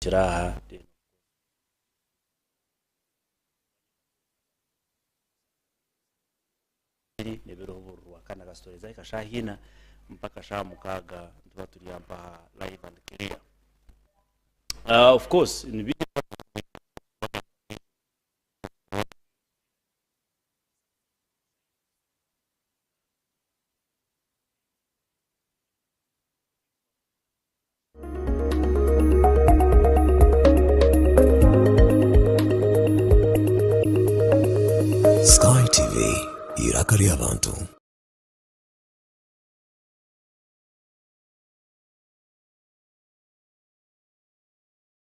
Kiri aha then. N'ebiriho buri Rwakana kasita zahika shaaha ina mpaka shaaha mukaaga nituba turi aha mpaha live and clear. Of course nibiingi. Sky TV, eiraka ry'abantu.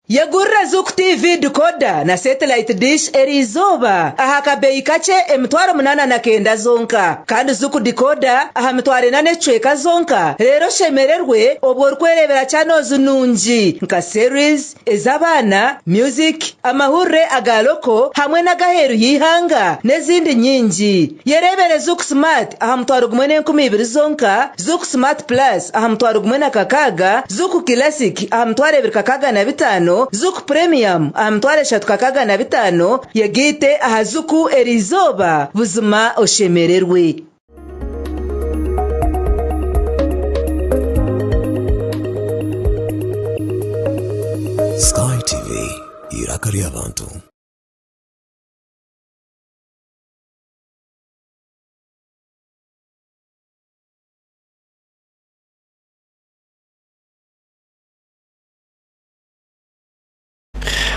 Yegurira Zuku TV decoder na satellite dish eriizooba aha kabeeyi kakye emitwaro 89 zonka. Kandi Zuku decoder aha mitwaro ena n'ekicweka zonka reero oshemererwe obwo orikwereebera channels nungi nka series, ez'abaana, music, amahurire aga local hamwe n'ag'aheeru y'eihanga n'ezindi nyingi. Yereebere Zuku Smart aha mutwaro gumwe n'enkumi ibiri zonka, Zuku Smart Plus aha mutwaro gumwe na kakaaga, Zuku Classic aha mitwaro ebiri kakaaga na bitaano, Zuku Premium aha mitwaro eshatu kakaaga na bitaano, yegaite aha Zuku eriizooba buzima oshemererwe. Sky TV, eiraka ry'abantu.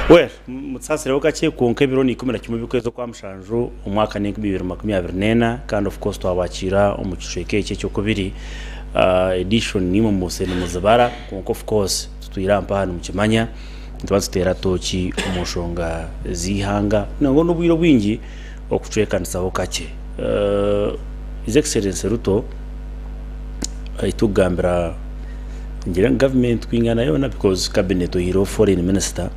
Well, mutusaasireho kakye kwonka ebiro ni 11 by'okwezi okwa mushanju omwaka ni 2024 kandi of course twabakiira omu kicweka eki ekyokubiri edition nimwe muse nimuzibara kwonka of course tutwire aha mpaha nimukimanya nituba nituteera tooki omu nshonga z'eihanga nangwa n'obwire obwingi okucwekanisaho kakye. His Excellency Ruto ahitukugambira ngira ngu gavumenti kwingana yoona because cabinet oihireho foreign minister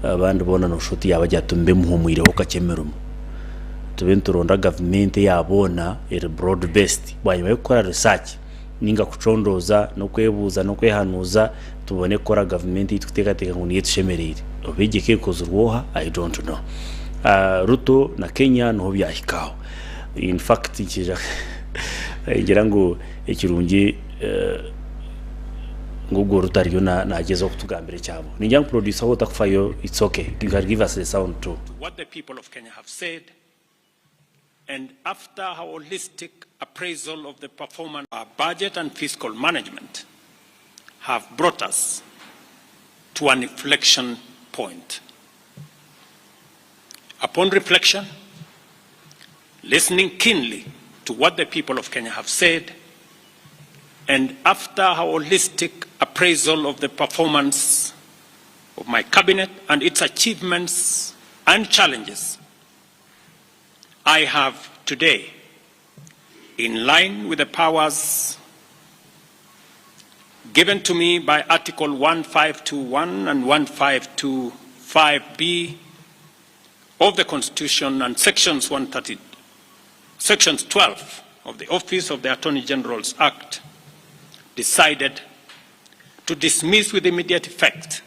abandi boona noshusha oti yaabagira ati mube muhumwireho kakye emirimo. Tube nituronda gavumenti eya boona eri broad based bwanyima y'okukora research ninga kucondooza n'okwebuuza n'okwehanuuza tubone kukora gavumenti ei turikuteekateeka ngu niyo etushemereire. Oba egyo ekeekozirwe oha? I don't know. Ruto na Kenya niho byahika aho. In fact nkiija ningira ngu ekirungi ngu ogwo Ruto ariyo naagyezaho kutugambira ekyabo. Ningira ngu producer waaba otakufayo it's okay, you can give us the sound too. What the people of Kenya have said and after a holistic appraisal of the performance our budget and fiscal management have brought us to an inflection point. Upon reflection, listening keenly to what the people of Kenya have said, and after a holistic appraisal of the performance of my cabinet and its achievements and challenges, I have today, in line with the powers given to me by Article 1521 and 1525B of the Constitution and Sections 130, Sections 12 of the Office of the Attorney General's Act, decided to dismiss with immediate effect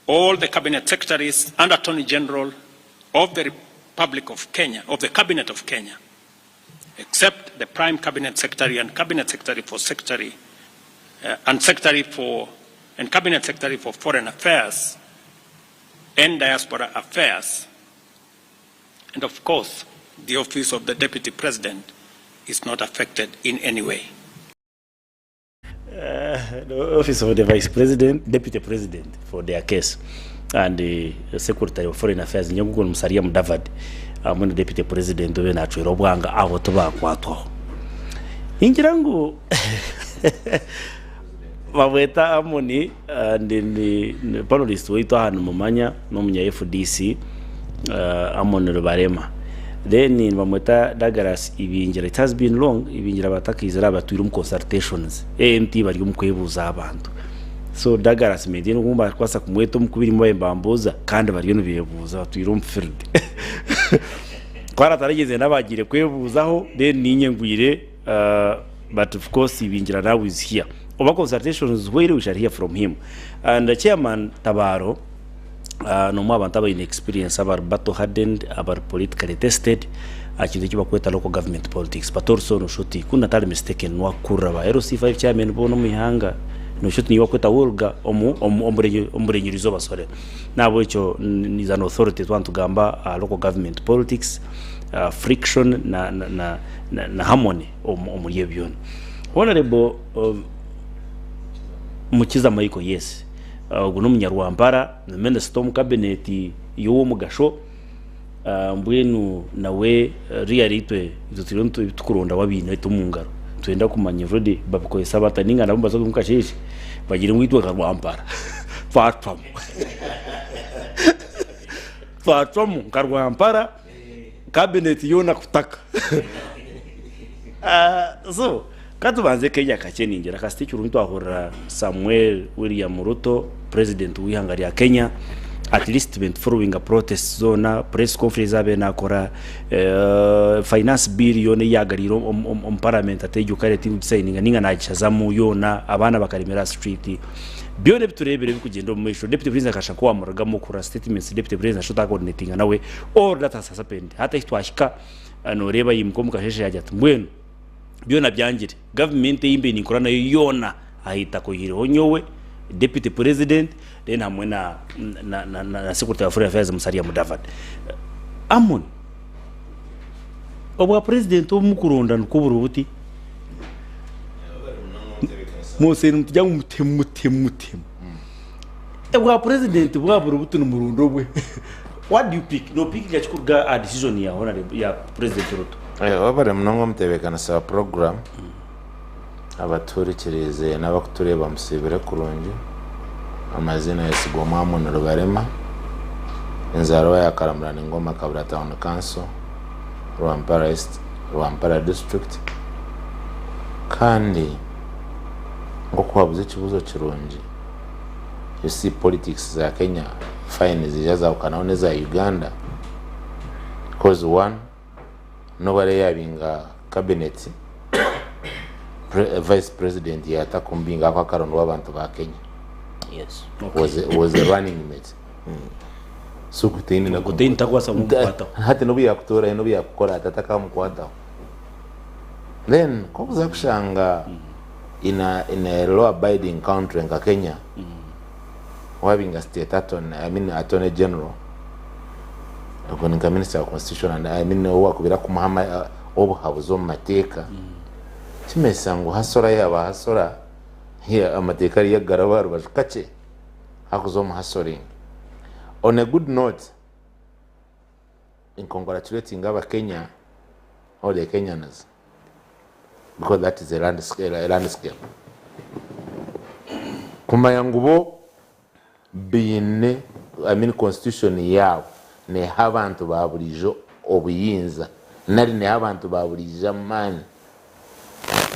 all the cabinet secretaries and attorney general of the Republic of Kenya, of the Cabinet of Kenya, except the prime cabinet secretary and cabinet secretary for secretary and secretary for and cabinet secretary for foreign affairs and diaspora affairs. And of course, the office of the deputy president is not affected in any way. The office of the vice president, deputy president for their case and the secretary of foreign affairs nyowe ni Musalia Mudavadi hamwe na deputy president obe nacwera obwanga abo tibakwatwaho. Ningira ngu bamweta Amoni and ni panelist waitu aha nimumanya n'omunya FDC Amon Rubarema. Then nibamweta Douglas Ibingira. It has been long Ibingira batakaizire aha batwire omu consultations. AMT bari omu kwebuuza abantu. So Douglas may then obu barikubaasa kumweta omu kubiri babe nibambuuza kandi bariyo nibeebuuza batwire omu field. Ku arataregyeze n'abagiire kwebuuzaho then niinye ngwire but of course Ibingira now is here. Oba consultations zihweire we shall hear from him. And chairman Tabaro n'omwe aha bantu abaine experience abari battle hardened, abari politically tested aha kintu eki barikweta local government politics but also noshusha oti ku natari mistaken niwe arikukurira ba LC5 chairman boona omu ihanga noshusha oti niiwe barikweta Wolga omu omu omu burengyerwa izooba sorry. Nahabwekyo is an authority twaba nitugamba aha local government politics, friction na na na harmony omuri ebyo byona. Honourable Mukiza Michael yes ogu n'omunyarwampara ni minisita omu cabinet y'owomugasho mbwenu nawe really itwe turiyo tukurondaho abiine omu ngaro nitwenda kumanya already babikozesa bata ninga nabo nibaza omukasheeshe bagire ngu itwe nka Rwampara twacwamu twacwamu nka Rwampara cabinet yoona kutaka so Ka tubanze Kenya kakye ningira kasita ekirungi twahurira Samuel William Ruto president w'eihanga rya Kenya at least tube nitufollowinga protests zoona, press conference ezi abaire nakora, finance bill yoona ei yagariire omu parliament ategyo kare tikugisayininga ninga nagishazamu yoona abaana bakaremera aha street byona ebi tureebire ebirikugyenda omu maisho deputy president akashusha nk'owamurugamu okuhurira statements deputy president ashusha oti nawe all that has happened hati ahi twahika noreeba yaimuka omu kasheeshe yagira ati mbwenu Byona byangire. Gavumenti ei mbaire ninkora nayo yoona aha itaka oihireho nyowe, Deputy President then hamwe na na na na Secretary wa Foreign Affairs Musalia Mudavadi. Amon, obwa President obu mukuronda nikwo buri buti? Mwose nimutugira ngu mutemu mutemu mutemu. Obwa President bwaba buri buti nimuronda obwe. What do you pick? Nopikinga ki kuruga aha decision ya Honourable ya President Ruto? Webare munonga omutebeekanisa wa puroguraamu. Abatuhurikiriize n'abarikutureeba musiibire kurungi. Amaziina Yesigwa Amon Rubarema, enzaarwa ya Karamurani Ngoma Kabura Town Council, Rwampara East, Rwampara District. Kandi nk'oku waabuuza ekibuuzo kirungi, you see politics za Kenya fine niziija zaahukanaho n'eza Uganda coz one, N'obu araabe yaabinga kabineti, Vice President yaata kumubinga ahakuba akarondwa abantu ba Kenya. Was a, was a running mate. So kutaine na Kutaine takubaasa kumukwataho. Hati n'obu yakutoora n'obu yakukora ati atakamukwataho. Then ku okuza kushanga in a, in a law abiding country nka Kenya, wabinga state attorney, I mean attorney general, Ogwo ni nka minisita wa constitution and I mean owakubire akumuha ama obuhabuzi omu mateeka kimanyisa ngu hasora yaaba hasora amateeka ariyo agaraba aha rubaju kakye hakuza omu hasoring. On a good note, in congratulating abakenya or the Kenyans because that is a landscape kumanya ngu bo Baine, I mean constitution yaabo neha abantu ba buriijo obuyinza nari neha abantu ba buriijo amaani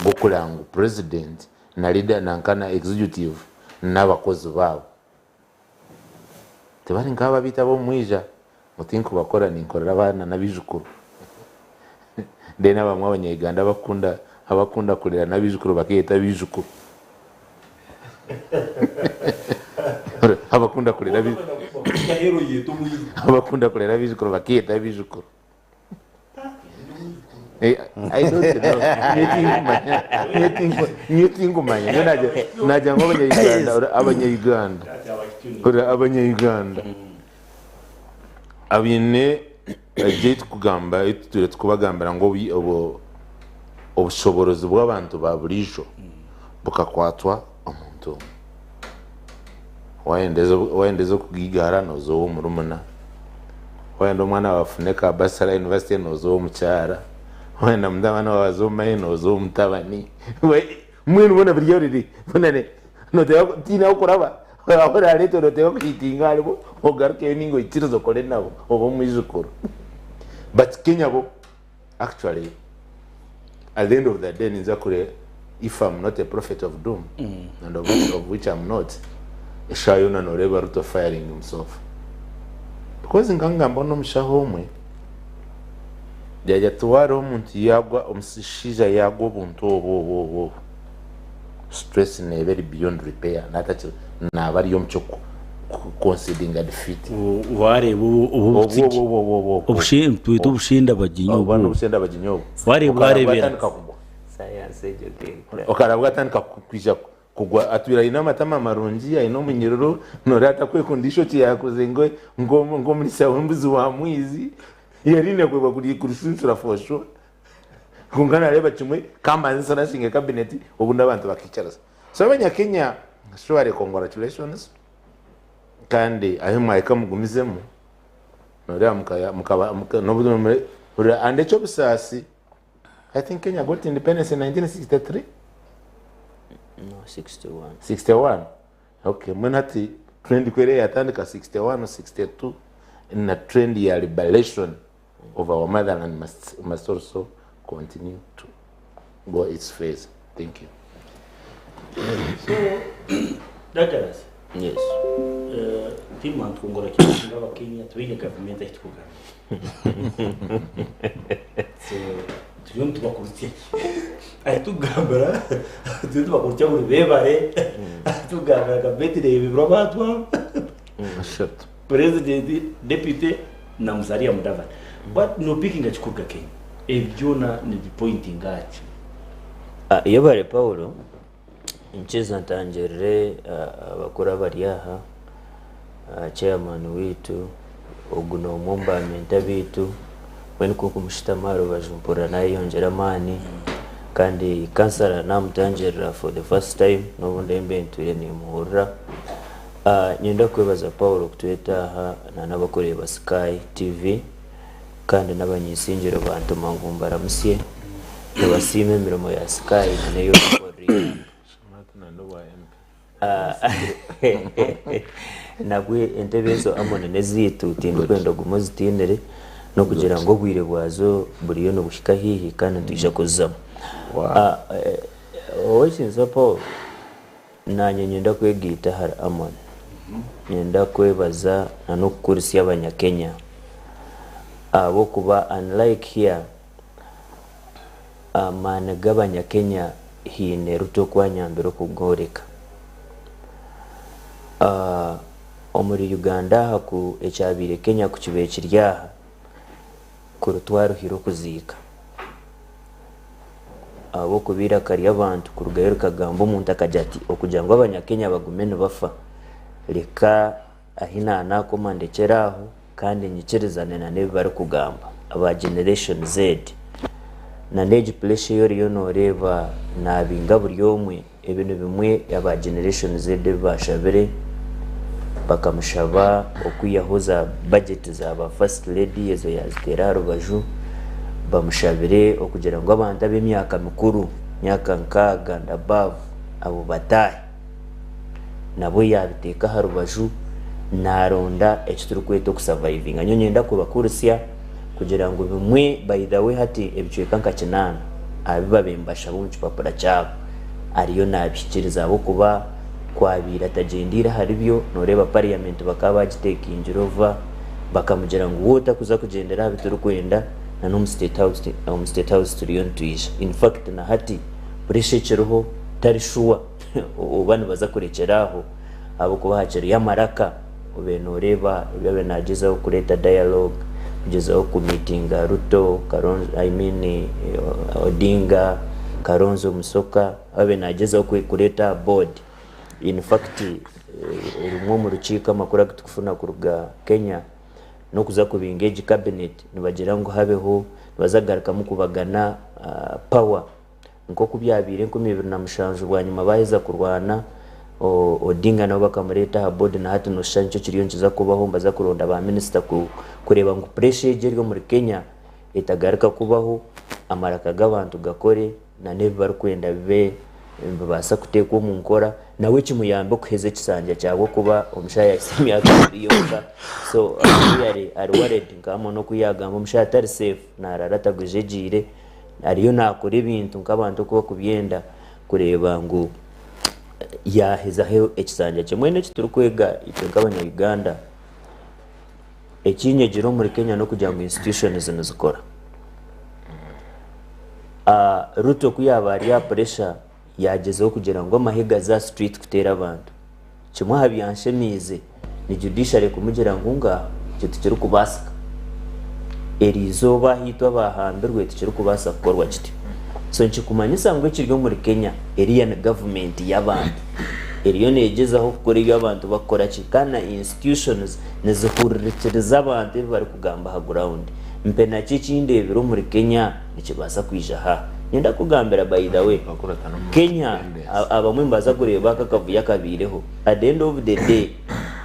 g'okureba ngu president na leader nanka na executive n'abakozi baabo tibari nk'abo abaitu ab'omumwija ngu tinkubakora ninkorera abaana n'abaijukuru then abamwe abanya Uganda abakunda abakunda kurera n'abaijukuru bakeeyeta abaijukuru. Abakunda kurera abakunda kurera abaijukuru bakeeyeta abaijukuru. I don't know. Nyowe tinkumanya. Nyowe nagira ngu abanya-Uganda abanya-Uganda abanya-Uganda abaine egi ei turikugamba ei tutwire turikubagambira ngu obushoboorozi bw'abantu ba buriijo bukakwatwa omuntu omwe. Wayenda ez'okugaigahara nooza ow'omurumuna, wayenda omwana waawe afune ka basara aha yunivasite nooza ow'omukyara, wayenda mutabani waawe aze omu mahe nooza ow'omutabani, mbwenu boona buri oriri tihaine ahu okuraba ahu orareetwe nooteekwa kuhiitinga aharibo ogarukeyo nainga oikirize okore nabo obe omwijukuru. But Kenya bo actually at the end of the day ninza kure if am not a prophet of doom and of which, of which am not eshaaha yoona nooreeba Ruto firing himself because nkangamba n'omushaho omwe yaagira ati waareeba omuntu yaagwa omushaija yaagwa obuntu obu obu obu obu stress neeba eri beyond repair Naaba ari omu ky'oku-concedinga defeat. Waareeba obu obutsigye, twete obushendabaginyi obu. Obushendabaginyi obu. Waareeba waareebera. Okaraba bwatandika kwija kugwa. Atwire aine amatama marungi, aine omunyiriro, nooreeba atakwekunda eishokye yaakoze nk'omuriisa w'embuzi wa mwizi. Yari aine kwebwa kurishushura for sure. Kwonka naareeba kimwe, ka mbanze nsarashinge cabinet obundi abantu bakaikiriza. So abanyakenya surely congratulations kandi ahi mwahika mugumizemu noreeba mukaya mukaba muka nobu hurira and ekyobusaasi I think Kenya got independence in 1963 No, 61. 61 okay mbwenu hati trend ku eriyo yatandika 61 62 na trend ya liberation of our motherland must, must also continue to go its phase. Thank you. So, Douglas, Yes. Timu congratulations abakenya tubaine gavumenti ahi tukugamba. So, turiyo nitubakurutsya ahi tukugambira turiyo nitubakurutsya buri bebare ahi tukugambira gavumenti reebirwe abantu aba. Ashatu. President, deputy na Musalia Mudavadi. But no pickinga ki kuruga Kenya? Ebi byona nibi pointinga aha ki? Yebare Paulo, nkiza ntangirire abakuru abari aha, chairman waitu, ogu n'omwe omu ba mentor baitu, mbwenu ku nkumushutama aha rubaju mpurira nayeyongyera amaani kandi kansara namutangirira for the first time n'obu ndembe ntwire nimuhurira. Niinyenda kukwebaza Paul kutweta aha na n'abarikureeba Sky TV kandi n'abanyeishengyero bantuma ngu mbaramutsye nibasiima emirimo ya Sky na n'ei orikukorera eihanga. Nabwe entebe ezo Amon n'ezaitu tindikwenda ogume ozitiinire n'okugira ngu obwire bwazo buriyo nibuhika haihi kandi nitwija kuzizamu. Ow'ekitinisa Paul. Naanye niinyenda kwegaita ahari Amon. Niinyenda kwebaza na n'okukurisya Abanyakenya ahabw'okuba unlike here, amaani g'Abanyakenya haine Ruto oku anyambire okugoreka. Omuri Uganda aha ku ekyabaire Kenya ku kibaire kiri aha, kuri twaruhire okuziika. Ahabw'okuba eiraka ry'abantu kurugayo rikagamba omuntu akagira ati, Okugira ngu Abanyakenya bagume nibafa, reka ahi naanakoma ndekyere aho kandi nyikirizane na n'ebi barikugamba. Aba Generation Z na n'egi puresha ei oriyo nooreeba naabinga buri omwe, ebi ni bimwe aba Generation Z ebi baashabire, bakamushaba okwihaho za bajeti za ba First Lady ezo yaaziteera aha rubaju, bamushabire okugira ngu abantu ab'emyaka mikuru, myaka nkaaga and above abo bataahe, nabo yaabiteeka aha rubaju naaronda eki turikweta okusavaivinga. Nyowe niinyenda kubakurisya kugira ngu bimwe by the way hati ebicweka nka kinaana aha bi babaire nibashaba omu kipapura kyabo ariyo naabihikiriza ahabw'okuba ku abaire atagyendeire ahari byo nooreeba parliament bakaba baagiteekingire over bakamugira ngu waaba otakuza kugyendera aha bi turikwenda na n'omu state house omu state house turiyo nitwija. In fact na hati pressure ekiriho tari sure oba nibaza kurekyera aho ahabw'okuba hakiriyo amaraka. Obaire nooreeba ebi abaire naagyezaho kureeta dialogue, kugyezaho ku meetinga Ruto, Kalonzo, I mean Odinga, Kalonzo Musyoka, abaire naagyezaho kureeta aha board. In fact rumwe omu rukiiko amakuru agu turikufuna kuruga Kenya n'okuza kubinga egi cabinet nibagira ngu habeho, nibaza kugarukamu kubagana power. Nk'oku byabaire 2007 bwanyima baaheza kurwana, Odinga nabo bakamureeta aha boodi na hati nooshusha nikyo kiriyo nikiza kubaho nibaza kuronda ba minisita kureeba ngu puresha egi eri omuri Kenya etagaruka kubaho, amaraka g'abantu gakore na n'ebi barikwenda bibe nibibaasa kuteekwa omu nkora nawe kimuyambe okuheza ekisanja kye ahabw'okuba omushaija yahitsya emyaka ebiri yonka so ari worried nka hamwe n'oku yaagamba omushaija tari safe naaraara atagwejegyeire. Ariyo naakora ebintu nk'abantu oku barikubyenda kureeba ngu yaahezaho ekisanja kye. Mbwenu eki turikwega itwe nk'abanya-Uganda, eki nyegire omuri Kenya n'okugira ngu institutions nizikora. Ruto ku yaaba ari aha pressure, yaagyezaho kugira ngu amahe gaze aha street kuteera abantu. Kimwe aha byanshemeize ni judiciary kumugira ngu ngaaha ekyo tikirikubaasika. Eri izooba ahaitwe abaahambirwe tikirikubaasa kukorwa kityo. So nikikumanyisa ngu ekiri omuri Kenya eriya ni gavumenti y'abantu eriyo neegyezaho kukora ebi abantu bakukora ki kandi na institutions nizihurikiriza abantu ebi barikugamba aha ground. Mpe nakyo eki ndeebire omuri Kenya nikibaasa kwija aha. Niinyenda kukugambira by the way, Kenya abamwe nibaza kureeba aka akavuyo akabaireho, at the end of the day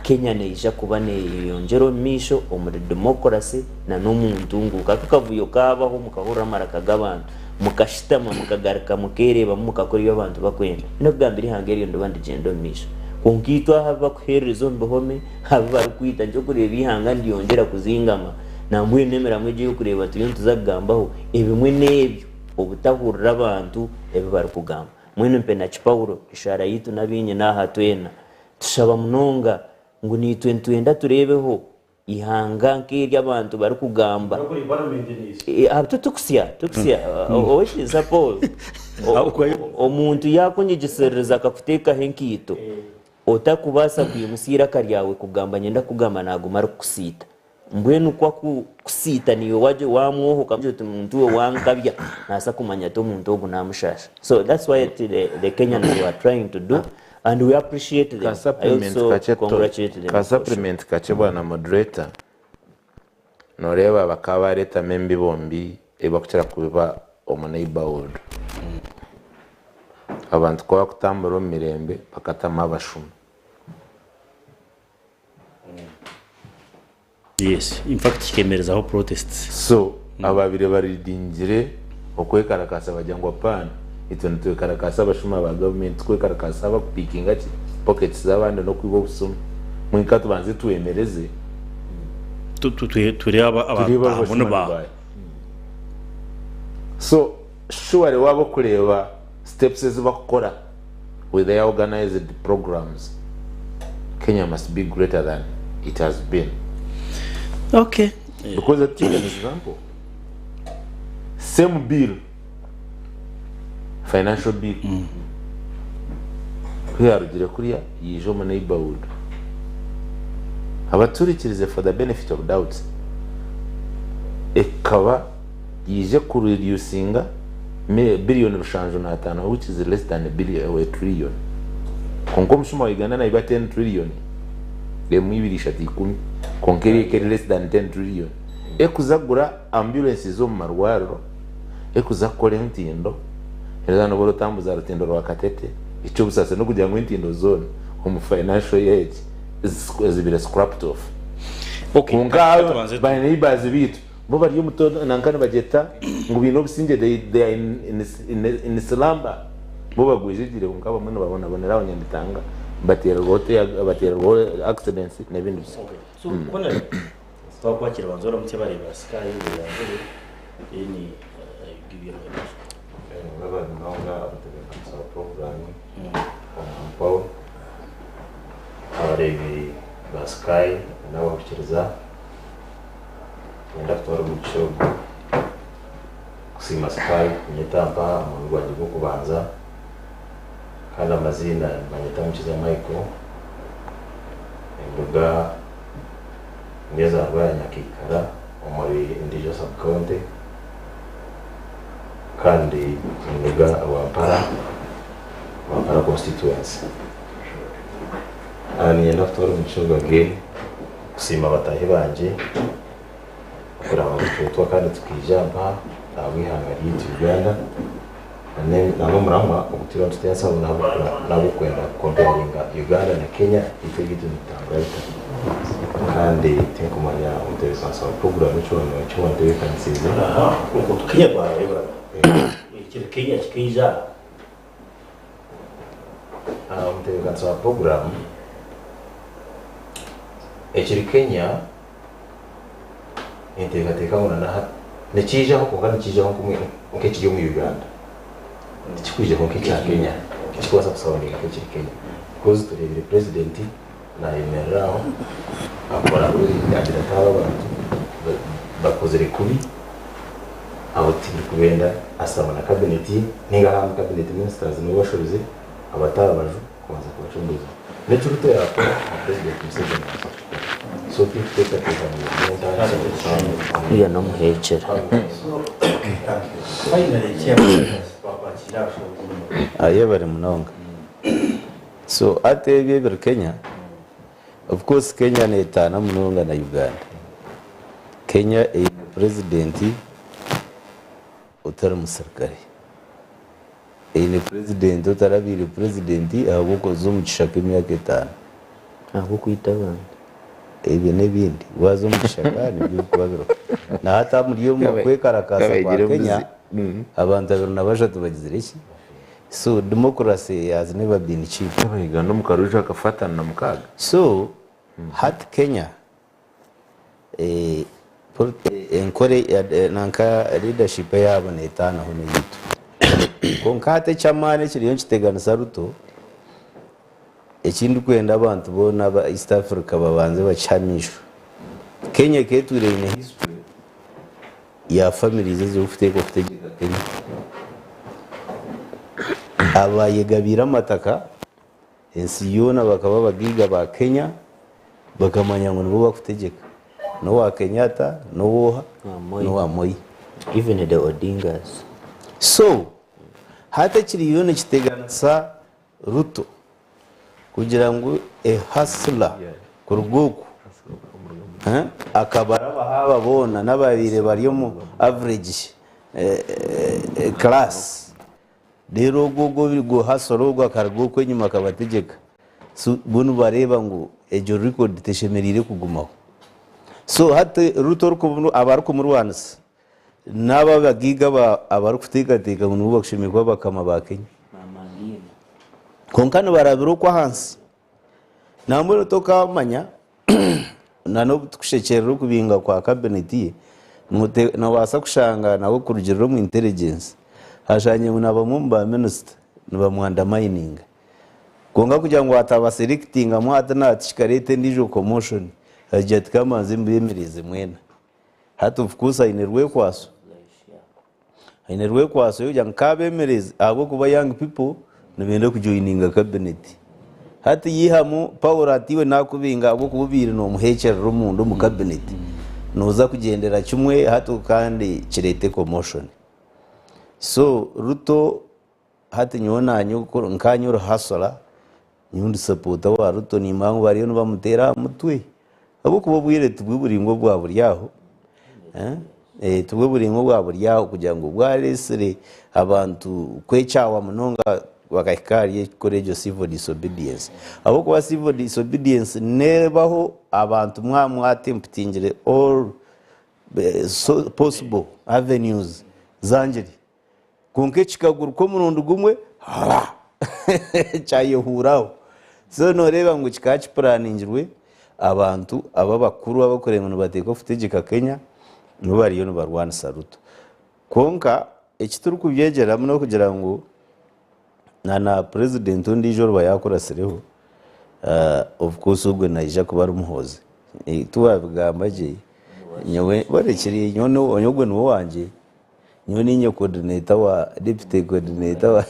Kenya neija kuba neyeyongyera omu maisho omuri democracy na n'omu ntunguuka. Aka akavuyo kaabaho mukahurira amaraka g'abantu, mukashutama mukagaruka mukeereebamu mukakora ebi abantu bakwenda, nyine kugambira eihanga eryo niriba nirigyenda omu maisho. Kwonka itwe aha abu bakuheerereza omu bihome, abu barikwita, nikyo orikureeba eihanga niryongyera kuzingama. Nambwenu n'emiramwa egi ey'okureeba turiyo nituza kugambaho, ebimwe n'ebyo, obutahurira abantu ebi barikugamba. Mbwenu mpe na ki Paulo, eshaara yaitu n'abiinyina aha twena, tushaba munonga ngu naitwe nitwenda tureebeho eihanga nk'eri abantu barikugamba. Tukusya, tukusya. Ow'ekitiinisa Paul, omuntu yaakunyigisiririza akakuteekaho enkaito, otakubaasa kwimutsya eiraka ryawe kugamba nyenda kugamba naaguma arikukusiita. Mbwenu ku akukusiita naiwe wagye wamwoha okamugira oti muntu we wankabya, naasa kumanya ati omuntu ogu namushaasha. So that's why the, the Kenyans were trying to do and we appreciate them. Ka I supplement also kakye to congratulate them ka for sure. supplement kakye bwana moderator, noreeba bakaba baretamu embibo mbi ei bakukira kubiba omu neighbourhood. Abantu ku bakutambura omu mirembe bakatamu abashuma. Yes, in fact kikemerezaho protests. So ababire baridingire okwekarakaasa bagira ngu apaana, itwe nitwekarakaasa abashuma ba gavumenti, tikwekarakaasa abakupikinga ki pockets z'abandi n'okwiba obusuma. Mbwenu ka tubanze twemereze Turebe turebe abataahamu abashuma ni baaha. nibaahi. So surely waaba okureeba steps ezi bakukora with their organized programs, Kenya must be greater than it has been. Okay. Because let take an example. Same bill, financial bill. Mm. Kuyarugire kuriya yija omu neighborhood. Abaturikirize for the benefit of doubt. Ekaba yije ku reducinga billion rushanju n'ataano which is less than a billion, a trillion. Kwonka omushuma wa Uganda naiba 10 trillion, emwe, ibiri, ishatu, ikumi, kwonka eri eka eri less than 10 trillion. Ekuza kugura ambulances omu marwariro, ekuza kukora entindo, ereza noba orotambuza aha rutindo rwa Katete, eky'obusaasi n'okugira ngu entindo zoona omu financial year egi zibire scrapped off. Okay, Kwonka ka aba tubanze ba neighbours baitu Bo bari omu to nanka nibagyeta ngu baine obusingye they, they are in, in, in, in slumber. Bo bagwejegire kwonka abamwe nibabonabonera aho Nyamitanga bateererwaho tear bateererwaho accidents n'ebindi bisa. Okay. So Honore, twakwakira banza oramutse abareeba Sky obeyanzire then I give you my mic. Mwebale munonga abatebeekanisa ba puroguraamu Omwami Paul, abareebi ba Sky n'abahurikiriza. Niinyenda kutwara omugisha ogu kusiima Sky kunyeta mpa omurimo gwangye gw'okubanza kandi amaziina nibanyeta Mukiza Michael, ninduga ndi enzaarwa ya Nyakaikara omuri Ndijo sub county kandi ninduga Rwampara, Rwampara constituency. Niinyenda kutwara omugisha ogu again. Kusiima bataahi bangye okureba ngu nitwetwa kandi tukaija mpaha ahabw'eihanga ryaitu Uganda n'omuramwa ogu turiyo nitutensaho n'ahabw'okwenda kukomparinga Uganda na Kenya itwe ebyaitu nibitambura bita kandi tinkumanya omutebeekanisa wa puroguraamu eki wantebeekanisiize. Kenya twareeba Kenya kikaija aha. Omutebeekanisa wa puroguraamu, ekiri Kenya ninteekateeka ngu na nikiijaho kwonka nikiijaho nk'ekiri omu Uganda tikikwijaho nk'ekya Kenya tikikubaasa kusaundinga nk'ekiri Kenya because tureebire purezidenti naayemerera aho akora agira ati aba abantu bakozire kubi abo tindikubenda ashutama na kabineti ye ninga ahamwe kabineti minisitazi nibo bashobize abata aha rubaju. kubanza kubacondooza. N'eki Ruto yaakora na Purezidenti Museveni naabaasa kukikora. So tindikuteekateeka ngu n'entandikiro mpango. Uriya n'omuheekyera. Ayebare munonga. So hati ebyo ebiri Kenya, of course Kenya netaana munonga na Uganda. Kenya eine president otari musirikare. Eine president otarabaire president ahabw'okuza omu kishaka emyaka etaano. Ahabw'okwita abantu. Ebyo n'ebindi. Waaza omu kishaka nibyo birikuba biriho. Na hati omuri omu kwekarakaasa kwa Kenya, abantu 23 bagizire ki? So democracy has never been cheap. Uganda omu Karuju akafa 56. So hati Kenya enkora nanka leadership eyaabo neetaanaho n'eyaitu. Kwonka hati eky'amaani ekiriyo nikiteganisa Ruto, eki ndikwenda abantu boona aba East Africa babanze bakihe amaisho. Kenya ekaba etwire eine history ya families ezirikuteekwa kutegyeka Kenya. Abayegabiire amataka ensi yoona bakaba abagaiga ba Kenya bakamanya ngu nibo bakutegyeka. N'owa Kenyatta, n'owooha, n'owa Moi. Even the Odingas. So, hati ekiriyo nikiteganisa Ruto kugira ngu a hustler kuruga oku akabara abahaaba boona n'ababaire bari omu average class reero ogwo ogwo ogwo hustler ogwo akaruga okwo enyima akabategyeka so bo nibareeba ngu egyo record teshemereire kugumaho. So hati Ruto abarikumurwanisa N'abo abagaiga abarikuteekateeka ngu nibo bakushemereire kuba bakama ba Kenya. Kwonka nibarabira okwo ahansi. Nambwenu tokamanya na n'obu tukushekyerera okubinga kwa cabinet ye, nobaasa kushanga nawe kurugirira omu intelligence ashangire ngu na bamwe omu ba minisita nibamu undermininga. Kwonka kugira ngu atabaselectingamu hati na hati kikareeta endiijo commotion, agira ati kambanze mbemereze mwena. Hati of course aine rwekwaso. Aine rwekwaso yokugira ngu kabemerezi ahabwokuba young people nibenda kujoininga cabinet. Hati yihamu Paul ati iwe nakubinga ahabwokuba obaire nomuhekyerera omunda omu cabinet. Noza kugyendera kimwe hati kandi kirete commotion. So Ruto Hati nyowe nanye nkanye ori hustler nyowe ndi supporter wa Ruto nimanya ngu bariyo nibamuteera aha mutwe ahabw'okuba obwire tibwo buraingwa obwa buri aho tibwo buraingwa obwa buri aho kugira ngu bwareetsire abantu kwekyawa munonga bakahika ahari kukora egyo civil disobedience ahabw'okuba civil disobedience neebaho abantu mwaba mwatemputingire all possible avenues zangire. Kwonka ekikaguruka omurundi gumwe, hara! Kyayehuuraho. So nooreeba ngu kikaba kipuraaningirwe abantu aba abakuru abarikureeba ngu nibateekwa kutegyeka Kenya nibo bariyo nibarwanisa Ruto. Kwonka eki turikubyegyeramu n'okugira ngu na na purezidenti ondiijo oriba yaakuratsireho, of course ogwe naija kuba ari Muhoozi. Tiwaabigamba gye, nyowe borekire nyowe ogwe niwe wangye. Nyowe ninye coordinator wa deputy coordinator wa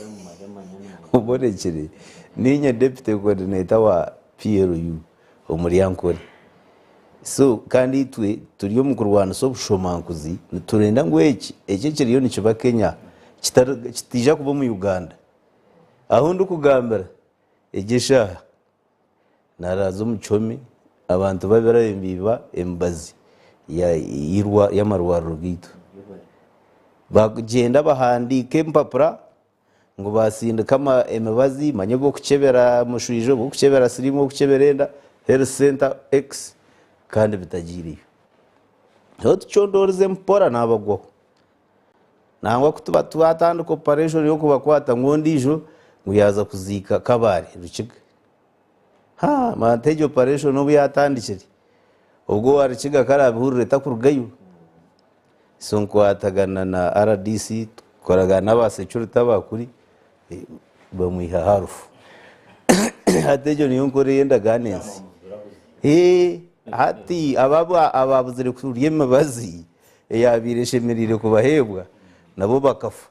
oborekire ninye deputy coordinator wa PLU omuri Ankole. So kandi itwe turi omu kurwanisa obushomankuzi niturenda ngu eki eki ekiriyo nikiba Kenya kitaija kuba omu Uganda. Ahu ndikugambira egi eshaaha Naaraaza omu kihome abantu babirabe nibaiba emibazi y'amarwariro gaitu. Bagyenda bahandiika empapura ngu baasindika emibazi manya obw'okukyebera omushwija, obw'okukyebera siriimu, obw'okukyebera enda, health centre X kandi bitagiireyo. Reero tucondoorize mpora naabagwaho. Nangwa ku tuba twatandika operation y'okubakwata ngu ondiijo ngu yaaza kuziika Kabale, Rukiga. Haa manya egyo operation obu yaatandikire, ogwo owa Rukiga ku araabihurire takurugayo. So nkwatagana na rdc, tukoragana n'aba security aba kuri, bamwiha harufu. Hati egyo niyo nkora ey'endagaano ensi. Hati abo abaabuzire kurya emibazi, eyaabaire eshemereire kubaheebwa, nabo bakafa.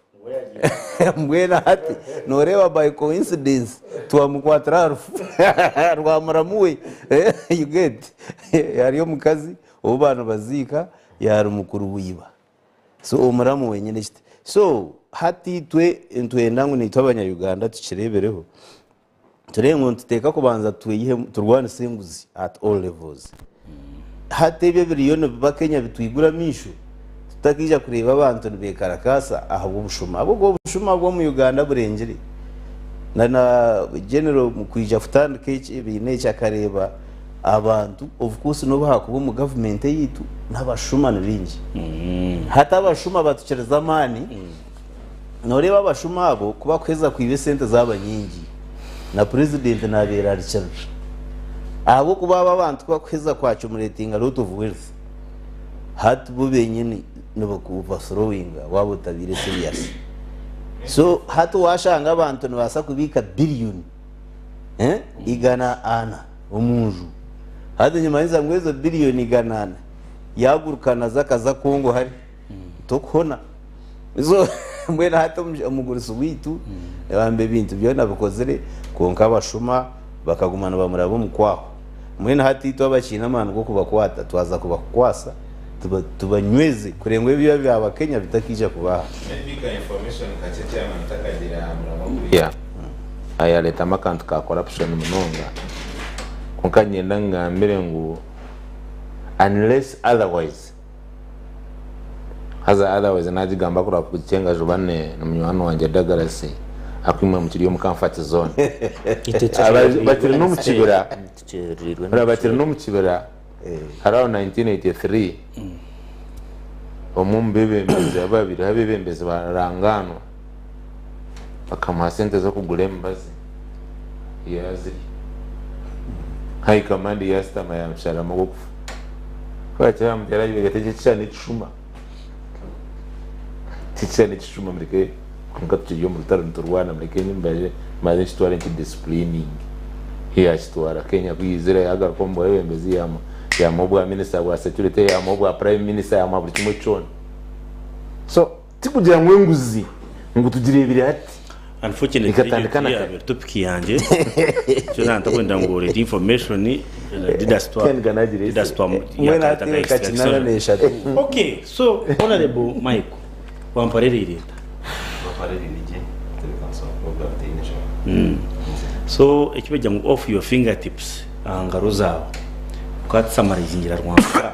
Mbwenu hati noreeba by coincidence twamukwatira aha rufu rwa muramu we you get ari omukazi ou baaba nibaziika yaari mukuru w'iba so omuramu wenyine kiti so hati itwe nitwenda ngu naitwe abanya Uganda tukireebereho Tureebe ngu nituteeka kubanza tweyihemu turwanise enguzi at all levels. Hati ebyo ebiriyo nibiba Kenya bitwigura amaisho tutakaija kureeba abantu nibekarakaasa ahabw'obushuma. Ahabw'okuba obushuma bw'omu Uganda burengire. Na na General mu kwija kutandika ekibiina eki akareeba abantu of course n'obu haakuba omu gavumenti eyaitu n'abashuma ni baingi. Hati abashuma batukirize amaani. Nooreeba abashuma abo ku bakuheza kwiba esente zaaba nyingi, na purezidenti naabeerarikirira. Ahabw'okuba abo abantu ku bakuheza ku accumulatinga lot of wealth, hati bo benyini nibaku overthrowinga waaba otabaire serious. So hati waashanga abantu nibabaasa kubiika billion 400 omu nju, hati nikimanyisa ngu ezo billion 400 yaaguruka nazo akaza Congo hari, tokuhona. So mbwenu hati omugurusi waitu bambe ebintu byona abikozire kwonka abashuma bakaguma nibamuraba omu kwaho. Mbwenu hati itwe abakiine amaani g'okubakwata twaza kubakwasa tubanyweze kureba ngu ebi ebyaba Kenya bitakiija kuba aha. Maybe ka information kakye chairman ntakagira aha muramwa guriya ayaretamu akantu ka corruption munonga kwonka niinyenda ngambire ngu unless otherwise Haza otherwise nagigamba kuraba kuhikya engaju bane ni munywani wangye Douglas akwimwe mukiri omu comfort zone. Bakiri n'omu kibira, hurira bakiri n'omu kibira hariho aho 1983 omwe omu bebembezi ababiriho abebembezi baranganwa bakamuha sente z'okugura emibazi yazirya. High command yasitama yamusharamu ogw'okufa. Ku yamuteera aibega ati eki ekishushani n'ekishuma. Eki ekishushani n'ekishuma mureke kwonka tukiri omu rutaro niturwana mureke mbaze mbanze nkitware nki disciplininge. Yakitwara Kenya ku yaizire yagaruka omu bwebembezi yamuha obwa minister bwa security yamuha obwa prime minister yamuha buri kimwe kyona. So tikugira ngu enguzi ngu tugireebire hati. Unfortunately Ekatandika na egyo kare. tiyabire topic yangye so nantakwenda ngu orete information didasitwa Ken Ganagire ese. didasitwa Mbwenu hati reka kinana n'eshatu. Okay so honorable Michael wamparerire eta? So ekibagira ngu off your fingertips aha ngaro zaawe okatusamarizingira Rwampara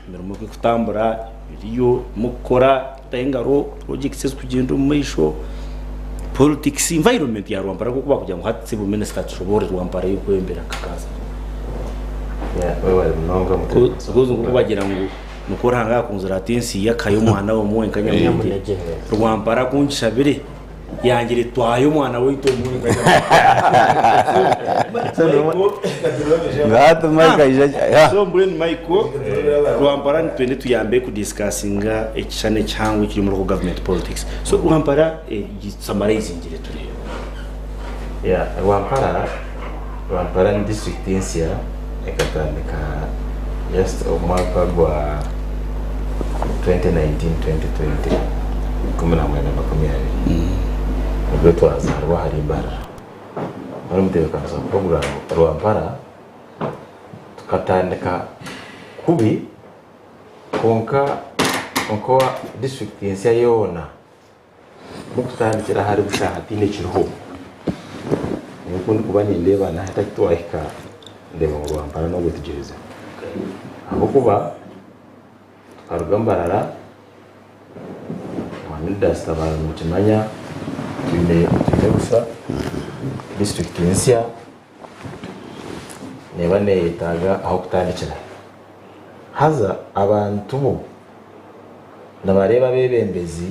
emirimo oku ekutambura eriyo mukukora kutaho engaro projects ezikugyenda omu maisho politics environment ya Rwampara nk'oku bakugira ngu hati sibo minisita tushoboore Rwampara ey'okwebembera nka kansara. Webale munonga Because nk'oku bagira ngu nikwo Ruhanga yakunzire ati ensi ye akahayo omwana we omwe wenka nyamwingi Rwampara ku ngishabire yangira eti twahayo omwana waitu omwe wenka nyamwingi. Hati Mike aija. So mbwenu Michael, Rwampara nitwenda etuyambe ku discussinga ekishushani ekihango ekiri omu local government politics. So Rwampara gisummarizingire tureebe. Yeah, Rwampara, Rwampara ni district ensya ekatandika just omwaka gwa 2019-2020, 1920 nibwo twazaarwa ahari Mbarara. Mbwenu omutebeekanisa wa program Rwampara Tukatandika kubi kwonka nka disiturikiti ensya yoona mukutandikira ahari busha hataine ekiriho. Nyowe ku ndikuba nindeeba na hati ahu twahika ndeeba ngu Rwampara n'ogwetegyereza ahabw'okuba tukaruga Mbarara Mwami Dasita nikimanya twine busha disiturikiti ensya. Neeba neeyetaaga ah'okutandikira. Haza abantu bo nibareeba abeebembezi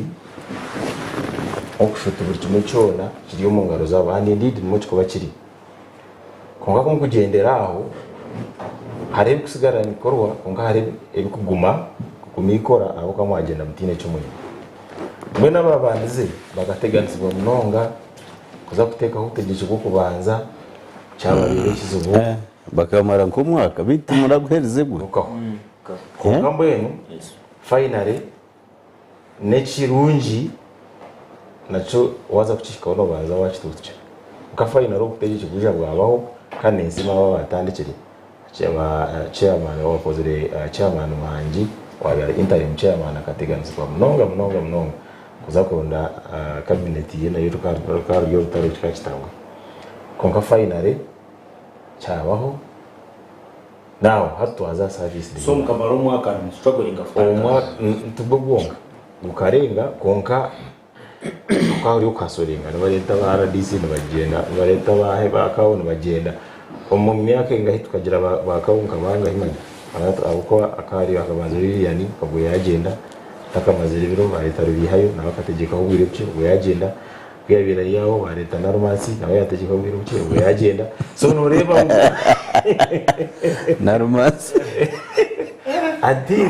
okushuta buri kimwe kyona kiri omu ngaro zaabo and indeed nimwo kirikuba kiri. Kwonka ku nkugyendera aho, hariho ebirikusigara nibikorwa kwonka hariho ebirikuguma kuguma ikora ahabw'okuba mwagyenda mutaine eki mwine. Mbwenu abaabandize bakateganisibwa munonga kuza kuteekaho obutegyeki bw'okubanza kyababeera ekizibu. Bakamara nk'omwaka beitu timuraguherize gwe. Bukaho. Kwonka mbwenu finally n'ekirungi. Nakyo waaza kukihikaho noobanza waakituutukira. Nka finally obutegyeki bwija bwabaho kandi ninsiima abo abaatandikire, chairman owakozire chairman Muhangi owaabaire ari interim chairman akateganisibwa munonga munonga munonga kuza kuronda cabinet ye nayo rukaba ruri orutaro kikaba kitangwi. Kwonka finally kyabaho. Now hati twaza aha service So mukamara omwaka nimustrugglinga kutandika Omwaka tigwo gwonka gukarenga kwonka Kwaba ori okuhasoringa nibareeta ba rdc nibagyenda, nibareeta ba ba kawo nibagyenda. Omu myaka engahi tukagira ba ba kawo nka bangahi manya? Ahabw'okuba akaba ari akabanza Lilian obwo yaagyenda, atakamazire ebiro baareeta Rubihayo nawe akategyekaho obwire bukye obwo yaagyenda, ku yaabaire ari aho baareeta Narumansi nawe yaategyekaho obwire bukye obwo yaagyenda. So nooreeba ngu Narumansi. Until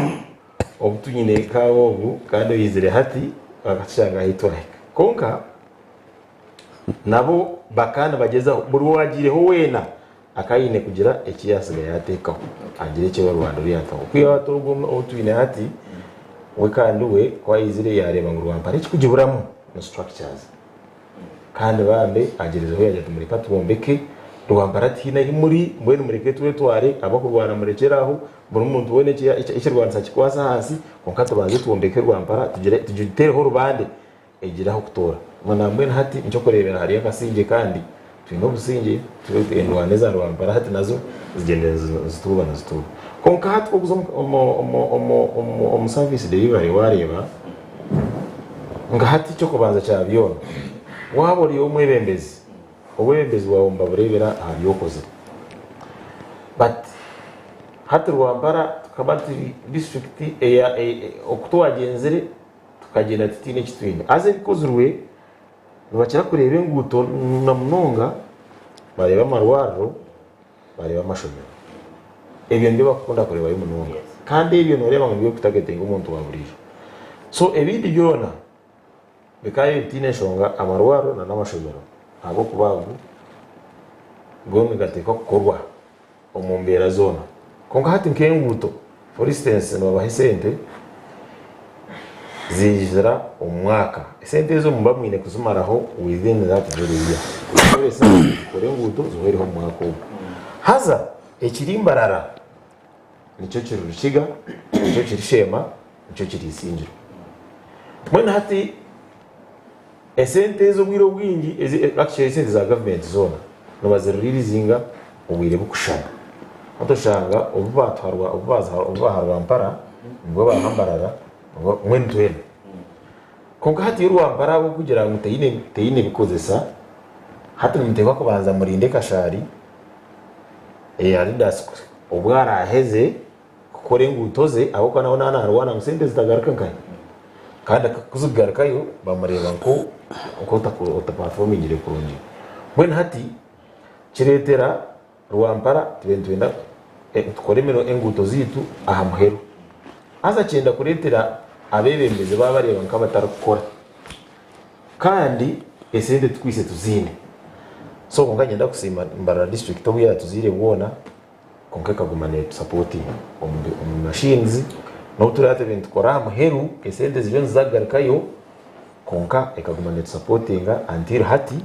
Obu twine nk'abo obu kandi oizire hati bakatushanga ahu twahika. Kwonka nabo bakaba nibagyezaho, buri owaagiireho weena akaba aine kugira eki yaatsiga yaateekaho, agire eki orwanda oru yaataho. Kwihaho hati ogwo ou twine hati, we kandi we ku aizire yaareeba ngu rwampara ekikugiburamu ni structures. Kandi bambe agyerezeho yaagira ati mureke atwombeke, rwampara tihaine ahi muri, mbwenu mureke twetware, abakurwana murekyere aho, Buri muntu weena ekirwanisa akikwase ahansi, kwonka tubanze twombeke rwampara tugiteereho orubande egire ah'okutoora. Nambwenu hati nikyo kureebera hariyo akasingye kandi twine obusingye, endwano eza rwampara hati nazo zigyendire nizituuba nizituuba. Kwonka hati ku orikuza omu service delivery waareeba nka hati eky'okubanza kya byona waaba ori omwebembezi, obwebembezi bwawe nibabureebera aha bi okozire. But Hati Rwampara tukaba turi disiturikiti eya oku twagyenzire tukagyenda tutaine eki twine. Haza ebikozirwe nibakira kureeba enguuto na munonga bareeba amarwariro bareeba amashomero. Ebyo nibyo barikukunda kureebayo munonga kandi ebyo nooreeba ngu nibyo birikutagetinga omuntu wa buriijo. So ebindi byona bikaba biri bitaine nshonga amarwariro n'amashomero ahabw'okuba ago go nigateekwa kukorwa. omu mbeera zoona. Kwonka hati nk'enguuto for instance nibabaha esente ziijira omu mwaka, esente ezo muba mwine kuzimaraho within that very year. Ozikorese zikore enguuto zihwereho omu mwaka ogwo. Haza ekiri Mbarara nikyo kiri Rukiga, nikyo kiri Sheema, nikyo kiri Isingiro. Mbwenu hati Esente ezo obwire obwingi actually esente za government zoona nibaziririzinga obwire bukushushana. Hati oshanga obu batuha obu baha Rwampara nibwo baha Mbarara mbwenu twena. Kwonka hati yo Rwampara ahabw'okugira ngu teine bikozesa hati nimuteekwa kubanza murinde Kashari eya leaders obu araheze kukora enguuto ze ahabw'okuba nawe naaba naarwana ngu sente zitagaruka nkahe kandi ku zikugarukayo bamureeba nk'otapafomingire kurungi. Mbwenu hati kireetera Rwampara tube nitwenda tukore enguuto zaitu aha muheru. Haza kyenda kureetera abeebembezi baabareeba nk'abatarikukora kandi esente tukwaitse tuziine. So kwonka niinyenda kusiima Mbarara disiturikiti obu yaatuziire bwona. Kwonka ekaguma netusapotinga omu machines n'obu turaabe turi nitukora aha muheru esente ziriyo niziza kugarukayo kwonka ekaguma netusapotinga until hati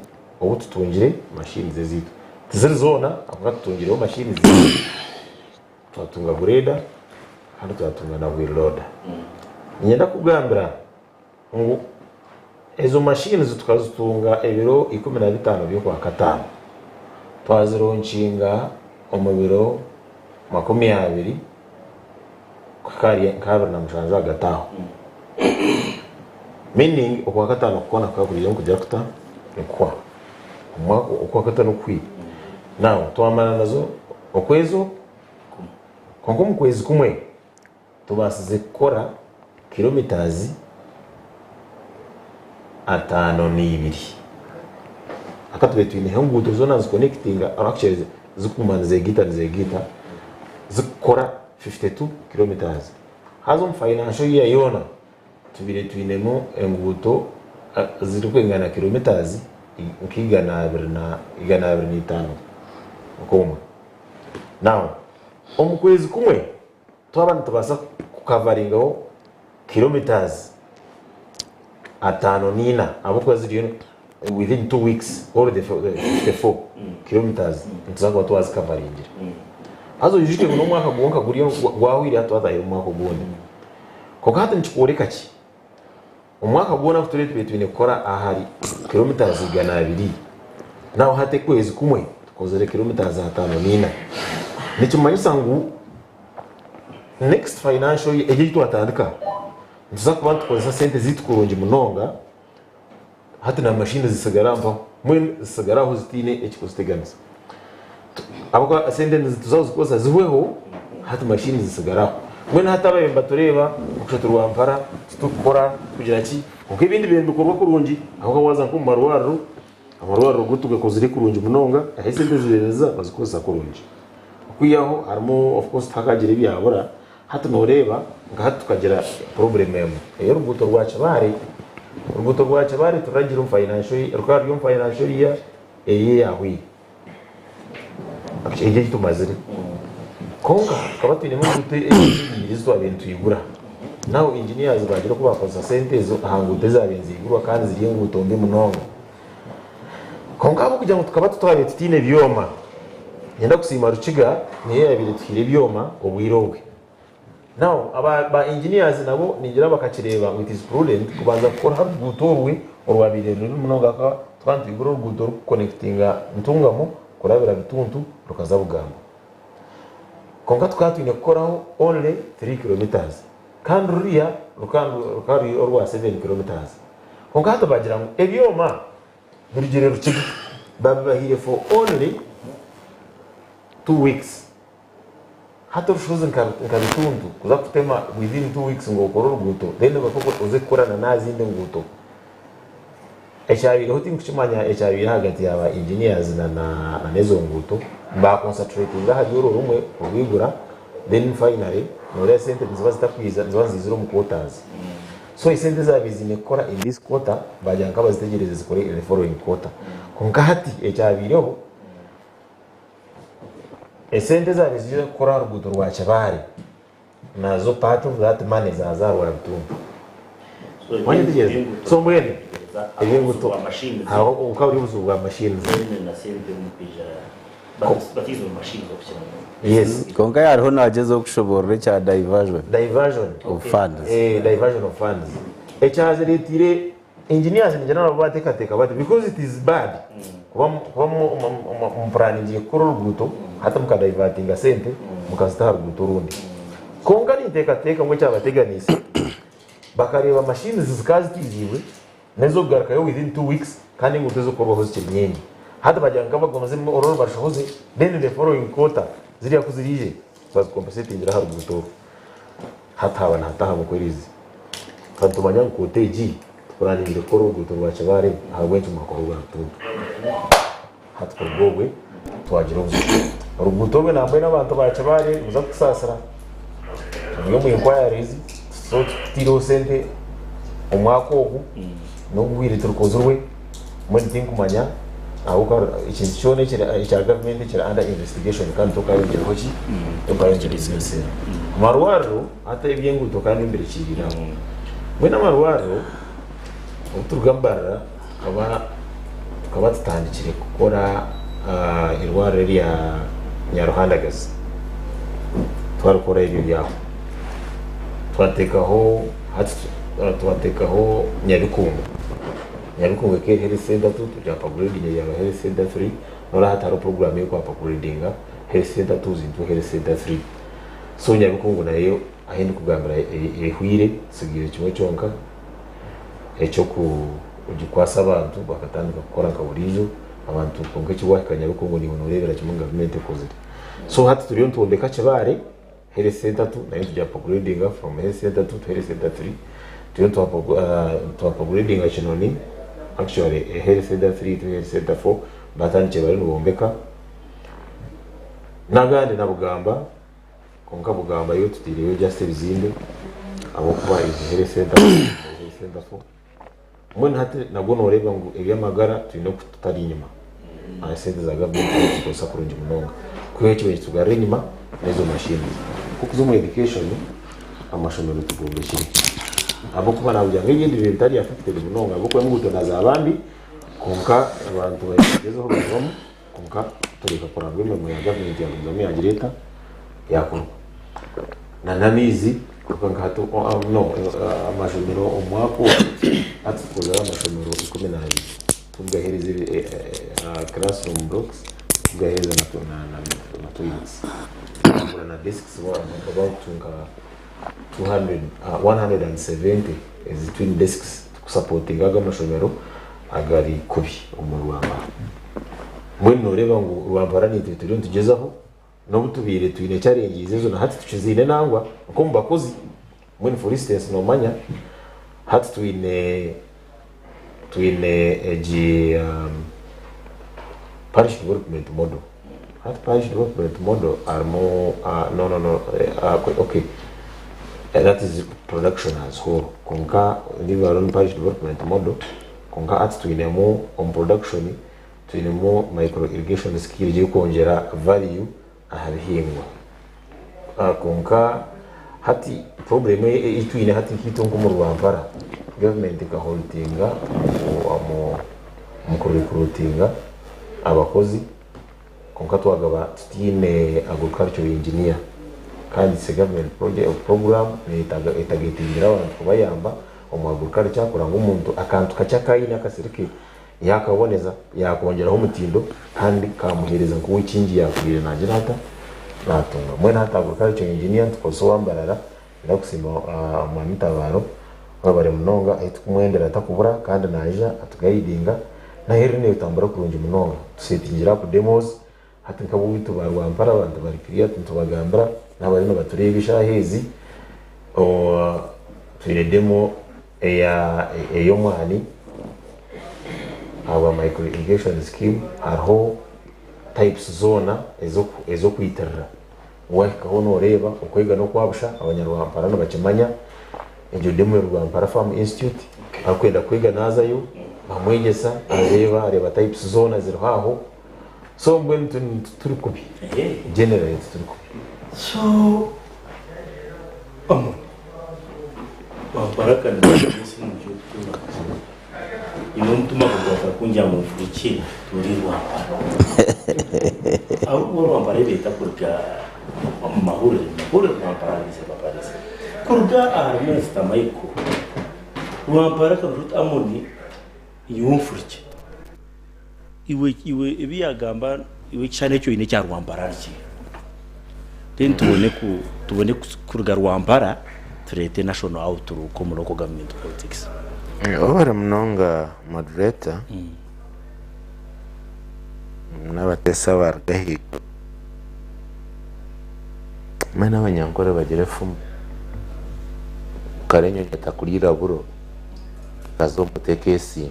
obu tutungire machines ezaitu. Tiziri zoona kwonka tutungireho machines zaitu. Twatunga grader kandi twatunga na wheel loader. Niinyenda kukugambira ngu ezo machines tukazitunga ebiro 15 by'Okwakataano, twazironkinga omu biro 20 kuhika ahari nka 27 ahagati aho. Meaning Okwakataano kwona kukaba kuriyo nikugira kuta? Nikuhwa. Omwaka Okwakataano kuhwire. Now twamara nazo okwezi okwo, kwonka omu kwezi kumwe Tubaasize kukora kilometres 52. Hati tubaire twineho enguuto zoona nizikonekitinga actually zikuguma nizegaita nizegaita zikukora 52 kilometres. Haza omu financial year yoona tubaire twinemu enguuto zirikwingana kilometres nka 225 nk'omwe. Now omu kwezi kumwe Twaba nitubaasa kukavaringaho kilometres 54 ahabw'okuba ziriyo within 2 weeks all the 54 kilometres nituza kuba twazikavaringire. Haza oijuke ngu n'omwaka gwonka guriyo gwahwire hati twatahire omu mwaka ogundi. Kwonka hati nikikworeka ki? Omwaka gwona ku turiyo tubaire twine kukora ahari kilometres 200, naho hati okwezi kumwe tukozire kilometres 54. Nikimanyisa ngu next financial year egi ei twatandika, nituza kuba nitukozesa sente zaitu kurungi munonga, hati na mashini zitsigara mpaho, mbwenu zitsigara aho zitaine ekirikuziteganisa. Ahabw'okuba esente nituza kuzikozesa zihweho, hati mashini zitsigare aho. Mbwenu hati ababaire nibatureeba okushatu rwampara titurikukora kugira ki, kwonka ebindi bibaire nibikorwa kurungi ahabw'okuba waaza nk'omu marwariro, amarwariro go tugakozire kurungi munonga ahu esente zibaire niziza bazikozesa kurungi. Okwihaho harimu of course tihakagira ebyabura, hati nooreeba nka hati tukagira problem emwe ey'oruguuto rwa Kibaare. Oruguuto rwa Kibaare tururagiire omu financial year, rukaba ruri omu financial year eyi eyahweire. Egi ei tumazire. Kwonka tukaba twinemu enguuto ezindi ibiri ezi twabaire nitwigura. Now engineers baagira oku baakozesa sente ezo aha nguuto ezaabaire niziigurwa kandi ziri enguuto mbi munonga. Kwonka ahabw'okugira ngu tukaba twabaire tutaine byoma, niinyenda kusiima Rukiga niyo yaabaire etuhaire ebyoma obwire obwe. Now aba ba engineers nabo ningira bakakireeba ngu it is prudent kubanza kukora aha ruguuto orwe orwabaire ruri munonga ahakuba tukaba nitwigura oruguuto orikuconnectinga Ntungamo kurabira Bituntu rukaza Bugambo. Kwonka tukaba twine kukoraho only 3 kilometres kandi ruriya rukaba ruri orwa 7 kilometres. Kwonka hati bagira ngu ebyoma birugire Rukiga babibahaire for only 2 weeks. Hati orushozi nka Bituntu kuza kutema within 2 weeks ngu okore oruguuto then oze kukora na n'aha zindi nguuto. Ekyabaireho tinkukimanya ekyabaire ahagati ya ba engineers na n'ezo nguuto ba concentratinga ahari orwo rumwe kurwigura then finally noreeba esente niziba zitakwija niziba niziizira omu quarters. So esente ezabaire ziine kukora in this quarter bagira nka bazitegyereze zikore in the following quarter. Kwonka hati ekyabaireho Esente ezaabaire ziija kukora aha ruguuto rwa Kibaare nazo part of that money zaaza aha rwa Bitumba. Wayetegyereza? So mbwenu eby'enguuto hariho bukaba buri obuzibu bwa machines. Yes. Kwonka hariho nagyezaho kushoborora ekya diversion Diversion. of funds. Diversion of funds. Ekyazireetiire Engineers ningira nabo bateekateeka bati because it is bad kuba kuba mupuraningiire kukora oruguuto hati mukadaivatinga sente mukazita aha ruguuto orundi. Kwonka ninteekateeka ngu ekyabateganiise bakareeba machines zikaba zitiiziibwe n'ez'okugarukayo within 2 weeks kandi enguuto ez'okukorwaho zikiri nyingi. Hati bagira ngu kabagumize oru barushohoze then the following quarter ziriya ku ziriije bazikompensetingire aha ruguuto oru. Hati haaba nihataha mukwerizi. Ka nitumanya ngu koota egi tupuraningire kukora oruguuto rwa Kibaare ahabw'enki mwakora orwa Rutuntu? Hati kuruga obwe twagira obuzibu. Oruguuto orwe nambwenu abantu ba Kibaare nimuza kutusaasira turi omu inquiries so tutaireho sente omwaka ogu n'ogwire turukozirwe mbwenu tinkumanya ahabw'okuba ekintu kyona ekya gavumenti ekiri under investigation kandi tokayongyereho ki? Tokayongyereho ezindi sente. Amarwariro hati eby'enguuto kandi mbirekiirire aho. Mbwenu amarwariro obu turuga Mbarara tukaba tukaba tutandikire kukora irwariro erya Nyaruhandagazi twarikora eryo ryaho twateekaho hati twateekaho Nyabikungu. Nyabikungu ekaba eri health center 2 tugya upgradinga yaaba health center 3 noreeba hati hariho program y'oku upgradinga health center 2 into health center 3. So Nyabikungu nayo ahu ndikugambira ehweire tsigire kimwe kyonka eky'okugikwasa abantu bakatandika kukora nka buriijo abantu kwonka eki waahika Nyabikungu naiwe nooreebera kimwe ngu gavumenti ekozire. So hati turiyo nitwombeka Kibaare health center 2 nayo nitugya upgradinga from health center 2 to health center 3 turiyo nitwa upgradinga Kinoni actually health center 3 to health center 4 batandikire bariyo nibombeka n'agandi na Bugamba. Kwonka Bugamba yo tutaireyo just ebizimbe ahabw'okuba is health center health center 4. Mbwenu hati nabwo noreeba ngu eby'amagara twine oku tutari enyima. Aha sente za gavumenti nituzikozesa kurungi munonga. Kwihaho ekyo nikitugarura enyima n'ezo machines. Ku okuza omu education, amashomero tugombekire. Ahabw'okuba naagira ngu ebindi bibaire bitari affected munonga ahabw'okuba enguuto na zaaba mbi kwonka abantu bagyezeho barabamu kwonka tureeka kureba ngu emirimo ya gavumenti yagumizamu yaagira eta yaakorwa. Na n'amaizi kwonka nka hati no amashomero omu mwaka ogu hati tukozire amashomero 12 tukugaheereza classroom blocks tukugaheereza na toilets twagura na desks about nka 200, 170 ezi twin desks tukusapotinga ago amashomero agari kubi omu Rwampara. Mbwenu noreeba ngu Rwampara nitwe turiyo nitugyezaho n'obu tubaire twine challenges ezo na hati tukiziine nangwa nk'omu bakozi. Mbwenu for instance nomanya hati twine twine egi um, parish development model. Hati parish development model harimu no no no okay that is production as whole kwonka leave alone parish development model kwonka hati twinemu omu production twinemu micro irrigation skill erikwongyera value aha bihingwa kwonka hati problem ei twine hati nkaitwe nk'omu Rwampara government ekaholtinga omu kurecruitinga abakozi Kwonka twagaba tutaine agricultural engineer kandi it's a government project program etagetingire abantu kubayamba omu agriculture kureba ngu omuntu akantu kakye aku aine akasiri ke yakaboneza yakongyeraho omutindo kandi kamuhereza nk'owekingi yakubaire nagira ata natunga. Mbwenu hati agriculture engineer nitukozesa owa Mbarara Ndakusiima Mwami Tabaro webare munonga ahi tukumwendera takubura kandi naija atugayidinga naheru netambura kurungi munonga tusetingire up demos hati nkaboweitu ba Rwampara abantu bari clear nitubagambira nabariyo nibatureeba eshaaha ezi twine demo eyomwani ahabwa micro irrigation scheme hariho types zoona ezokwitirira. Waahikaho nooreeba, okwega n'okwa busha, Abanyarwampara nibakimanya. Egyo demo ya Rwampara Farm Institute, arikwenda kwega naazayo, bamwegyesa, areeba, areeba types zoona ziriho aho. So mbwenu tituri kubi, generally tituri kubi. So Amon, Rwampara akaniga ensi nungi y'okutuura. Nyowe omutima gugwaza kungira ngu nfurukye ntuure Rwampara. Ahabw'okuba Rwampara ebaire etakuruga omu mahurire, mahurire Rwampara Rwampara. Kuruga ahari Minisita Michael, Rwampara akagira oti Amoni nyowe nfurukye. Iwe iwe ebi yagamba iwe ekishushani eki oine ekya Rwampara ni kiiha? Then tubone ku tubone kuruga Rwampara tureete national outlook omu local government politics. Webare munonga moderator n'abateesa abaruga ahaiguru. Mbwenu abanyankore bagira efumu kare enyonyi etakuriira buro ekaza omu muti ekesiima.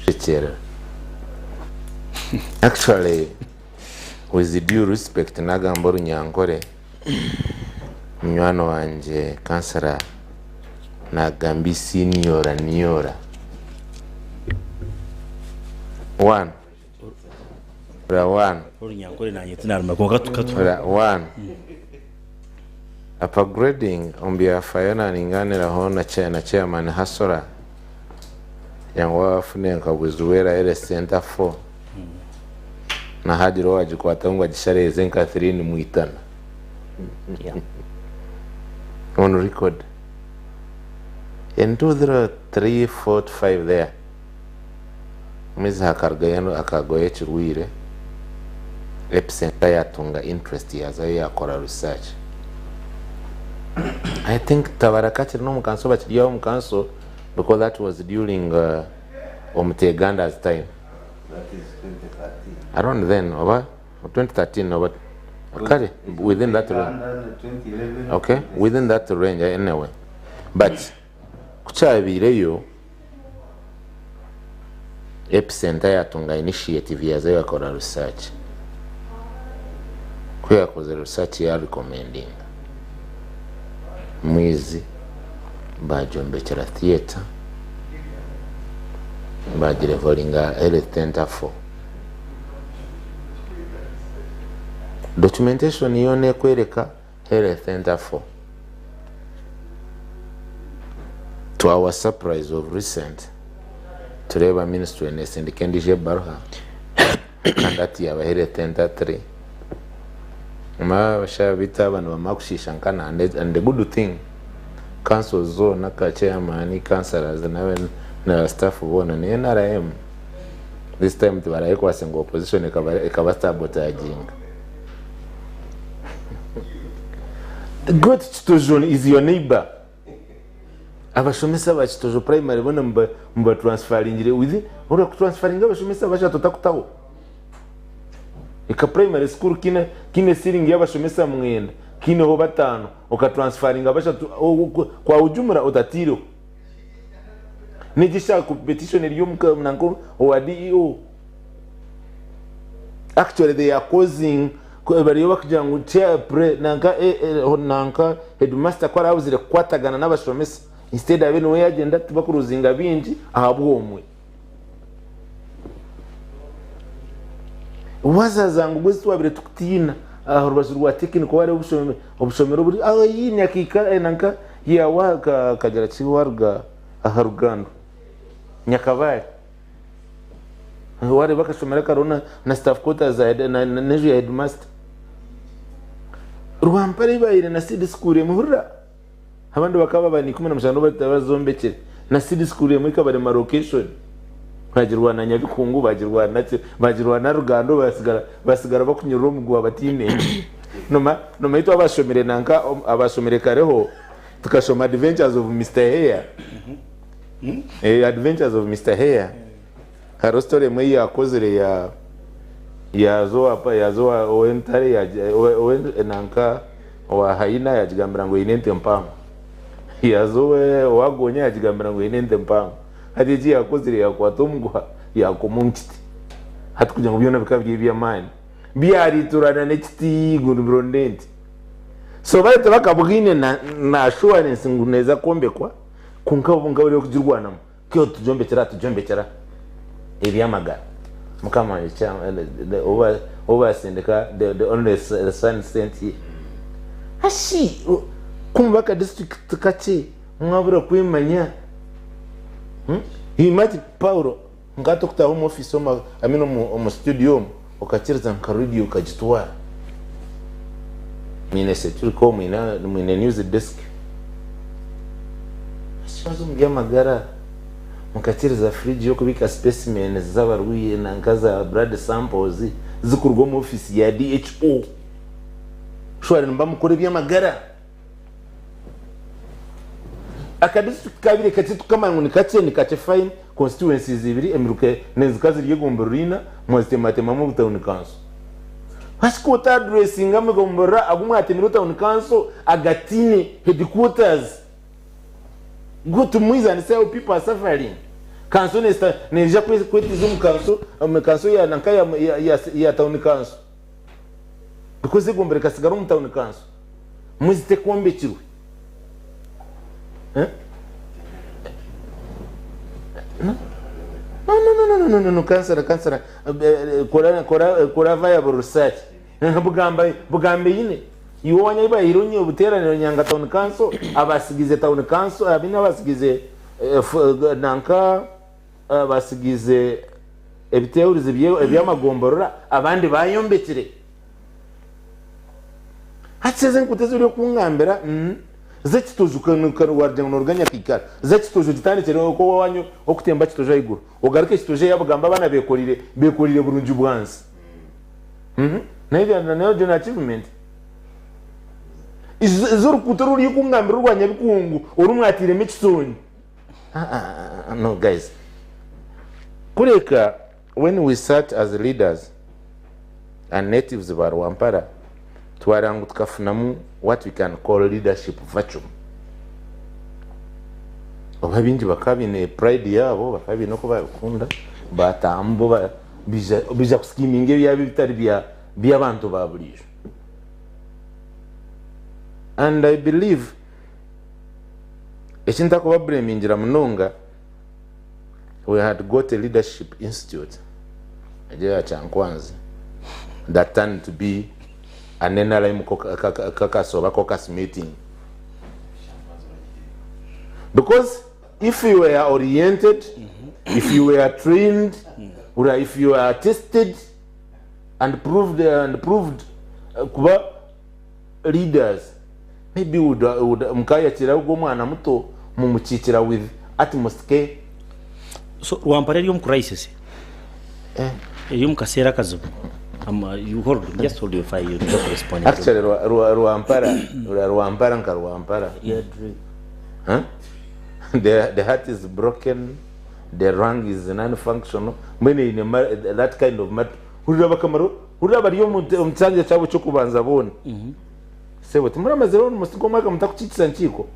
Shekyerera. Actually with due respect nagamba orunyankore munywani wangye kansara nagamba isiniora niora one ora one Orunyankore nanye tinarumanya kwonka tukatu. ora one upgrading omu byafaayo naninganiraho na chairman Hasora Kugira ngu waaba nka Buzuwera Health Centre 4 na haagira owaagikwataho ngu agishare eze nka 3 nimwitana. On record. In 2, 3, 4 to 5 there, Mwizi hakarugayo akagwayo ekirwaire, Epicenter yaatunga interest yaazayo yaakora research. I think Tabaraka akiri n'omu kanso bakiri aho omu kanso because that was during Omuteganda's time. That is 2013. Around then oba 2013 oba kare within that range. 2011. Okay, within that range anyway. But ku kyabaireyo Epicenter yatunga initiative yazayo yakora research. Ku yakozire research ya recommendinga Mwizi bagyombekyera theatre bagirevolinga health center 4. Documentation yoona ekwereka health center 4. To our surprise of recent tureeba ministry nesindika endijo ebaruha kandi hati yabaheire tentatiri abashaija beitu aba nibamara kushiisha nkana and the good thing councils zoona ka chairman, councillors na staff boona ni NRM this time tibarayekwatse ngu opposition ekaba sabotaginga. Go to Kitojo is your neighbor. Abashomesa ba Kitojo primary bona mubatransferingire with ora kutransferinga abashomesa bashatu otakutaho. Eka primary school kine kine ceiling y'abashomesa mwenda kineho batano okatransferinga bashatu kwa ujumla otatiireho. Negisha competition eri omu nanka owa DEO. Actually they are causing bariyo bakugira ngu chair pre nanka eh, eh, nanka headmaster ku arabuzire kukwatagana n'abashomesa instead abe niwe yagenda tibakuruzinga bingi ahabwomwe wazaza ngu gwezi twabire tukutiina aha rubaju rwa technical wariho obushome obushomero buri aho iyi nyakika eh, nanka yawa kagira ki waruga aha rugando nyakabare Wareeba akashomero akariho na, na staff quarters za head, na, na, n'enju ya headmaster. Rwampara ebaire na seed school emwe hurira abandi bakaba baba ni 17 bazombekire na seed school emwe ekabarema location bagirwana Nyabikungu bagirwana ki bagirwana Rugando basigara basigara bakunyurira omuguha batiine enju noma noma itwe abashomire nanka abashomire kareho tukashoma Adventures of Mister Hare Eh, Adventures of Mister Hare hariho story emwe ei yakozire ya yaaza owa pa- yaaza owa ow'entare yaagi- owe- owe- nanka owa hyena yaagigambira ngu eine ente mpango yaaza owe owa gonya yaagigambira ngu eine ente mpango hati eki yakozire yaakwata omuguha yaakoma omu kiti hati kugira ngu byona bikaba biri eby'amaani byariturana n'ekiti ngu nibironda ente so bari tibakabwine na na assurance ngu neeza kwombekwa Kwonka bo nkabari okugirwanamu, kyo tugyombekera tugyombekera eby'amagara. Mukama wangye kya obu obu basindika the the only son sent here. Hashi ku muba aka district kakye mwabura kwemanya. Hmm? Imagine Paulo nka tokutaha omu office omu I mean omu omu studio omu okakiriza nka radio okagitwara. Mwine securicom mwine mwine news desk. Ekibazo omu by'amagara mukakiriza fridge y'okubika specimens z'abarwaire nanka za blood samples zikuruga omu office ya DHO. Surely nimuba mukora eby'amagara. Aka district kabire kakye tukamanya ngu nikakye nikakye fine constituencies ibiri emiruka nezika ziri egomborora ina mwazitematemamu obu town council. Hati ku ota addressinga amagomborora agu mwatemire town council agatine headquarters go to and say how people are suffering. Council nesta neija kwetiza omu council omu council ya nanka ya, ya, ya, ya town council because egombora ekasigara omu town council. Mwezi tekwombekirwe. Eh? No? No, no, no, no, no, no, no, kansara, kansara, kora, kora, kora viable research. Bugamba, bugambe yine. Iwe wanya ibaire onye obuteraniro Nyanga Town Council, abasigize Town Council, abine abasigize nanka abasigize ebitehurizi eby'amagomborora abandi bayombekire. Hati ezi enkuuto ezi ori okungambira z'ekitojo wagira ngu noruga Nyakaikara, z'ekitojo gitandikire okwo owaanyu okutemba kitojo ahaiguru ogaruke kitojo eyabugamba abaana bekoreire bekoreire burungi bwansi nayo egyo ni achievement? Ez'orukuuto oru ori kungambira orwa Nyabikungu oru mwatairemu ekisonyi no guys kureka when we sat as leaders and natives ba Rwampara twareba ngu tukafunamu what we can call leadership vacuum. Oba baingi bakaba baine pride yaabo, bakaba baine oku babikunda, bataahamu bo baija baija kusikiminga ebyabo ebitari bya by'abantu ba buriijo. And I believe eki ntakubaburemingira munonga, we had got a leadership institute egyo eya Kyankwanzi that turned to be an NRM caucus oba caucus meeting because If you were oriented, if you were trained, or if you are tested and proved and proved kuba leaders, maybe would, would mukayakira ogwo omwana muto mumukiikira with utmost care. So Rwampara eri omu crisis. Eri omu kaseera akazibu. You hold, just hold your fire, you don't respond. Actually, Rwampara, Rwampara nka Rwampara. Yeah, drip. Huh? The heart is broken, the lung is non-functional. Mbwenu eine that kind of mat. Hurira bakamaro, hurira bari omu omu kyanja kyabo ky'okubanza boona. Sebo timuramazire almost nk'omwaka mutakukiikisa nkiiko.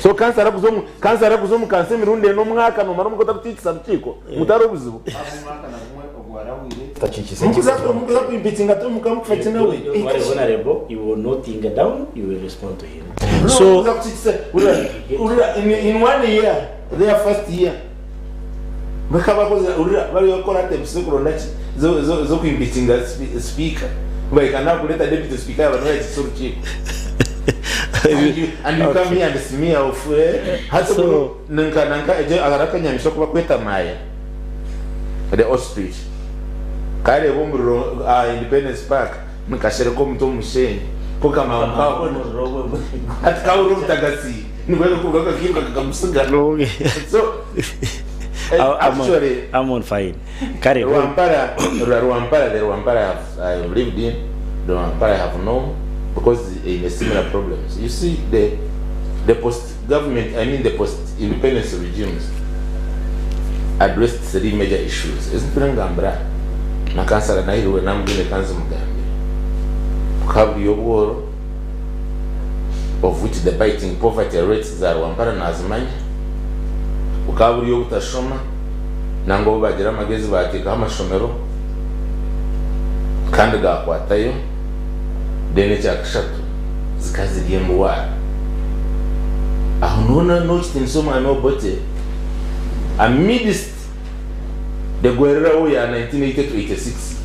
So kansara kuza omu kansara kuza omu kansa emirundi ena omwaka nomara omwaka otakukiikisa rukiiko mutari obuzibu. Mukuza kuimpeachinga Tom mukamufa ki nawe? Wari honorable, you will noting down, you will respond to him. So So kukiikisa urira urira in one year, their first year. Bakabakoze urira bari bakora attempts z'okuronda ki z'okuimpeachinga speaker. Bahika nakureta deputy speaker yaba niwe yakiikisa orukiiko. And you come here and smear off hati So- nanka nanka ejo arakanyamisha kuba kweta maya the ostrich kareba omuriro aha Independence Park nikashereka omuti omu mushenyi ko kamamuka hati kahurira obutagasi nibwo kakuruga kakiruka kakamusiga. So actually I'm on fine. Kare, Rwampara, Rwampara, the Rwampara I have lived in, the Rwampara I have known, because in a similar problems. You see, the post-government, I mean the post-independence regimes addressed three major issues. Isn't Ngambra, na kansala nahiriwe namubwire kanzi mugambe. Bukaba obworo, of which the biting poverty rates za Rwampara nazimanya. Bukaba buri obutashoma, nangwa bo bagira amagezi bateekaho amashomero kandi gakwatayo. Then ekyakashatu zikaba ziri embuwaara. Aho niho nokitinisa omwami Obote amidst the guerrilla war ya 1980 to 86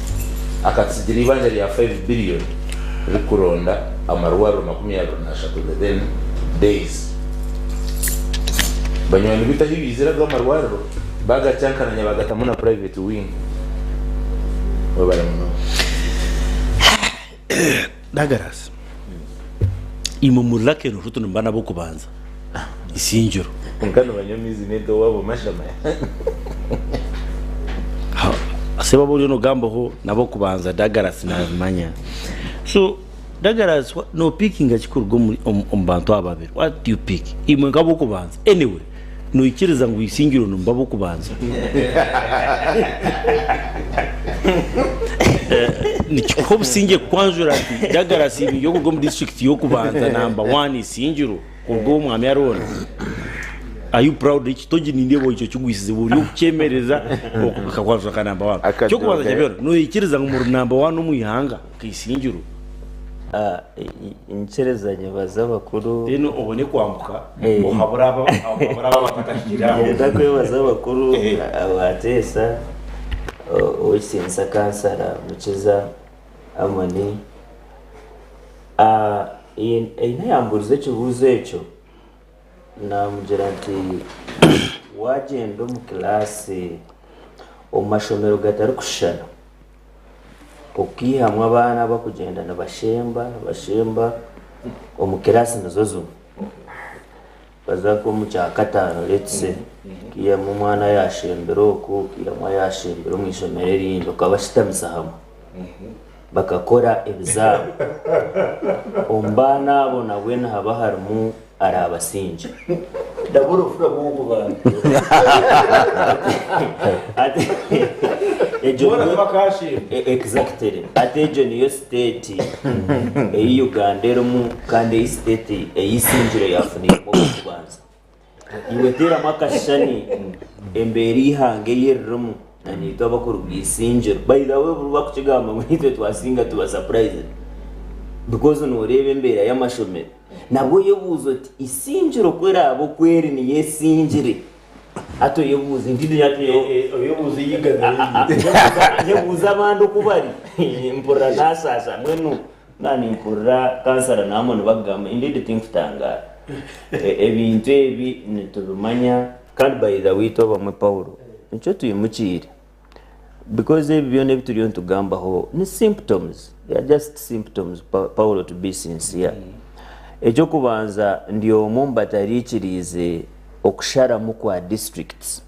akatusigira ibanja rya 5 billion rikuronda amarwariro 23 the then days. Banywani bitu ahu biziraga amarwariro bagacyankaranya bagatamu na private wing. Webare munonga. Douglas, imwe muri lucky enough nimuba n'ab'okubanza Isingiro. Kwonka nibanywa amaizi n'ente owaabo mashama. Sebo abu oriyo nogambaho n'ab'okubanza Douglas nabimanya. So Douglas nopikinga ki kuruga omu bantu aba babiri? What do you pick? Imwe nk'ab'okubanza. Anyway, noikiriza ngu Isingiro nimuba ab'okubanza? Nikikuha obusingye kukwanjura nti Douglas ndi okuruga omu district y'okubanza number one Isingiro kuruga owu Mwami Arooni. Are you proud? Eki togi nindeeba ekyo kigwisize ori okukyemereza okakwanjura nka number one. Eky'okubanza kya byona noikiriza ngu muri number one omu ihanga nka Isingiro? Nyikiriza nyebaze abakuru. Then obone kwambuka ohabure aba abatakahikire aho. Niinyenda kwebaza abakuru abateesa, Owekitiinisa Kansara Mukiza Amoni. Eine yambuurize ekibuuzo ekyo, naamugira nti waagyenda omu kilaasi omu mashomero gatarikushushana, okaihamu abaana abarikugyenda nibashemba nibashemba omu kilaasi nizo zimwe, baza nk'omu kyakataano let's say, okaihamu omwana yaashembera oku, okaihamu ayaashembera omu ishomero erindi okabashutamisa hamwe bakakora ebizaabo, omu baana abo nabwe nihaba harimu araabasingye. Ndabura ofura bw'okubanza. Ati egyo Boona niyo tibakaashiima. Exactly. Ati egyo niyo state ei Uganda erimu kandi ei state ei Isingiro yaafuniiremu ogw'okubanza. Iwe teeramu akashushani embeera eihanga ei eririmu na naitwe abakuruga Isingiro. By the way buri bakukigamba ngu naitwe twasinga tuba surprised because nooreeba embeera y'amashomero. Nabwo oyebuuza oti Isingiro ku eraabe oku eri niyo esingire, hati oyebuuza endiijo hati Oyebuuza ei igana eri. Nyebuuza abandi oku bari, mpurira naashaasha mbwenu. Na nimpurira kansara na Amon bakugamba, indeed tinkutangaara. Ebintu ebi nitubimanya kandi by the way itwe abamwe Paulo nikyo twimukiire because ebi byona ebi turiyo nitugambaho ni symptoms, they are just symptoms Paulo to be sincere. Eky'okubanza ndi omwe omu batariikiriize okusharamu kwa districts.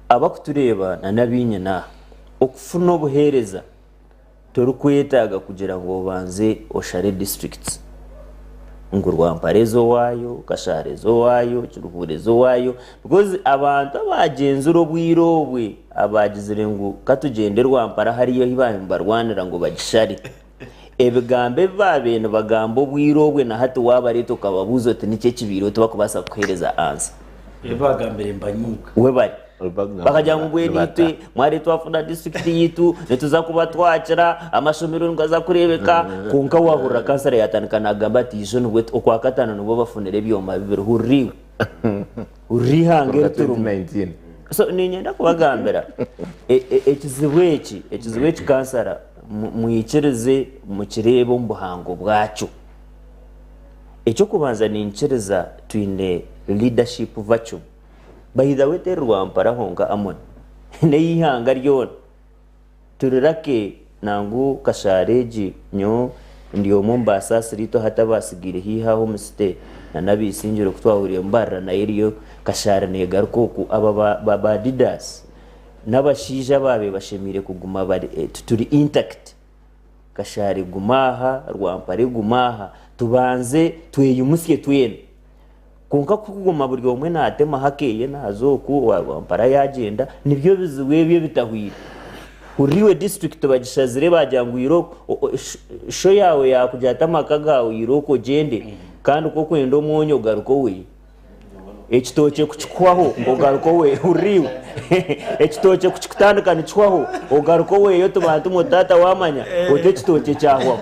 Abakutureeba na n'abinyina aha, okufuna obuheereza Torikwetaaga kugira ngu obanze oshare districts ngu Rwampara eze owaayo, Kashaara eze owaayo, Kiruhura eze owaayo because abantu abagyenzire obwire obwe abaagizire ngu katugyende Rwampara hariyo ahu baabaire nibarwanira ngu bagishare. Ebigambo ebi baabaire nibagamba obwire obwe na hati waabareeta okababuuza oti niki ekibaireho tibakubaasa kukuheereza answer. Ebi baagambire mbanyiiga. Webare. Bakagira ngu mbwenu itwe mwari twafuna disiturikiti yaitu nituza kuba twakira, amashomero nigaza kureebeka. Kwonka waahurira kansara yaatandika naagamba ati ijo nibwo Okwakataano nibwo bafunire ebyoma bibiri. Hurira iwe. Hurira eihanga eri turimu. So niinyenda kubagambira ekizibu eki, ekizibu eki kansara mwikirize mukireebe omu buhango bwakyo. Eky'okubanza niinyikiriza twine leadership vacuum. By the way teri Rwampara honka Amon, n'eihanga ryona. Turi lucky nangu kashaara egi nyowe ndi omwe omu basaasira itwe hati abasigaire haihi aho omu city na n'abaisingiro ku twahuriire Mbarara nayo eriyo kashaara negaruka oku. Aba ba ba Didas n'abashaija abaabaire bashemeire kuguma bari turi intact. Kashaara egume aha, Rwampara egume aha, tubanze tweyimutsye twena. Kwonka ku kuguma buri omwe naatemaho akeeye naaza oku, owa Rwampara yaagyenda, nibyo bizibu ebyo ebitahwire. Hurira iwe disiturikiti bagishazire baagira ngu irooko, sho yaawe yaakugira ati amaka gaawe irooko ogyende, kandi ku okwenda omwonyo ogaruke owe. Ekitookye ku kikuhwaho ogaruke owe. Hurira iwe, ekitookye ku kikutandika nikihwaho ogaruke oweyo oti bantu mwe oti taata waamanya oti ekitookye kyahwaho.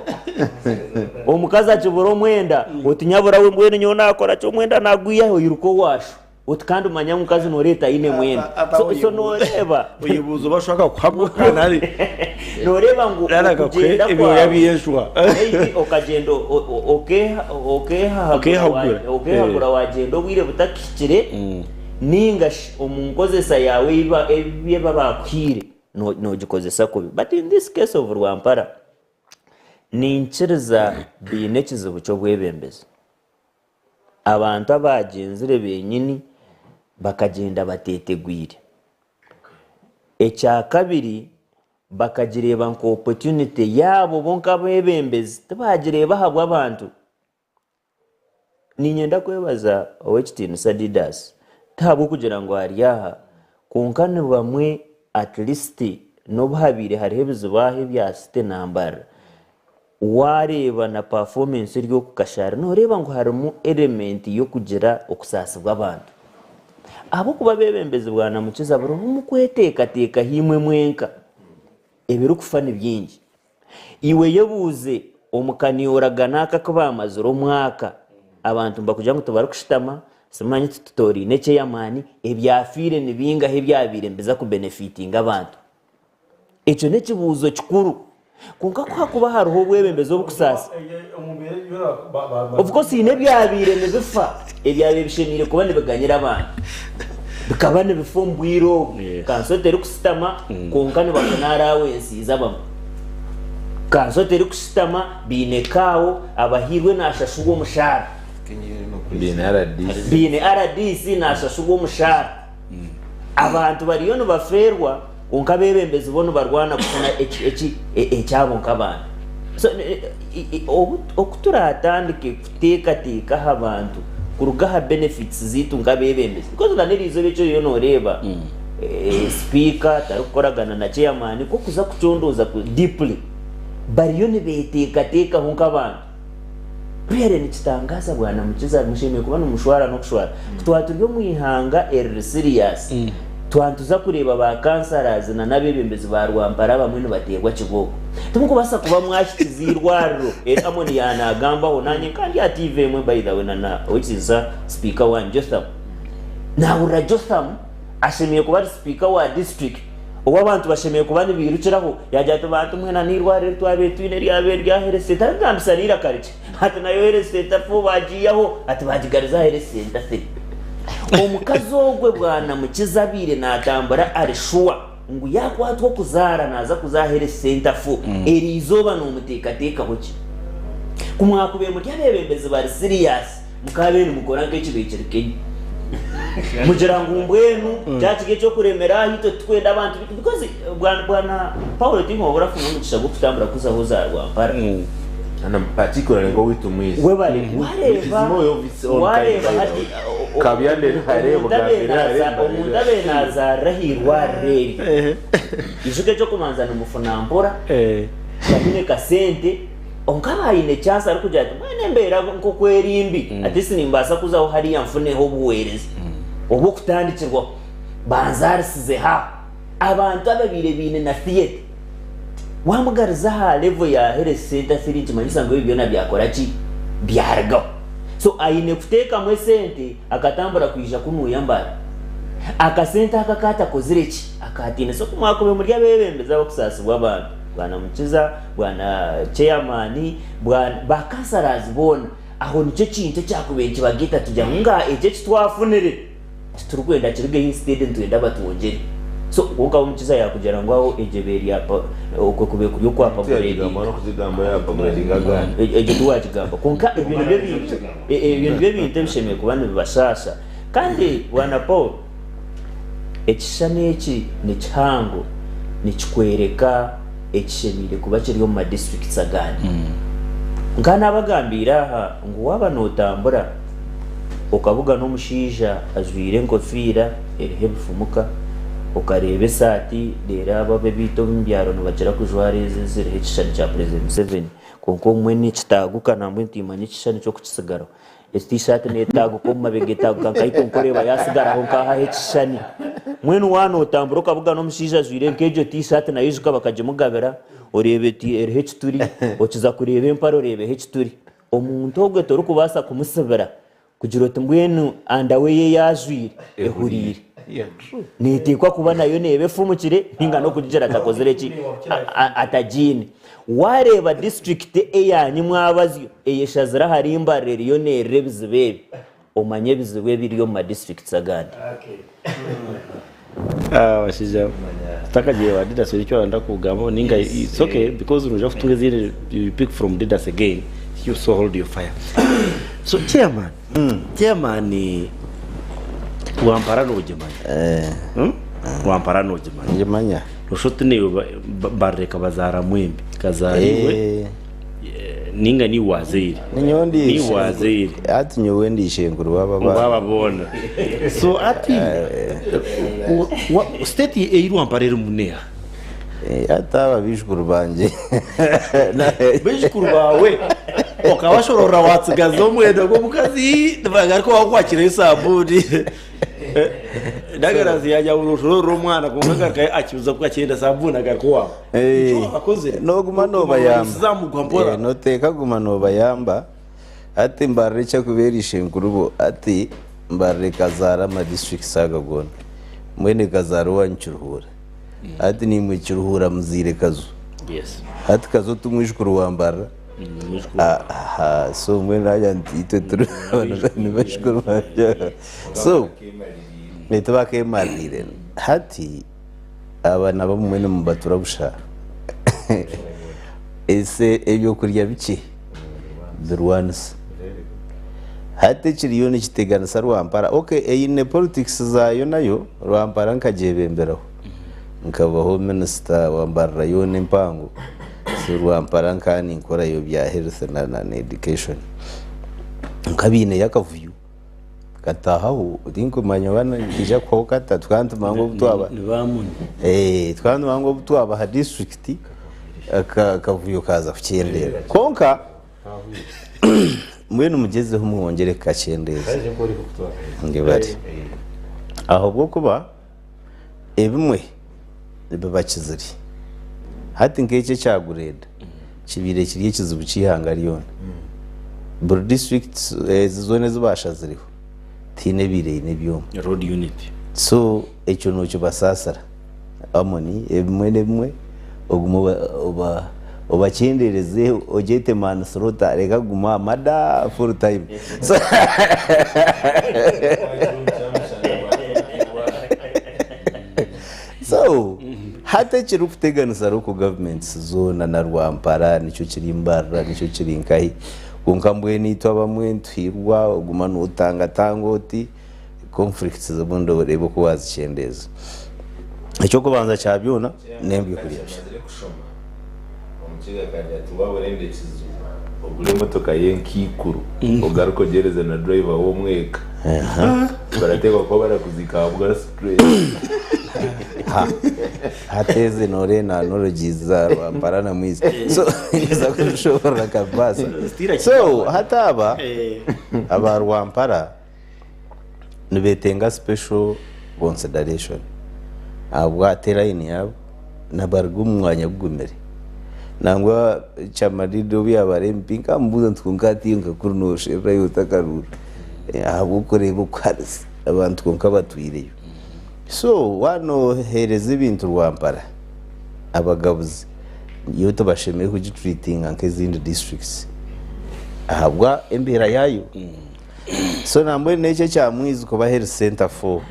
Omukazi akibura omwenda oti nyabura we mbwenu nyowe naakora ki omwenda naagwiha hi oiruka owaasho oti kandi manya omukazi nooreeba taine mwenda. So so nooreeba Oyebuuza oba sho akakuha nari nooreeba ngu nari akakuha okugyenda ebyoya kwawe by'enshwa. maybe okagyenda Okeehagura. Okeehagura waagyenda obwire butakahikire nainga shi omu nkozesa yaawe ei baakuhaire noogikozesa kubi. But in this case of Rwampara, niinyikiriza baine ekizibu ky'obwebembezi. Abantu abaagyenzire benyini bakagyenda bateetegwire. Ekyakabiri, bakagireeba nka opportunity yaabo bo nk'abeebembezi tibaagireeba ahabw'abantu. Niinyenda kwebaza Ow'ekitiinisa Didas, ti ahabw'okugira ngu ari aha, kwonka ni bamwe at least n'obu habaire hariho ebizibu aha ebya City na Mbarara, waareeba na performance eri oku Kashari nooreeba ngu harimu element y'okugira okusaasibwa abantu. Ahabw'okuba abeebembezi bwa Namukiza buri omwe kweteekateekaho imwe mwenka, ebirikufa ni bingi. Iwe yebuuze omu kanioragano aka aku baamazire omwaka, abantu nibakugira ngu tibarikushutama, simanyi titutoraine chairman, ebyafiire ni bingahi ebyabaire nibiza kubenefitinga abantu? Ekyo n'ekibuuzo kikuru. Kwonka ku hakuba hariho obwebembezi obukusaasa, of course haine ebyabaire nibifa ebyabaire bishemereire kuba nibiganyira abantu. Bikaba nibifa omu bwire obwo. Kanso terikushutama kwonka nibafuna allowance abamwe. Kanso terikushutama baine kaawo abahairwe naashashurwa omushaara. Baine RDC. Baine RDC naashashurwa omushaara. Abantu bariyo nibafeerwa kwonka abeebembezi bo nibarwana kufuna ekyabo nk'abantu. So oku turaatandike kuteekateeka aha bantu kuruga aha benefits zaitu nk'abeebembezi because na n'eriizooba eki oriyo nooreeba sipiika tarikukoragana na chairman ku okuza kucondooza deeply bariyo nibeeteekateekaho nk'abantu. Really nikitangaaza bwana Mukiza mushemereire kuba nimushwara n'okushwara. Ku twaba turi omu ihanga eriri serious, twaba nituza kureeba ba councillors na n'abebembezi ba Rwampara abamwe nibateerwa kibooko. Timukubaasa kuba mwahikize eirwariro eri Amon yaanagambaho naanye nka ndi aha TV emwe by the way na na ow'ekitinisa sipiika wanyu Jotham. Naahurira Jotham ashemereire kuba ari sipiika wa district. Ou abantu bashemereire kuba nibairukiraho, yaagira ati, Bantu mwena n'eirwariro eri twabaire twine ryabaire rya Health Centre, arikugambisa n'eiraka rikye ati, Nayo Health Centre four baagiihaho, ati baagigariza aha Health Centre three. Omukazi ogwe Bwana Mukiza abaire naatambura ari shuwa ngu yaakwatwa okuzaara naaza kuza aha Health Centre four, eriizooba noomuteekateekaho ki? Ku mwakubaire muri abeebembezi bari siriyasi, Mukaabaire nimukora nk'ekibaire kiri Kenya. Mugira ngu mbwenu kyaba kiri eky'okuremera aha itwe titukwenda abantu baitu because bwana bwana Paulo tiimwe waba orafuna omugisha gw'okutambura kuza ahu ozaarwa mpara. And particularly nk'owaitu mwizi. Webale It is wareeba more of its own kind wareeba by the hati way. Kabyanda eri hare, omuntu Buganda abaire eri hare, naaza Mbarara eri omuntu hare. abaire naazaarira aha irwariro eryo ijuka eky'okubanza nimufuna mpora taine kasente Kwonka aba aine chance arikugira ati mbwenu embeera nk'oku eri mbi, at least nimbaasa kuzaho hariya nfuneho obuhwerezi obw'okutandikirwaho, banzaarisizeho aho. Abantu ababaire baine na theatre, waamugariza aha level ya health centre three nikimanyisa ngu ebyo byona byakora ki? Byarugaho. So aine kuteekamu esente akatambura kwija kunuuya Mbale. Akasente ako aku atakozire ki? Akaataine. So ku mwakubaire muri abeebembezi abarikusaasibwa abantu, Bwana Mukiza, Bwana chairman, bwana ba councillors boona, aho nikyo kintu ekyakubaire nikibagaita tugira ngu nga eki ekitwafunire titurikwenda kirugeho instead nitwenda batwongyere. So kwonka Omukiza yakugira ngu aho egyo ebaire eri apa okwo kubaire kuri okwa upgradinga. Egyo tiwagigamba kwonka ebyo nibyo bintu ebyo nibyo bintu ebishemereire kuba nibibashaasha. Kandi bwana Paul, Ekishushani eki nikihango nikikworeka ekishemeire kuba kiri omu ma districts agandi. Nka nabagambiire aha ngu waaba notambura okabugana omushaija ajwaire enkofiira eriho ebifumuka, okareeba esaati reero abo ab'ebiito omu byaro nibakira kujwara ezo eziriho ekishushani kya President Museveni kwonka obumwe nikitaaguka nambwenu timanya ekishushani ky'okukisigaraho. Egi tishaati neetaaguka omu mabega etaaguka nka itwe nkoreeba yaasigaraho nk'aha ekishushani. Mbwenu waaba nootambura okabugana omushaija ajwaire nk'egyo tishaati nayo ijuka bakagimugabira, oreeba eti eriho ekituri, okiza kureeba empare oreebeho ekituri. Omuntu ogwe torikubaasa kumusibira kugira oti mbwenu andawe ye ei ajwaire ehuriire. Neeteekwa kuba nayo neeba efumukire nainga n'okugigira atakozire ki? Atagiine. Waareeba disiturikiti eya Nyimwabazyo eyeshazire ahari Mbarara eriyo neerira ebizibu ebi, omanye ebizibu ebiri omu madisiturikiti agandi. Abashaija tutakagiire wa Didas oine eki orenda kugambaho ninga it's okay because noija kutunga ezindi you pick from Didas again you so hold your fire. So chairman, chairman Rwampara nogimanya? Rwampara nogimanya? Ngimanya. Noshusha oti naiwe Mbarara ekabazaara mwembi, ekazaara iwe Eh. ninga niiwe waazaire. Ninyowe ndi Niiwe waazaire. Hati nyowe ndi ishenkuru w'aba baana. W'aba boona. So hati state ei Rwampara erimu neeha? Eh, hati aba baijukuru bangye. Baijukuru baawe okabashorora waatsigaza omwenda gw'omukazi nibagaruka waakwakireyo esabuuni. Douglas yagira ngu noshorora omwana kwonka agaruka akibuza ku akyenda sabuuni agaruka owaawe. Eh, Nikyo wabakozire. Noguma Noguma nobayamba. zamugwa mpora. Eh, noteeka guma nobayamba hati mbarira ekyakubeera ishenkuru bo hati mbarira ekazaara ama districts aga goona mbwenu ekazaara owanyu Kiruhura hati naimwe Kiruhura muzaire Kazo Yes. hati Kazo ti mwijukuru wa Mbarira Aha, so mbwenu nagira nti itwe turi ni baijukuru bangye. So tibakeemaririire. Hati aba nabo mbwenu nimubatura busha. Ese ebyokurya bikye birwanisa. Hati ekiriyo nikiteganisa Rwampara, okay eine politics zaayo nayo, Rwampara nkagyebemberaho. Nkabaho minisita wa Mbarara yoona empango. So Rwampara nkaba ninkorayo bya health na na education. Nkabiineyo akavuyo kataahaho tinkumanya oba nikaija kuhwaho kata tukaba nitumanya ngu obu twaba tukaba nitumanya ngu obu twaba aha disiturikiti akavuyo kaaza kukyendeera. Kwonka mbwenu mugyezeho mwongyere kukakyendeeza. Ngibare. Ahabw'okuba ebimwe biba kizire. Hati nk'eki ekya grade kibaire kiri ekizibu ky'eihanga ryona. Buri district ezi zoona ezi baashazireho tihaine ebaire eine ebyoma. Road unit. So ekyo nookibasaasira. Amoni ebimwe n'ebimwe ogume obakyendeereze ogyete manslaughter reka kuguma aha murder full time. So hati ekirikuteganisa local governments zoona na Rwampara nikyo kiri Mbarara nikyo kiri nkahi kwonka mbwenu itwe abamwe nituhiirwa oguma notangatanga oti conflicts obundi oreebe oku wazikyendeeza. Eky'okubanza kya byona n'ebyokurya bye. Kimazire kushoma, omukiga akagira ati waaba orenda ekizibu ogure emotoka y'enkaikuru ogaruke ogyereze na driver w'omweka. Barateekwa kuba barakuziika ahabwa stress. Hati ezi noreeba analogies za Rwampara na Mwizi. So niza kuzishoborora kabaasa. So hati aba aba Rwampara nibetenga special consideration ahabwa terrain yaabo nibaruga omu mwanya gugumire. Nangwa Chamaride obu yaaba ari MP nkamubuuza nti kwonka hati nka kuri nosherurayo ota akaruuru ahabw'okureeba oku harize abantu kwonka batwireyo. So waaba noheereza ebintu rwampara abagabuzi yo tibashemereire kugitreatinga nk'ezindi districts ahabwa embeera yaayo. So nambwenu n'ekyo ekya Mwizi kuba health center for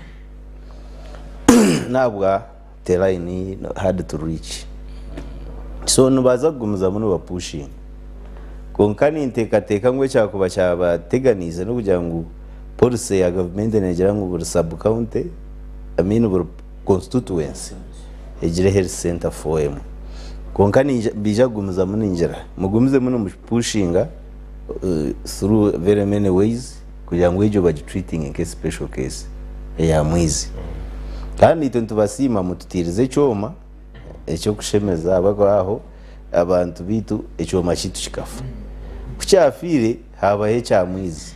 n'ahabwa terrain hard to reach. So nibaza kugumizamu nibapushinga. Kwonka ninteekateeka ngu ekyakuba kyabateganiise n'okugira ngu policy ya gavumenti neegira ngu buri sub county, I mean buri constituency egire health center for emwe. Kwonka nibaija kugumizamu ningira mugumizemu nimupushinga through very many ways kugira ngu egyo bagitreatinge nke special case eya Mwizi. Kandi itwe nitubasiima mututiirize ekyoma eky'okushemeza ahabw'okuba aho abantu baitu ekyoma kyaitu kikafa. Ku kyafiire haabaho ekya Mwizi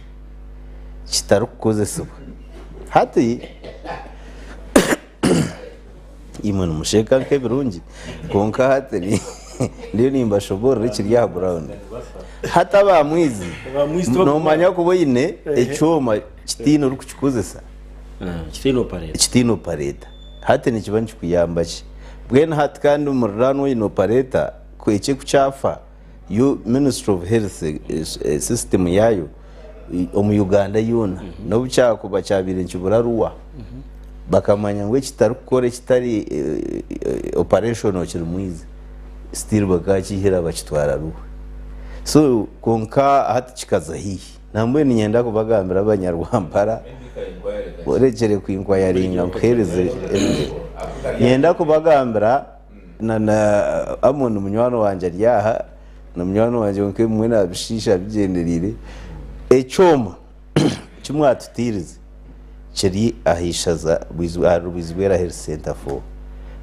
kitarikukozesibwa. Hati Imwe nimusheeka nk'ebirungi, kwonka hati ndiyo nimbashoboorora ekiri aha ground. Hati aba mwizi, noomanya kuba oine ekyoma kitaine orikukikozesa, kitaine operator. Hati nikiba nikikuyamba ki? Mbwenu hati kandi omuriraanwa oine operator, ekye ku kyafa, yo Ministry of Health system yaayo omu Uganda yoona n'obu kyakuba kyabaire nikibura Arua bakamanya ngu ekitarikukora ekitari operational kiri mwizi still bakakihira bakitwara Arua. So kwonka hati kikaza haihi. Nambwenu niinyenda kubagambira abanyarwampara orekyere kwinquayaringa nkuheereze evidence. Niinyenda kubagambira Na na Amoni munywani wangye ari aha, na munywani wangye kwonka ebimwe naabishiisha abigyendereire. Ekyoma ki mwatutiirize kiri aha ishaza ahari Rwizibwera Health Centre for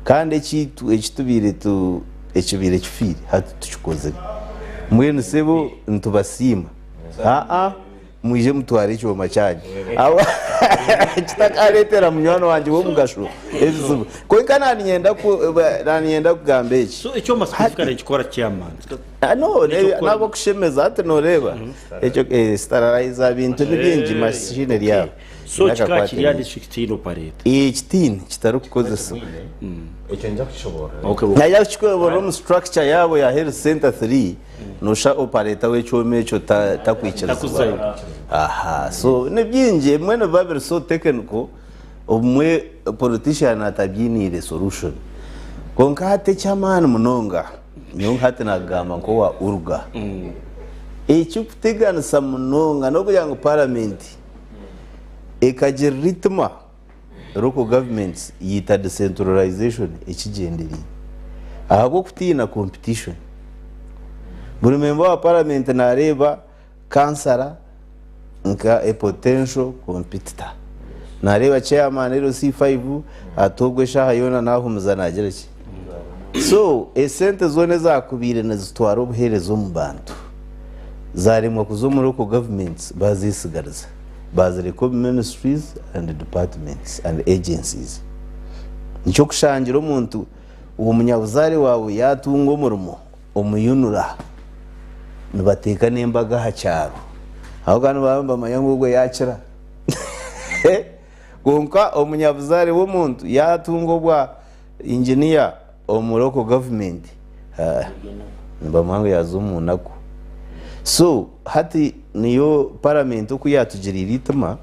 kandi ekyaitu eki tubaire tu ekibaire kifiire hati tukikozire. Mbwenu sebo nitubasiima. Aa Mwije mutware ekyoma kyanyu. Kitakareetera munywani wangye w'omugasho ebizibu. Kwonka naaniinyenda naaniinyenda kugamba eki. So ekyoma specifically nikikora ki chairman? Ah, no, n'abokushemeza hati nooreeba ekyo eh, sterilizer bintu ni bingi machine eri aho. So kikaba kiri aha district tihaine operator. Eh, kitiine kitarikukozesibwa. Ekyo nija kukishoboorora. Okay. Naija kukishoboorora omu structure yaabo ya health center 3. Noshusha operator w'ekyoma ekyo takwikirizibwa. Aha, so ni bingi ebimwe nibiba biri so technical obumwe politician atabyiniire solution. Kwonka hati eky'amaani munonga nyowe hati nagamba nk'owa Uruga. Ekirikuteganisa munonga n'okugira ngu parliament ekagirira eitima local governments yaita decentralization ekigyendereire ahabw'okutiina competition. Buri member wa parliament nareeba kansara nka a potential competitor. Nareeba chairman LC5 ati ogwo eshaaha yoona nahumiza nagira ki. So esente zoona ezakubaire nizitwara obuheereza omu bantu zaremwa kuza omu local governments bazesigariza. Baazireka omu ministries and departments and agencies. Nikyo kushangira omuntu omunyabuzaare waawe yaatunga omurimo omu UNRA nibateeka n'embaga aha kyaro ahabw'okuba nibaba nibamanya ngu ogwo yaakira. Kwonka omunyabuzaare w'omuntu yaatunga obwa. engineer omu local government nibamuha ngu yaaza omu naku. So hati niyo parliament oku yaatugiriire eitima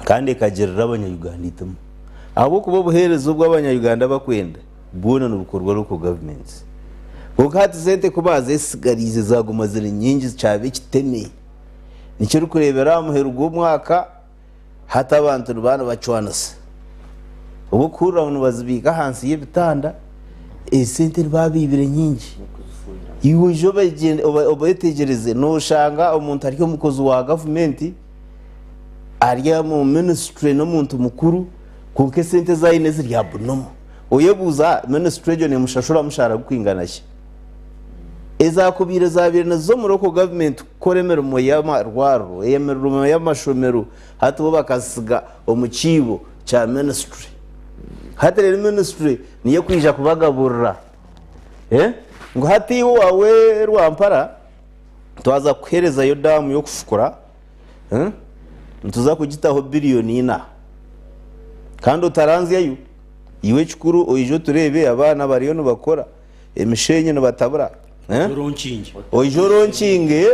kandi ekagirira abanya-Uganda eitima. Ahabw'okuba obuheereza obu abanya-Uganda bakwenda bwona nibukorwa local governments. Kwonka hati sente ku baazesigariize zaaguma ziri nyingi kyaba ekiteme. Nikyo orikureebera aha muheru gw'omwaka hati abantu nibaba nibacwanisa. Obu orikuhurira ngu nibazibiika ahansi y'ebitanda, esente nibaba baibire nyingi. Iwe oije obeetegyereze nooshanga omuntu ari omukozi wa gavumenti, ari omu minisitule n'omuntu mukuru kwonka esente ezi aine ziri abnormal. Oyebuuza minisitule egyo nemushashura mushaara gukwingana ki? Ezakubaire zabaire niziza omu local government kukora emirimo y'amarwariro, emirimo y'amashomero hati bo bakazisiga omu kiibo kya minisitule. Hati reero minisitule niyo ekwija kubagaburira. Ngu hati iwe owaawe Rwampara twaza kukuherezayo daamu y'okufukura, Nituza kugitaho biriyoni ina. Kandi otaranzyayo. Iwe ekikuru oije otureebe abaana bariyo nibakora, emishenyi nibatabura. Oije oronkinge.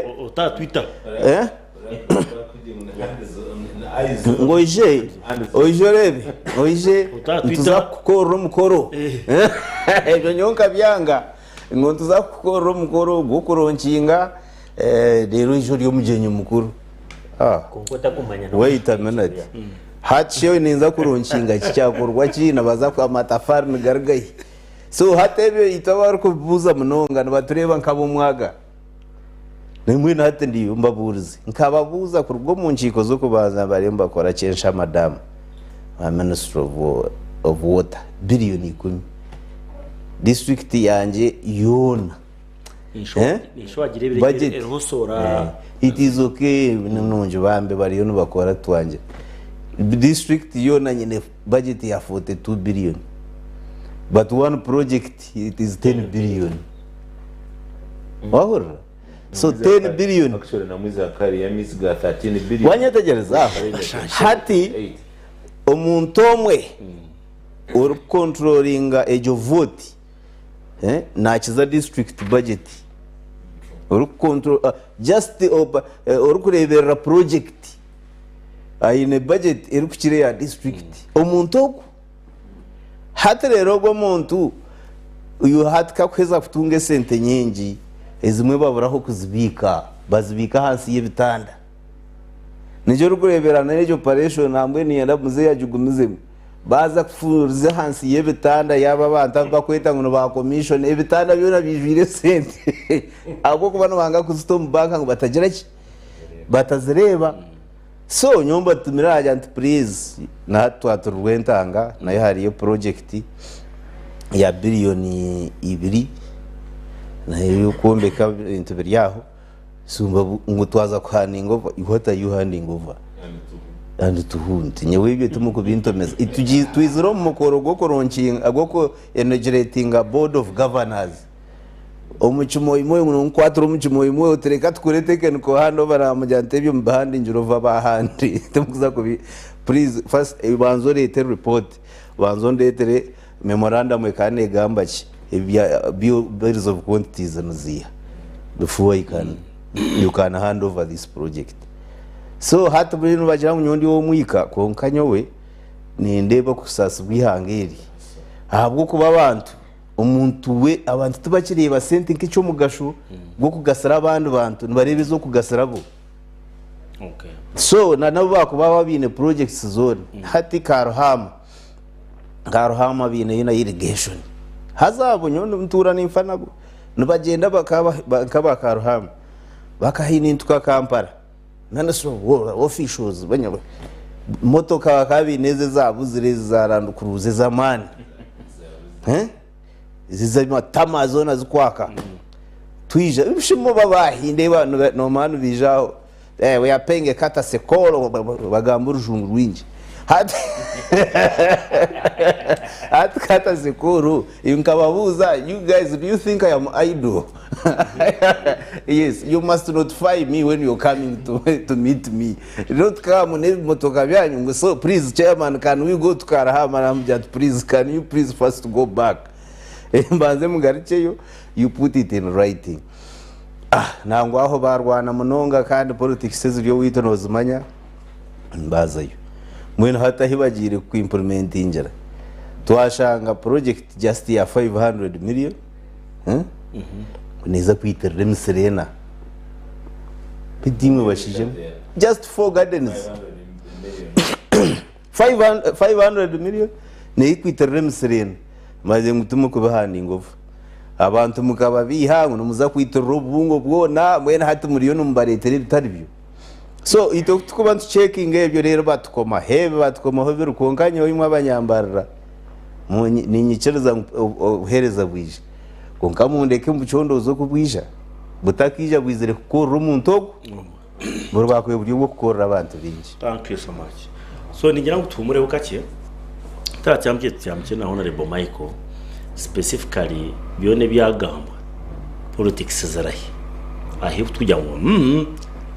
Ngu oije, oije oreebe, oije nituza kukukorera omukoro. Ebyo nyowe nkabyanga. Ngu nituza kukukorera omukoro gw'okuronkinga. Reero oije ori omugyenyi mukuru. Ah, Kwonka otakumanya wait a minute. Hati shi ninza kurunkinga ki kyakorwa ki nibaza ku amatafari nigarugahi? So hati ebyo itwe abarikubibuuza munonga nibatureeba nk'ab'omwaga. Mbwenu hati ndiyo mbabuurize. Nkababuuza kuruga omu nkiiko z'okubanza bariyo nibakora Kyenshama Dam aha Ministry of Water biriyoni ikumi. Disiturikiti yangye yoona. Eh? Budget. Eh, it is okay nungi bambi bariyo nibakora twangye district yoona nyine budget ya 42 billion but one project it is 10 billion wahurira so 10 billion Actually, namwiza kari ya miss ga 13 billion. wanyetegyereza aho hati omuntu omwe orikukontrolinga egyo vote Nakiza district budget just orikureberera project aine budget erikukira eya district omuntu ogwo. Hati reero ogwo omuntu hati kakuheza kutunga esente nyingi ezimwe babura ahokuzibiika bazibiika ahansi y'ebitanda. Nikyo orikureebera n'egyo operation nambwenu niinyenda muzeeyi agigumizemu. Baaza kufuruza ahansi y'ebitanda yaaba abantu abu bakweta ngu ni ba commission, ebitanda byona biijwire esente ahabw'okuba nibanga kuzita omu banka ngu batagira ki? Batazireeba. So nyowe mbatumire naagira nti please na hati twaturirwa entanga nayo hariyo project ya billion ibiri nayo ey'okwombeka ebintu biri aho. So ngu twaza ku handing over, what are you handing over? And to who? Nti nyowe ebyo timukubintomeza. Twizire omu mukoro gw'okuronkinga gw'oku inauguratinga board of governors. Omu kimoimoi ngu nonkwatira omu kimoimoi oti reka tukore technical hand over namugira nti ebyo mubihandingire over abahandi timukuza kubi please first banza oreete report banza ondeetere Memorandum ekaba negamba ki? Ebya bills of quantities niziiha before you can, you can hand over this project. So hati buriyo nibagira ngu nyowe ndi ow'omwika kwonka nyowe nindeeba okusaasibwa eihanga eri ahabw'okuba abantu omuntu we abantu tibakireeba sente nk'eky'omugasho gw'okugasira abandi bantu nibareeba ez'okugasira bo. So na n'obu baakuba baine projects zoona hati Karuhama Nka Ruhama baineyo na irrigation. Haza abo nyowe ntuura ninfa nabo. Nibagyenda bakaba nka ba Karuhama bakahinintuka Kampala. Ministry of War officials motoka bakaba baine ezo ezabuzire ezi za Land Cruiser ez'amaani. Ezi ez'amatama zoona zikwaka. Twija ebishimo babahindeeba nomanya nibaija aho. We are paying a courtesy call bagamba orujungu rwingi. Hati hati katasekuru nkababuuza you guys do you think I am idle? Yes, you must notify me when you're coming to meet me. Not come n'ebimotoka byanyu ngu so please chairman can we go to Karahama namugira ati please can you please first go back mbanze mugarukyeyo you put it in writing. Ah, nangwa aho barwana munonga kandi politics eziri owaitu nozimanya mbazayo. Mbwenu hati ahi bagiire ku implementingira twashanga project just ya 500 million eh? Ngu neeza kwitirira emisiri ena. Beitu imwe bashaija mwe just four gardens 500 million neikwitirira emisiri ena. Maze ngu timukubihandinga ofa. Abantu mukababeiha ngu nimuza kwitirira obubungo bwona mbwenu hati muriyo nimubareetera ebitari byo. So itwe ku turikuba nitucekinga ebyo reero batukomaho ebi batukomaho biri kwonka nyowe imwe abanyambarira niinyikiriza ngu obuheereza bwija. Kwonka mundeke mbucondooze oku bwija. Butakaija bwizire kukorera omuntu ogwo, buri bwakwiire buri obw'okukorera abantu baingi. Thank you so much. So ningira ngu tuhumureho kakye turatyamukye tutyamukye na Honorable Michael specifically byona ebyagambwa politics zirahi ahi tukugira ngu mm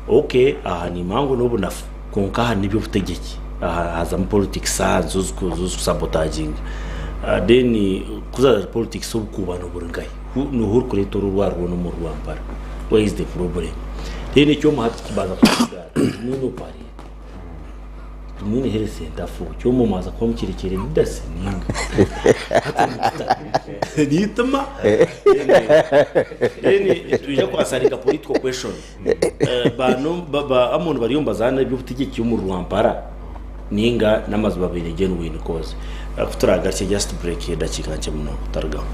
ok aha nimanya ngu n'obunafu kwonka aha n'eby'obutegyeki aha hazamu politics aha nizo zikusabotaginga then ku zaaza politics obukuubano buri nkahi? Nooha orikureeta oru orwari rwona omu rwampara? Where is the problem? Then ekyoma hati kibanza kukigaara mbwenu oparate Tumwine health center fo kyoma mwaza kuba mukirekyere leaders ninga hati nituta niituma then twija kwasaringa political question bano ba Amon bariyo nibazaana eby'obutegyeki omu Rwampara ninga n'amaziba baine genuine cause kuturagarutsya just break y'edakiika nkye munonga tutarugaho.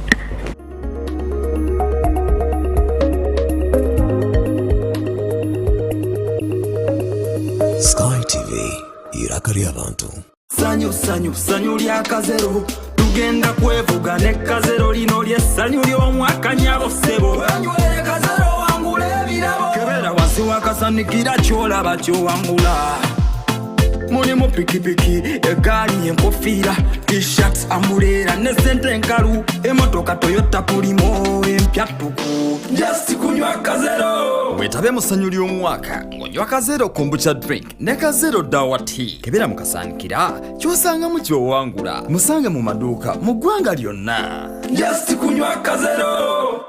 Sky TV, eiraka ry'abantu. Sanyu sanyu sanyu lya kazero tugenda kwevuga ne kazero lino lye sanyu ly'omwaka nyabo ssebo wenywere kazero wangula ebirabo kebera wansi wakasanikira kyolaba kyowangula mulimu pikipiki egaali enkofiira t-shirt ambuleera ne sente enkalu emotoka toyota pulimo empya ttuku just kunywa kazero Wetabe mu ssanyu ly'omwaka ng'onywa Kazero Kombucha Drink ne Kazero Dawa Tea. Kebera mu kasaanikira ky'osangamu ky'owangula. Musange mu maduuka mu ggwanga lyonna. Just kunywa Kazero.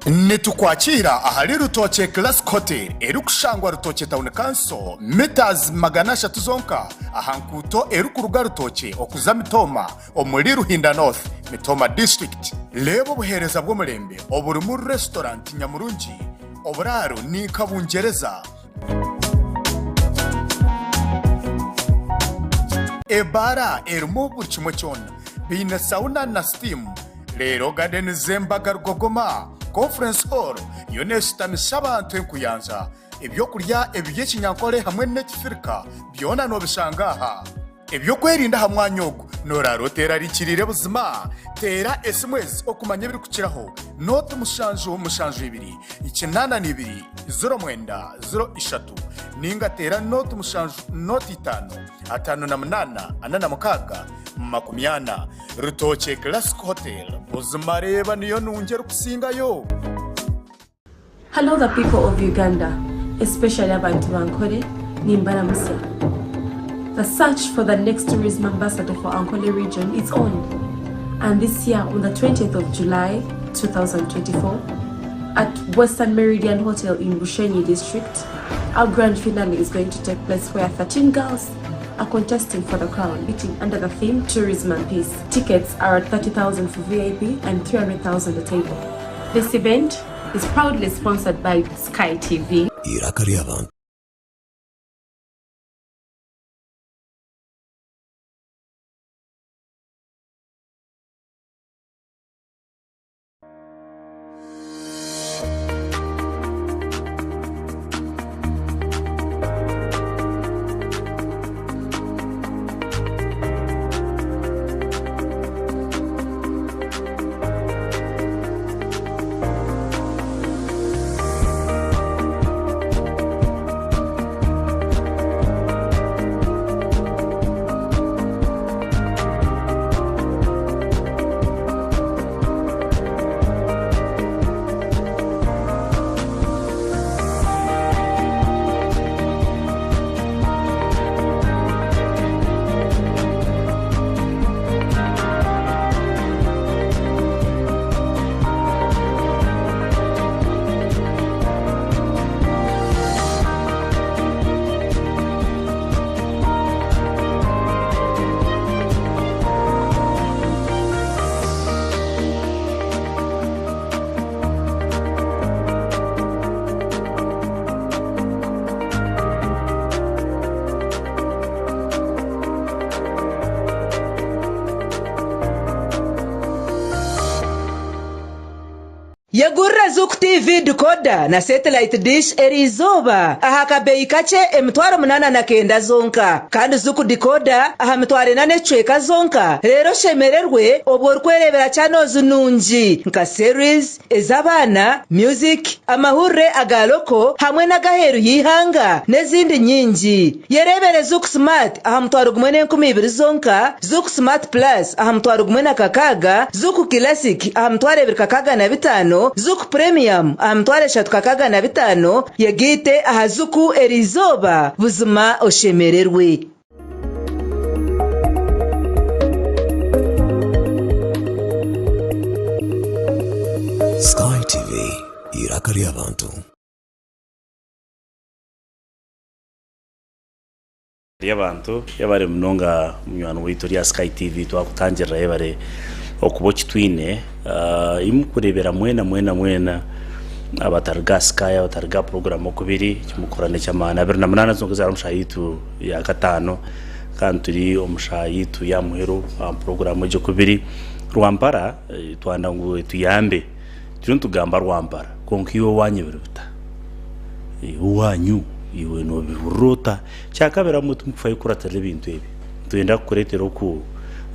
Nitukwakiira ahari Rutookye Classic Hotel erikushangwa Rutookye Town Council, metres 300 zonka aha nkuuto erikuruga Rutookye okuza Mitooma omuri Ruhinda North, Mitooma District. Reeba obuheereza bw'omurembe oburimu restaurant nyamurungi, oburaaro ni nka Bungyereza, Ebaara erimu buri kimwe kyona. Baine sauna na steam. Reero gardens z'embaga rugogoma, conference hall yo neeshutamisa abantu enkuyanja. Ebyokurya eby'ekinyankore hamwe n'ekifirika byona noobishanga aha. Eby'okwerinda aha mwanya ogu nooraara oteerarikiriire buzima. Teera esimu ezi okumanya ebirikukiraho, nooti mushanju mushanju ibiri, 82 09 03 nainga teera nooti mushanju nooti itaano, 58 46 40. Rutookye Classic Hotel, buzima reeba niyo nungi erikusingayo! Hello the people of Uganda, especially abantu ba Ankole, nimbaramutsya. The search for the next tourism ambassador for Ankole region is on. And this year on the 20th of July 2024 at Western Meridian Hotel in Bushenyi district, our grand finale is going to take place where 13 girls are contesting for the crown, meeting under the theme Tourism and Peace. Tickets are at 30,000 for VIP and 300,000 a table. This event is proudly sponsored by Sky TV. Eiraka ry'abantu. Yegurira Zuku TV decoder na satellite dish eriizooba aha kabeeyi kakye 8900 zonka. Kandi Zuku decoder aha 4,000 n'ekicweka zonka reero oshemererwe obwo orikwereebera channels nungi nka series, ez'abaana, music, amahurire aga local hamwe n'ag'aheeru y'eihanga n'ezindi nyingi. Yereebere Zuku Smart aha 10,200 zonka, Zuku Smart Plus aha 16,000, Zuku Classic aha 2,065, Zuku Premium aha 3,065, yegaite aha Zuku eriizooba buzima oshemererwe. Sky TV, eiraka ry'abantu. Ry'abantu yebare munonga munywani waitu ori aha Sky TV twakutangirira yebare okuba okitwine imwe kurebera mwena mwena mwena abatari ga Sky abatari ga program oku biri ekimukukora nekyamaani 28 zonka ezari omu shaaha yaitu ya kataano kandi turi omu shaaha yaitu ya muheru aha program egyo oku biri Rwampara twanda ngu etuyambe turiyo nitugamba Rwampara kwonka iwe owanyu biri bita? Owanyu iwe nobihurira ota? Kyakabiri abamwe timukufayo kukuratirira ebintu ebi. Nitwenda kukureetera oku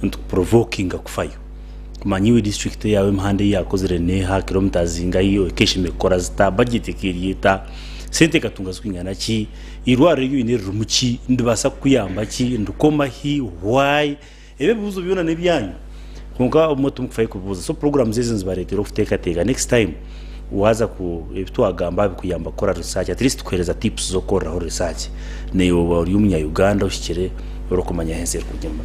nitukuprovokinga kufayo. Kumanya iwe district yaawe emihanda ei yaakozire neeha, kilometres zingahi, ekeshemeriire kukora zita, budget eka eri eta, sente ekatunga zirikwingana ki, eirwariro eri oine ririmu ki, niribaasa kukuyamba ki, nirikoma hi, why? Ebi ebibuuzo byona n'ebyanyu kwonka obumwe timukufayo kubibuuza. So programs ezi nizibareetera okuteekateeka next time waaza ku ebi twagamba bikuyamba kukora research at least tukuheereza tips z'okukoreraho research naiwe oba ori omunya Uganda ohikire orikumanya ahu ensi erikugyenda.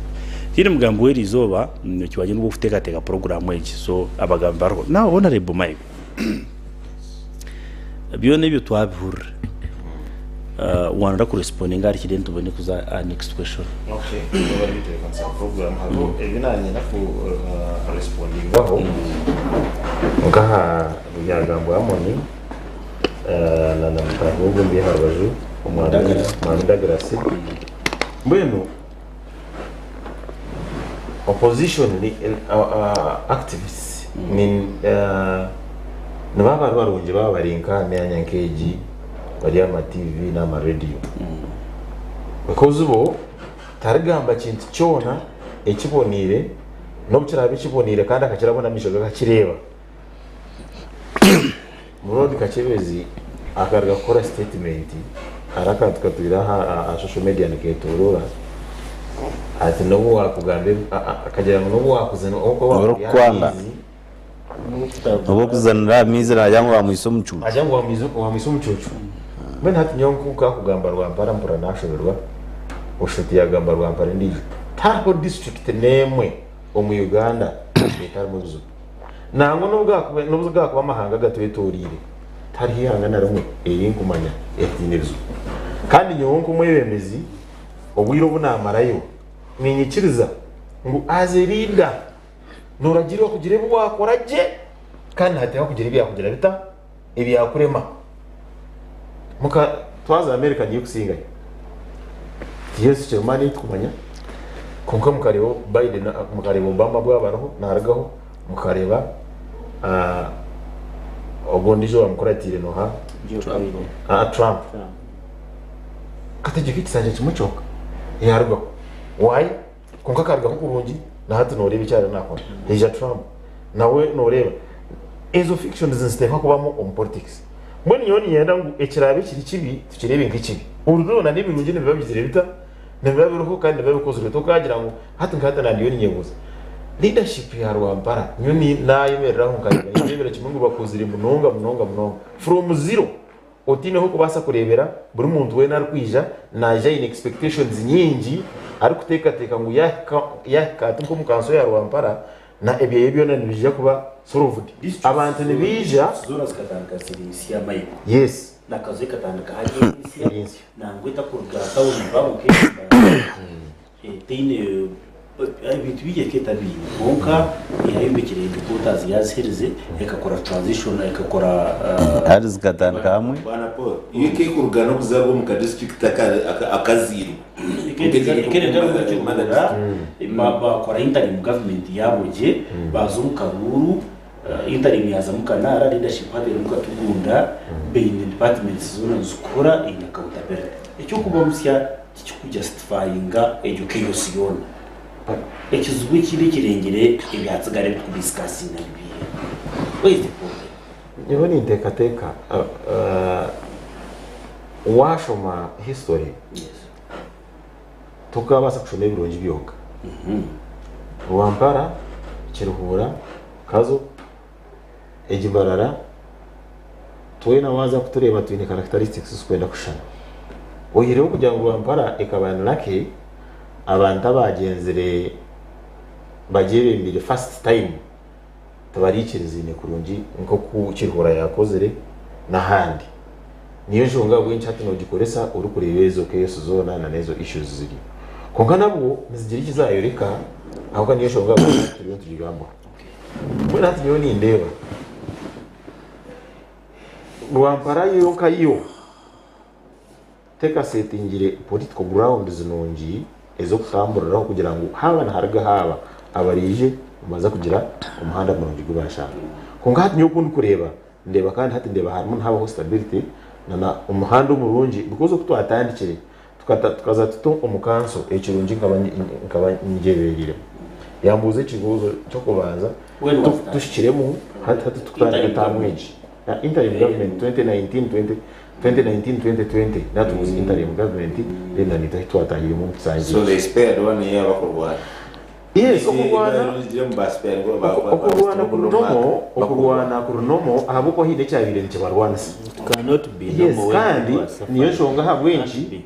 Tihaine mugambi w'eriizooba ekibagira ngu okuteekateeka program egi so abagambi bariho. Now Honourable Mike byona ebyo twabihurira wanda ku respondinga ahari ki then tubone kuza aha next question. Okay, twaba nitutebeekanisa program hariho ebi naanyenda ku respondingaho nk'aha byagambwa Amoni na na mutaahi we ogu aha rubaju omwami Douglas. Mbwenu opposition ni activists ni nibaba bari barungi baba bari nk'aha myanya nk'egi bari aha ma TV n'aha ma radio because bo tarigamba kintu kyona ekiboniire n'obu kiraabe kiboniire kandi akakirabona n'amaisho ge akakireeba. Murundi Kakyebezi akaruga kukora sitetimenti hariho akantu katwire aha social media niketoroora ati n'obu wakugamba akagira ngu n'obu wakuzana Orikukwanga. Obu okuzanira aha maizi nagira ngu wamwisa omucuucu. Nagira ngu wamwisa omucuucu. Mbwenu hati nyowe nku kakugamba Rwampara mpurira nashoberwa oshusha oti yagamba Rwampara endiijo. Tihariho disiturikiti n'emwe omu Uganda etarimu ebizibu. Nangwa n'obu gaakuba amahanga agatwetoreire, tihariho eihanga na rimwe eri nkumanya eritaine bizibu. Kandi nyowe nk'omwebembezi, obwire obu naamarayo, niinyikiriza ngu as a leader, nooragiirwa kugira ebi waakora gye kandi nihateekwa kugira ebyakugira bita? Ebyakurema. Muka twaza America niyo ekusingayo. Tiyo kirimaani ei tukumanya kwonka mukareeba Biden mukareeba Obama bwaba ariho narugaho mukareeba ogu ondiijo owamukuratiire nooha? Trump. Akategyeka ekisanja kimwe kyonka yarugaho. Why? Kwonka akarugaho kurungi na hati nooreeba eki ariyo naakora. Haija Trump nawe nooreeba. Ezo fictions niziteekwa kubamu omu politics. Mbwenu nyowe niinyenda ngu ekiraabe kiri kibi tukireebe nk'ekibi. Oruriro n'ebirungi nibiba bigizire bita? Nibiba biriho kandi nibiba bikozirwe. Tokaagira ngu hati nka hati nandiyo ninyebuuza leadership ya Rwampara nyowe naayemerera aho nkareeba nindeebera kimwe ngu bakozire munonga munonga munonga from zero. Otiineho okubaasa kureebera buri muntu weena arikwija naija aine expectations nyingi arikuteekateeka ngu yaahika yaahika ati nk'omu kanso ya Rwampara na ebyeye byona nibiija kuba solved. Abantu nibaija Zoona zikatandika ziri nsya Michael. Yes. Nakazu ekatandika hati eri nsya. Eri nsya. Nangwa etakuruga tawuni mpaango nk'eya Etaine ebintu bingi eka etabiine kwonka yayombekire headquarters yaziherize ekakora transition ekakora. Hati zikatandika hamwe. Bwana Paul, yo ekekuruga n'okuzarwa omu ka district akaziirwe. Ekeri bakora interim government yaabo gye baza omu karuuru. Interim yaazamu Kanaara, leadership hati erimu Katugunda, baine departments zoona nizikora, eine accountability. Eky'okuba musya tikikujustifyinga egyo chaos yoona. Ekizibu ekindi ekirengire ebyatsigara ebi tukudiscussinga ni biiha? Where is the problem? Nyowe ninteekateeka waashoma history tokaabaasa kushoma ebirungi byonka. Rwampara, Kiruhura, Kazo, egi Mbarara, twena waaza kutureeba twine characteristics ezirikwenda kushushana. Oihireho kugira ngu Rwampara ekaba ni lucky, abantu abaagyenzire bagyebembeire first time tibariikiriziine kurungi nk'oku Kiruhura yaakozire n'ahandi. Niyo nshonga ahabw'enki hati noogikoresa orikureeba ezo chaos zoona na n'ezo issues ziriyo. Kwonka nabwo nizigira eki zaayoreka ahabw'okuba niyo nshonga ahabw'enki turiyo nitugigambaho. Mbwenu hati nyowe nindeeba Rwampara yonka yo tekasetingire political grounds nungi ez'okutamburiraho kugira ngu haaba niharuga haaba abaraije nibaza kugira omuhanda murungi gu baashanga. Kwonka hati nyowe oku ndikureeba, ndeeba kandi hati ndeeba harimu nihabaho stability na na omuhanda omurungi because oku twatandikire tukata tukaza tuta omu kanso ekirungi nkaba nkaba ngyebereiremu. Yambuuza ekibuuzo ky'okubanza When was that? tuhikiremu hati hati tukutandika Interim taamu government. egi. Interim government 2019 2019 2020 that was interim government then na nitwe twatahiremu So they spared one year bakurwana. Yes, okurwana okurwana kuri normal, okurwana kuri normal ahabw'okuba haine ekyabaire nikibarwanisa. Cannot be Yes, normal when kandi people are suffering. niyo nshonga ahabw'enki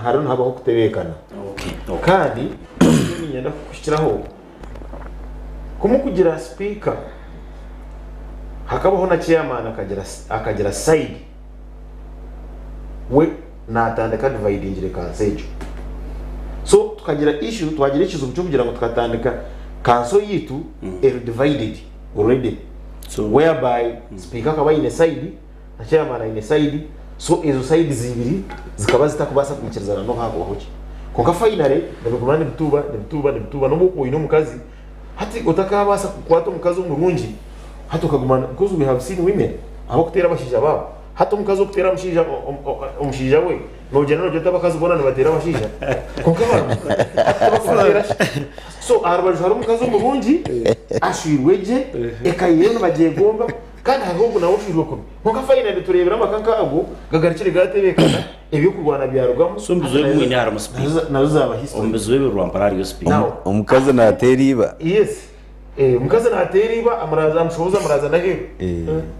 hariho nihabaho okutebeekana. Kandi niinyenda kukuhikiraho ku mukugira sipiika hakabaho na chairman akagira akagira side we natandika adividingire kanso egyo. So tukagira issue twagira ekizibu ky'okugira ngu tukatandika kanso yaitu eri divided already whereby sipiika akaba aine side na chairman aine side so ezo sides ibiri zikaba zitakubaasa kwikirizana n'obu hakubaho ki. Kwonka finally nibiguma nibituuba nibituuba nibituuba n'obu okuba oine omukazi hati otakabaasa kukwata omukazi omurungi hati okaguma because we have seen women abakuteera abashaija baabo hati omukazi okuteera omushaija omushaija we nogyenda nogira oti abakazi boona nibateera abashaija kwonka barimu hati tibakubateera so aha rubaju hariho omukazi omurungi ashwirwe gye eka yeeye nibagyegomba Kandi hariho ogu nawe oshwirwe kubi. Kwonka finally tureebire amaka nk'ago gagarukire gaatebeekana, eby'okurwana byarugamu, So omu bizibu ebimwe mwine harimu speaker. nazo zaaba history. Omu bizibu ebi Rwampara hariyo speaker. Now, Omukazi naateera iba. Yes. Omukazi naateera iba, amuraaza, amushohoza amuraaza n'aheeru.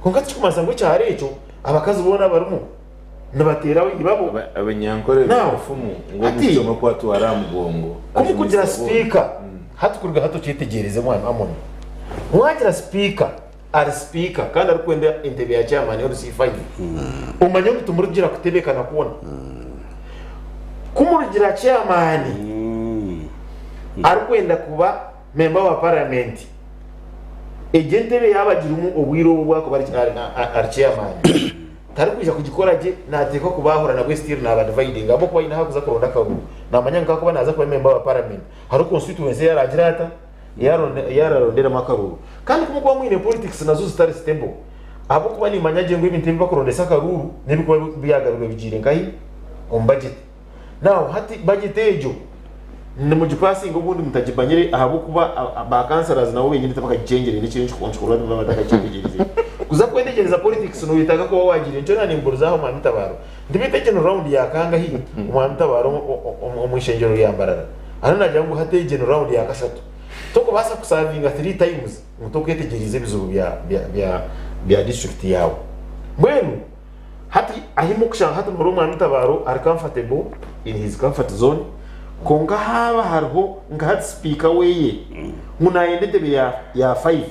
Kwonka tikikumanyisa ngu ekyaro ekyo abakazi boona abarimu nibateera ibabo. Abanyankore Now, obufumu ngu hati omwishiki omwe ku atwara aha mugongo ku mukugira ajumisa boona. sipiika, hati kuruga hati okyetegyereze mwami Amon, mwagira sipiika ari sipiika kandi arikwenda entebe ya chairman y'orusiifa ye, omanye ngu timurigira kutebekana kwona. Ku murigira chairman arikwenda kuba memba wa paramenti, egyo entebe yaaba agirimu obwire obu obu arikuba ari chairman, tarikwija kugikora gye, naateekwa kubaahura nabwe still naabadividinga ahabw'okuba aine ahu arikuza kuronda akaruru. Naamanya ngu kakuba naaza kuba memba wa paramenti, hariho constituency ei araagire ata? Ei araronderemu akaruuru. Kandi ku murikuba mwine politics nazo zitari stable, ahabw'okuba nimanya gye ngu ebintu ebi bakurondesa akaruuru n'ebirikuba byagarurwa bigiire nkahi? Omu budget. Now hati budget egyo nimugipasinga obundi mutagimanyire ahabw'okuba ba councillors nabo benyini tibakagikyengyereire ekiro nikikorwa nibaba batakakyetegyereize. Kuza kwetegyereza politics noyetaaga kuba wagiire nikyo nanimburiza aha Omwami Tabaro nti beitu egi ni round ya kangahi Omwami Tabaro omu ishengyero rya Mbarara? Hariho nagira ngu hati egi ni round ya kashatu. Tokubaasa kusavinga three times ngu tokwetegyereize ebizibu bya district yaawe. Mbwenu Hati ahi mukushanga hati noreeba omwami Tabaro ari comfortable in his comfort zone kwonka haaba hariho nka hati sipiika weye ngu nayenda entebe ya five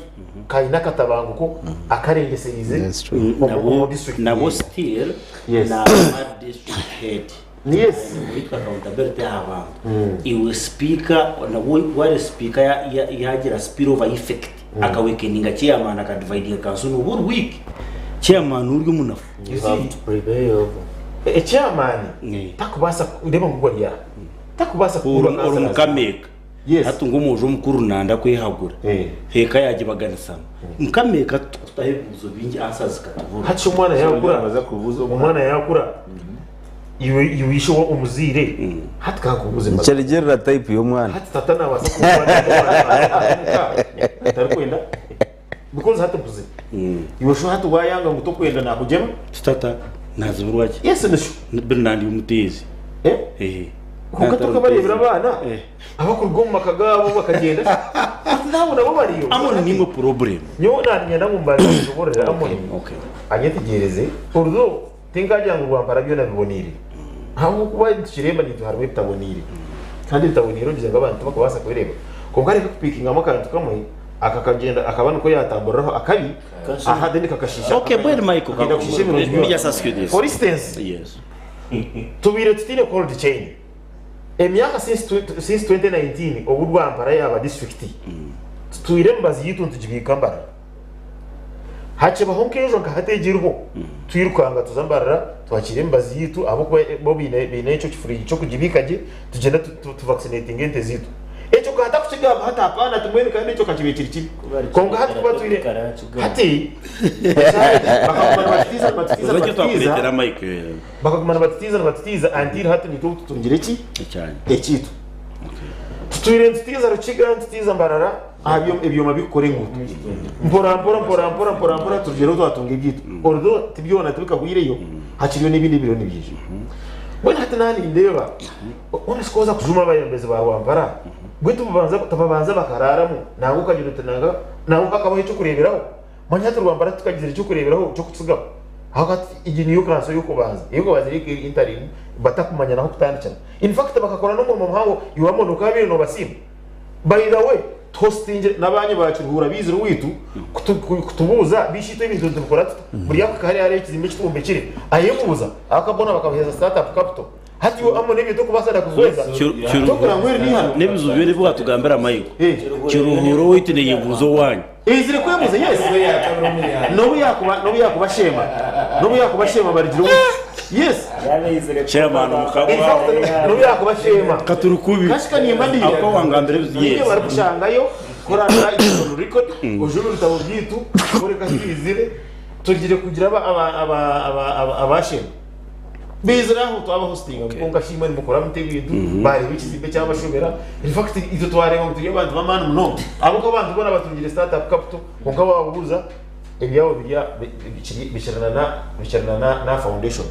kayine akatabanguko akarengyesereize That's true. omu district Nabwo yeye. still Yes. naba district head. Yes. Witwa accountability aha bantu. Iwe sipiika nabwo wari sipiika yagira spill over effect akawekeninga chairman akadividinga kanso noba ori weak. Chairman ori omunafu. You have to prevail over. Chairman takubaasa reeba ngu gwe ari aha takubaasa Ori kukurwa ori councillors. mukameeka. Hati ngu omwojo omukuru nanda kwehagura eka yagibaganisamu. Nkameka tukutaho ebibuuzo bingi answers zikatubura. Hati omwana yakura, omwana yakura iwe iwe ishe omuzaire hati kankubuuze mazima. Nikirugiirira type y'omwana. Hati tata nabaasa kuba omwana atarikwenda because hati nkuzire. Iwe sho hati wayanga ngu tokwenda nakugyema? Ti tata nazibirwa gye. Yes nisho. Biri nandi omuteezi. Eh? Kwonka tokabareebire abaana abakuruga omu maka gaabo bakagyenda hati naabo nabo bariyo. Amoni niimwe problem. Nyowe naninyenda ngu mbanze nshoborore Amoni anyetegyereze although tinkagira ngu Rwampara byona biboneire ahabw'okuba nitukireeba naitwe harimu ebitaboneire kandi ebitaboneire ogira ngu abantu tibakubaasa kubireeba kwonka reka kupikingamu akantu kamwe aka kagyenda akaba niko yatamburiraho akabi aha then kakashiisha Okay, mbwenu Michael, kakenda kushiisha ebirungi let me byona. just ask you this. For instance, Yes. Tubaire tutaine cold chain emyaka since 2019 obu Rwampara yaaba disiturikiti tutwire emibazi yaitu nitugibiika Mbarara. Hakibaho nk'enjo nka hati egi eriho twirukanga tuza Mbarara twakiira emibazi yaitu ahabw'okuba bo baine ekyo kifuriji ky'okugibiika gye tugyenda tuvaccinatinga ente zaitu. Ekyo ka atakukigamba hati apaana ati mbwenu kandi ekyo kakibaire kiri kibi. Kwonka hati kuba twine hati bakaguma nibatutiiza nibatutiiza Oza nibatutiiza twakureetera Mike. bakaguma nibatutiiza nibatutiiza until hati nitwe obu tutungire ki? Ekiitu. Tutwire nitutiiza Rukiga nitutiiza Mbarara aha ebyoma birikukora enguuto. Mpora mpora mpora mpora mpora mpora tugyere ahu twatunga ebyaitu. Although tibyona tibikahwireyo hakiriyo n'ebindi ebiriyo nibiija. Mbwenu hati naaba nindeeba Honestly ku oza kujuma abayembezi ba Rwampara, beitu tibabanza bakaraaramu nangwa okagira oti nanga nangwa hakabaho eky'okureeberaho. Manya hati Rwampara titukagizire eky'okureeberaho ky'okutsigaho. Ahabw'okuba hati egi niyo kanso y'okubanza, ey'okubanza eri eri interim batakumanya n'ah'okutandikira. In fact bakakora n'omurimo muhango iwe Amon okaabaire noobasiima. By the way, tuhostingire n'abanyu ba Kiruhura baizire owaitu kutubuuza bishi itwe ebintu nitubikora tuta? Buri ako hariya hariho ekizimbe eki twombekire, ayebuuza ahabw'okuba boona bakabaheereza start up capital. Hati iwe Amoni ebyo tokubaasa na kubihweza, tokora ngu eri n'eihano. N'ebizibu byona ebi watugambira Michael, Kiruhura owaitu neyebuuza owanyu. Eizire kwebuuza, yes. N'obu yaakuba, n'obu yaakuba Sheema, n'obu yaakuba Sheema barugire omu, yes. Chairman Mukama. In fact, n'obu yaakuba Sheema. Katurikubi. Kashika nimba ndi. Ahabw'okuba wangambira ebizibu, yes. Niinye barikushangayo, kuranga it's on record, ojune ebitabo byaitu, kworeka twizire, tugire kugira aba, aba, aba, aba, aba, aba Sheema. Baizire aho twaba hostinga ngu kwonka shi imwe nimukora muta ebintu, baareeba ekizimbe kyabashobera. In fact itwe twareeba ngu turi abantu b'amaani munonga ahabw'okuba abantu boona batungire start up capital kwonka waababuuza ebyabo biri bikiri na foundation.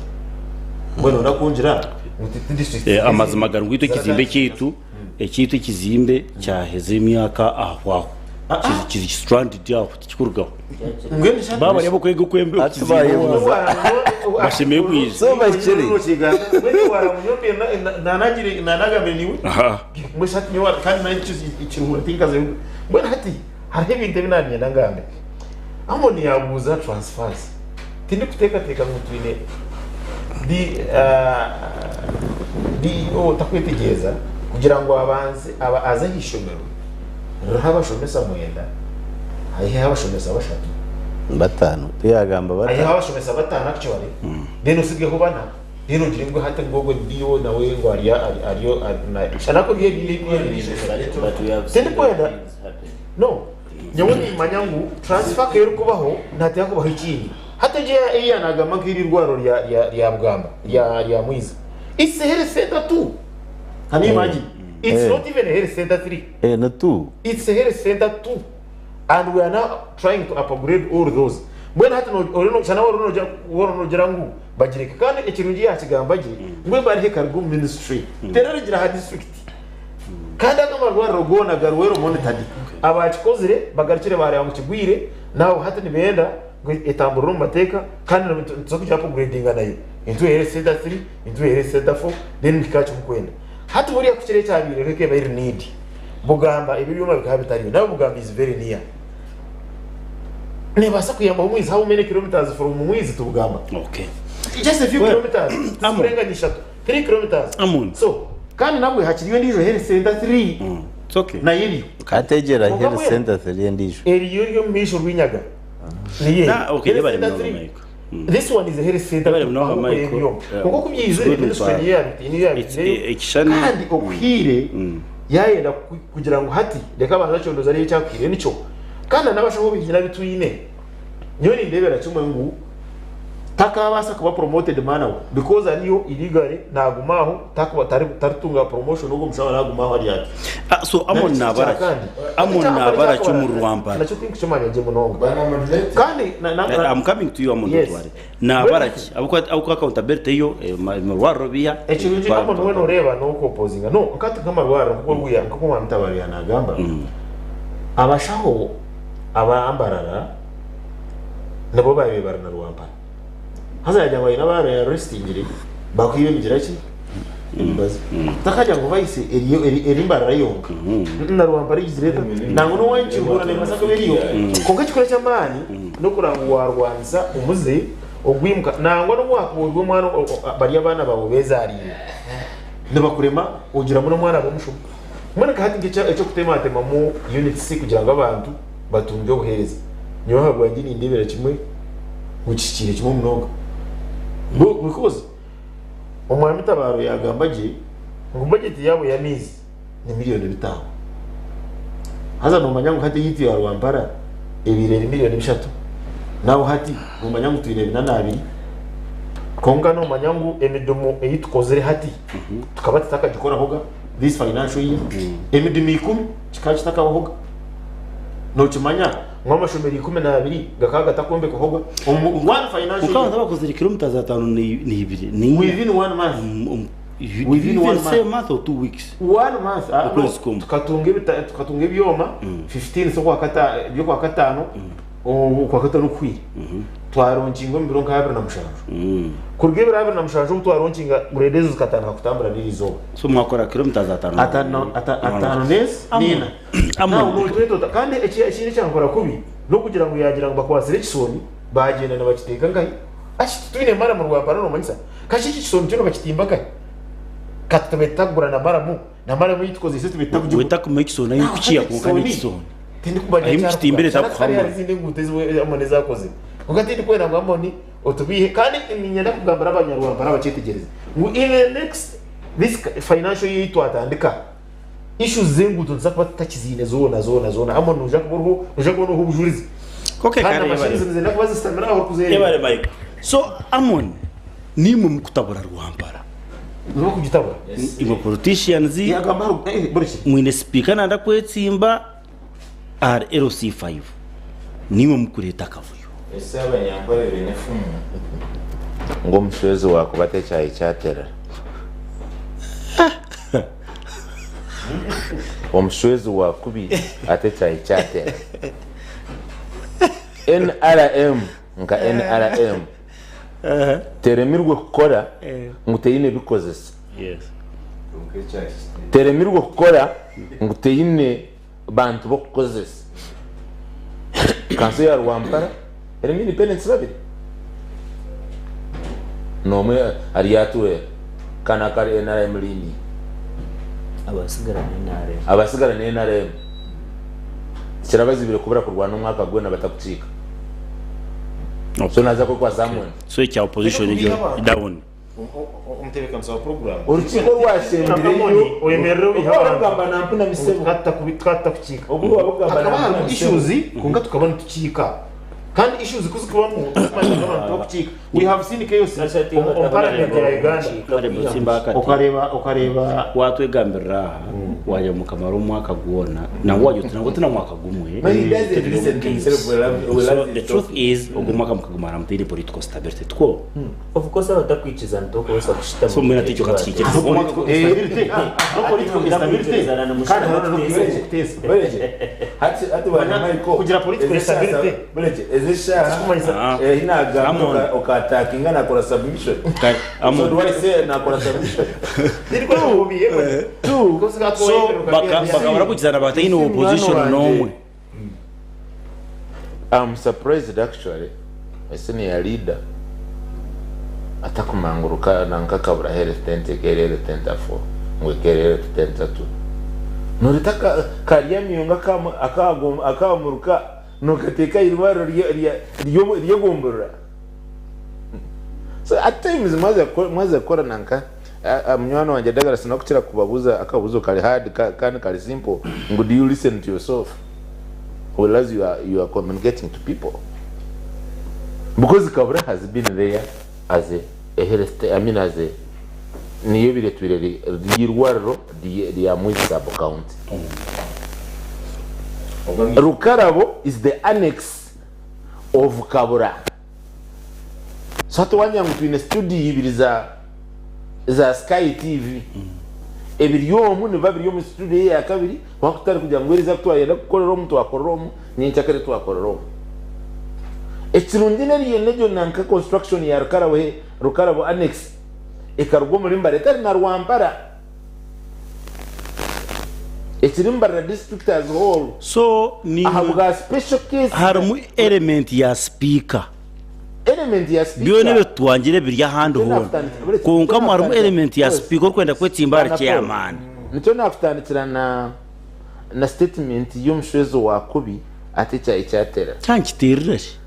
Mbwenu nooyenda kungira ngu ti district Amazima gari ngu itwe ekizimbe kyaitu, ekyaitu ekizimbe kyaheza emyaka ahwaho. Kiri stranded aho tikikurugaho. Baaba bari ab'okwega okwembe okukizimba bashemereire kwija. So bahikire. Aha. Mbwenu hati hariho ebintu ebi naanyenda ngambe. Amoni yaabuuza transfers. Tindikuteekateeka ngu twine DEO takwetegyereza kugira ngu abanze aze aha ishomero ririho abashomesa mwenda haiheho abashomesa bashatu. Bataano. Tiyagamba Haiheho bataano. abashomesa bataano actually then osigeho bana then ogire ngu hati ngu ogwo DEO nawe ngu ari ari ari shana kuri eryo But we have seen Tindikwenda things happen. no Nyowe nimanya ngu transfer ku erikubaho nihateekwa kubaho ekindi. Hati egi ei yaanagamba nk'eri irwariro rya Bugamba, rya Mwiza, it's a health center too. Can you imagine? It's not even a health center 3. Ni two. It's a health center 2 and we are now trying to upgrade all those. Mbwenu hati shana waaba noogira ngu bagireke. Kandi ekirungi yaakigamba gye ngu ebariha ekaruga omu ministry terarigira aha district. Kandi ago amarwariro goona gari well monitored. Abaakikozire bagarukire baareeba ngu kigwire, naabo hati nibenda ngu etamburire omu mateeka kandi nituza kugi upgradinga nayo into a health center 3, into a health center 4 then kikaba kirikwenda. Hati buriya ku kiro ekyabaireho ekaba eri need, Bugamba ebyo ebyoma bikaba bitariyo, nawe Bugamba is very near. Nebaasa kuyambaho Mwizi, how many kilometres from Mwizi to Bugamba? Okay. Just a few Well, kilometres, tizikurenga nyishatu, 3 kilometres. Amon. So, Kandi nabwe hakiriyo endiijo health center 3 nayo eriyo. Hati egyo era Kwonka health mbwenu center 3 endiijo. Eriyo eri omu maisho Rwinyaga. Niyo Na, eri. okay, Health yebare center munonga 3. Michael. This one is a health center Yebare 2 munonga ahabw'okuba Michael. ebyoma. Kwonka oku byaizire Good ministry mpa. niyo niyo It's yabitiireyo. ekishushani. Kandi okuhiire Yaayenda kugira ngu hati reka abanze acondooze areebe ekyakuhiire nikyo. Kandi na n'abashaho baingi n'abu twine, nyowe nindeebera kimwe ngu takaabaasa kuba promoted maana we because ariyo illegally naaguma aho takuba tarikutunga promotion ogwo omushaho araaguma aho ari ati. Ah, so Amon naabara ki? Amon naabara ki omu Rwampara? Nakyo tinkukimanya gye munonga. Kandi na, na, Eh, I'm coming to you Amon Yes. Rutware. Naabara ki? Ahabw'okuba accountability yo eh, emirwariro biha. Ekirungi Amon we noreeba n'oku-opposinga. No, nkati nk'amarwariro nk'oku orikuya nk'oku Omwami Tabaro yaanagamba, abashaho aba Mbarara nibo baabaire bari na Rwampara. Haza yaagira ngu aine abu arrestingire bakwiba emigira ki? Emibazi. Takagira ngu vice eriyo eri Mbarara yonka. Na Rwampara egizire eta? Nangwa n'owanyu Kiruhura neebaasa kuba eriyo. Kwonka ekikuru eky'amaani n'okureba ngu waarwanisa omuze ogwimuka. Nangwa n'obu waakuba ori omwana bari abaana baawe beezaariire nibakurema ogiramu n'omwana aba omushuma. Mbwenu nka hati nk'eky'okutematemamu units kugira ngu abantu batunge obuheereza, nyowe ahabwangye nindeebera kimwe ngu kihikiire kimwe munonga. Because Omwami Tabaro yaagamba gye ngu bajeti yaabo y'amaizi ni miriyoni bitaano. Haza noomanya ngu hati eyaitu ya Rwampara ebaire eri miriyoni bishatu, naho hati noomanya ngu twine bina n'abiri. Kwonka noomanya ngu emidumu ei tukozire hati tukaba tutakagikorahoga this financial year, emidumu ikumi kikaba kitakabahoga. Nookimanya ngu amashomero 12 gakaba gatakwombekwahoga omu one financial Kwonka year. abantu abakozire kilomita za taano n'ibiri n'ina Within one month. You Within even one say month. month or 2 weeks. One month. Ah, no. Okwezi kumwe. Tukatunga ebyoma 15 z'okwakata by'okwakataano okwakataano okuhwire. Twaronkinga omu biro nka 27. Kuruga ebiro 27 obu twaronkinga grade ezo zikatandika kutambura n'eri izooba. So mwakora kilomita za taano. Ataano n'ensi n'ina. Amon. Now notwetota kandi ekindi ekyankora kubi n'okugira ngu yagira ngu bakwatsire ekisooni bagyenda nibakiteeka nkahi? Ashi titwine maramu Rwampara nomanyisa? Kashi eki kisooni kyo nibakitimba nkahi? Kati tube tutagura na maramu, na maramu ei tukozeise tube tutakugigura. Wetakuma ekisooni ahi kukiiha kwonka n'ekisooni. Tindikumanya Ahi mukitimbire ekyarikuba. takuhamura. Hariho ezindi enguuto ezi Amoni ezi akozire. Kwonka tindikwenda ngu Amoni otubiihe. Kandi niinyenda kugambira Abanyarwampara bakyetegyereze ngu in the next this financial year ei twatandika, issues z'enguuto nituza kuba tutakiziine zoona zoona zoona. Amoni noija kuba oriho, noija kuba nooha obujurizi. Okay, Kandi kare na machines yebare. nizenda kuba zisitamire aho orikuzereeba. Yebare Mike. So Amon, nimwe mukutabura Rwampara. Nibo kugitabura. Imwe politicians, mwine sipiika nanda kwetsimba ahari LC5. Nimwe mukureeta akavuyo. Ese abanyankore baine efumu ngu omushwezi wakuba ata ekyayi kyaterera? Omushwezi wakubi ata ekyayi kyaterera? NRM nka NRM teremirwe kukora ngu teine bikozesa. Teremirwe kukora ngu teine bantu b'okukozesa. Kanso ya Rwampara erimu independents babiri. N'omwe ari atuhwera kandi akari NRM leaning. Abasigara ni NRM. Abasigara ni NRM. Tikirabazibire kubura kurwana omwaka gwona batakukiika. So naza kwekwasa Amon. So ekya opposition ekyo down. Omutebeekanisa wa puroguraamu. Orukiiko orwashengireyo Oyemerere obihe Obu abantu. wabugamba nampuna misebo. Twatutakukiika. Obu wabugamba Hakaba nampuna harimu misebo. issues kwonka tukaba nitukiika. Kandi issues kuzikubamu tikumanya ngu abantu tibakukiika. We have seen chaos omu parliament ya Uganda. Okareeba okareeba Watwegambirira aha wagira ngu mukamara omwaka gwona nangwa wagira oti nangwa tina mwaka gumwe But he doesn't listen to himself well, well, So as the he's truth talking. is ogwo mwaka mukagumara mutaine political stability tikwo? Of course abatakwikiriza nitokubaasa kushutama So mbwenu hati ekyo katukikirize. Political stability. No political stability. Kandi hariho n'okuteesa. Hati hati bwana Michael Kugira political ezi shaaha stability. Bureke ezi shaaha Tikumanyisa. eh nagamba Amon. okatakinga nakora submission. Amon. So do I say nakora submission? So bakaba barakwikizana bataine opposition n'omwe. I'm surprised actually a senior leader atakumanguruka nanka kabura health tent ekere health tent 4 ngu ekere health tent 2 noreta karyamiyonga akamuruka nokateeka irwariro ryegomborora. So at times mwaza kukora nanka Munywani wangye Douglas nokukira kubabuuza akabuuzo kari hard kandi kari simple ngu do you listen to yourself whereas you are, you are communicating to people because Kabura has been there as a, a health, I mean as a niyo ebire etwire ry'irwariro rya Mwezi sub county. Rukarabo is the annex of Kabura. So hati wangira ngu twine studio ibiri za za Sky TV ebiri omu nibiba biri omu studio eya kabiri kwonka kutari kugira ngu eriza kutwayenda kukorera omu twakorera omu nyenkyakare twakorera omu. Ekirungi n'eriyo n'egyo nanka construction ya Rukarabo Rukarabo annex ekaruga omuri Mbare etari na Rwampara. Ekiri Mbarara district as whole So niiwe ahabwa special case harimu element ya sipiika. Element ya Byona sipiika ebi tutwangire biri ahandi nikyo hoona nakutandikira buretse kwonka nikyo harimu nakutandikira element ya pause sipiika orikwenda kwetsimba ahari bwana Paul chairman. nikyo nakutandikira na na statement y'omushwezi wa kubi ati ekyayi kyatera. Kyankitiirire shi?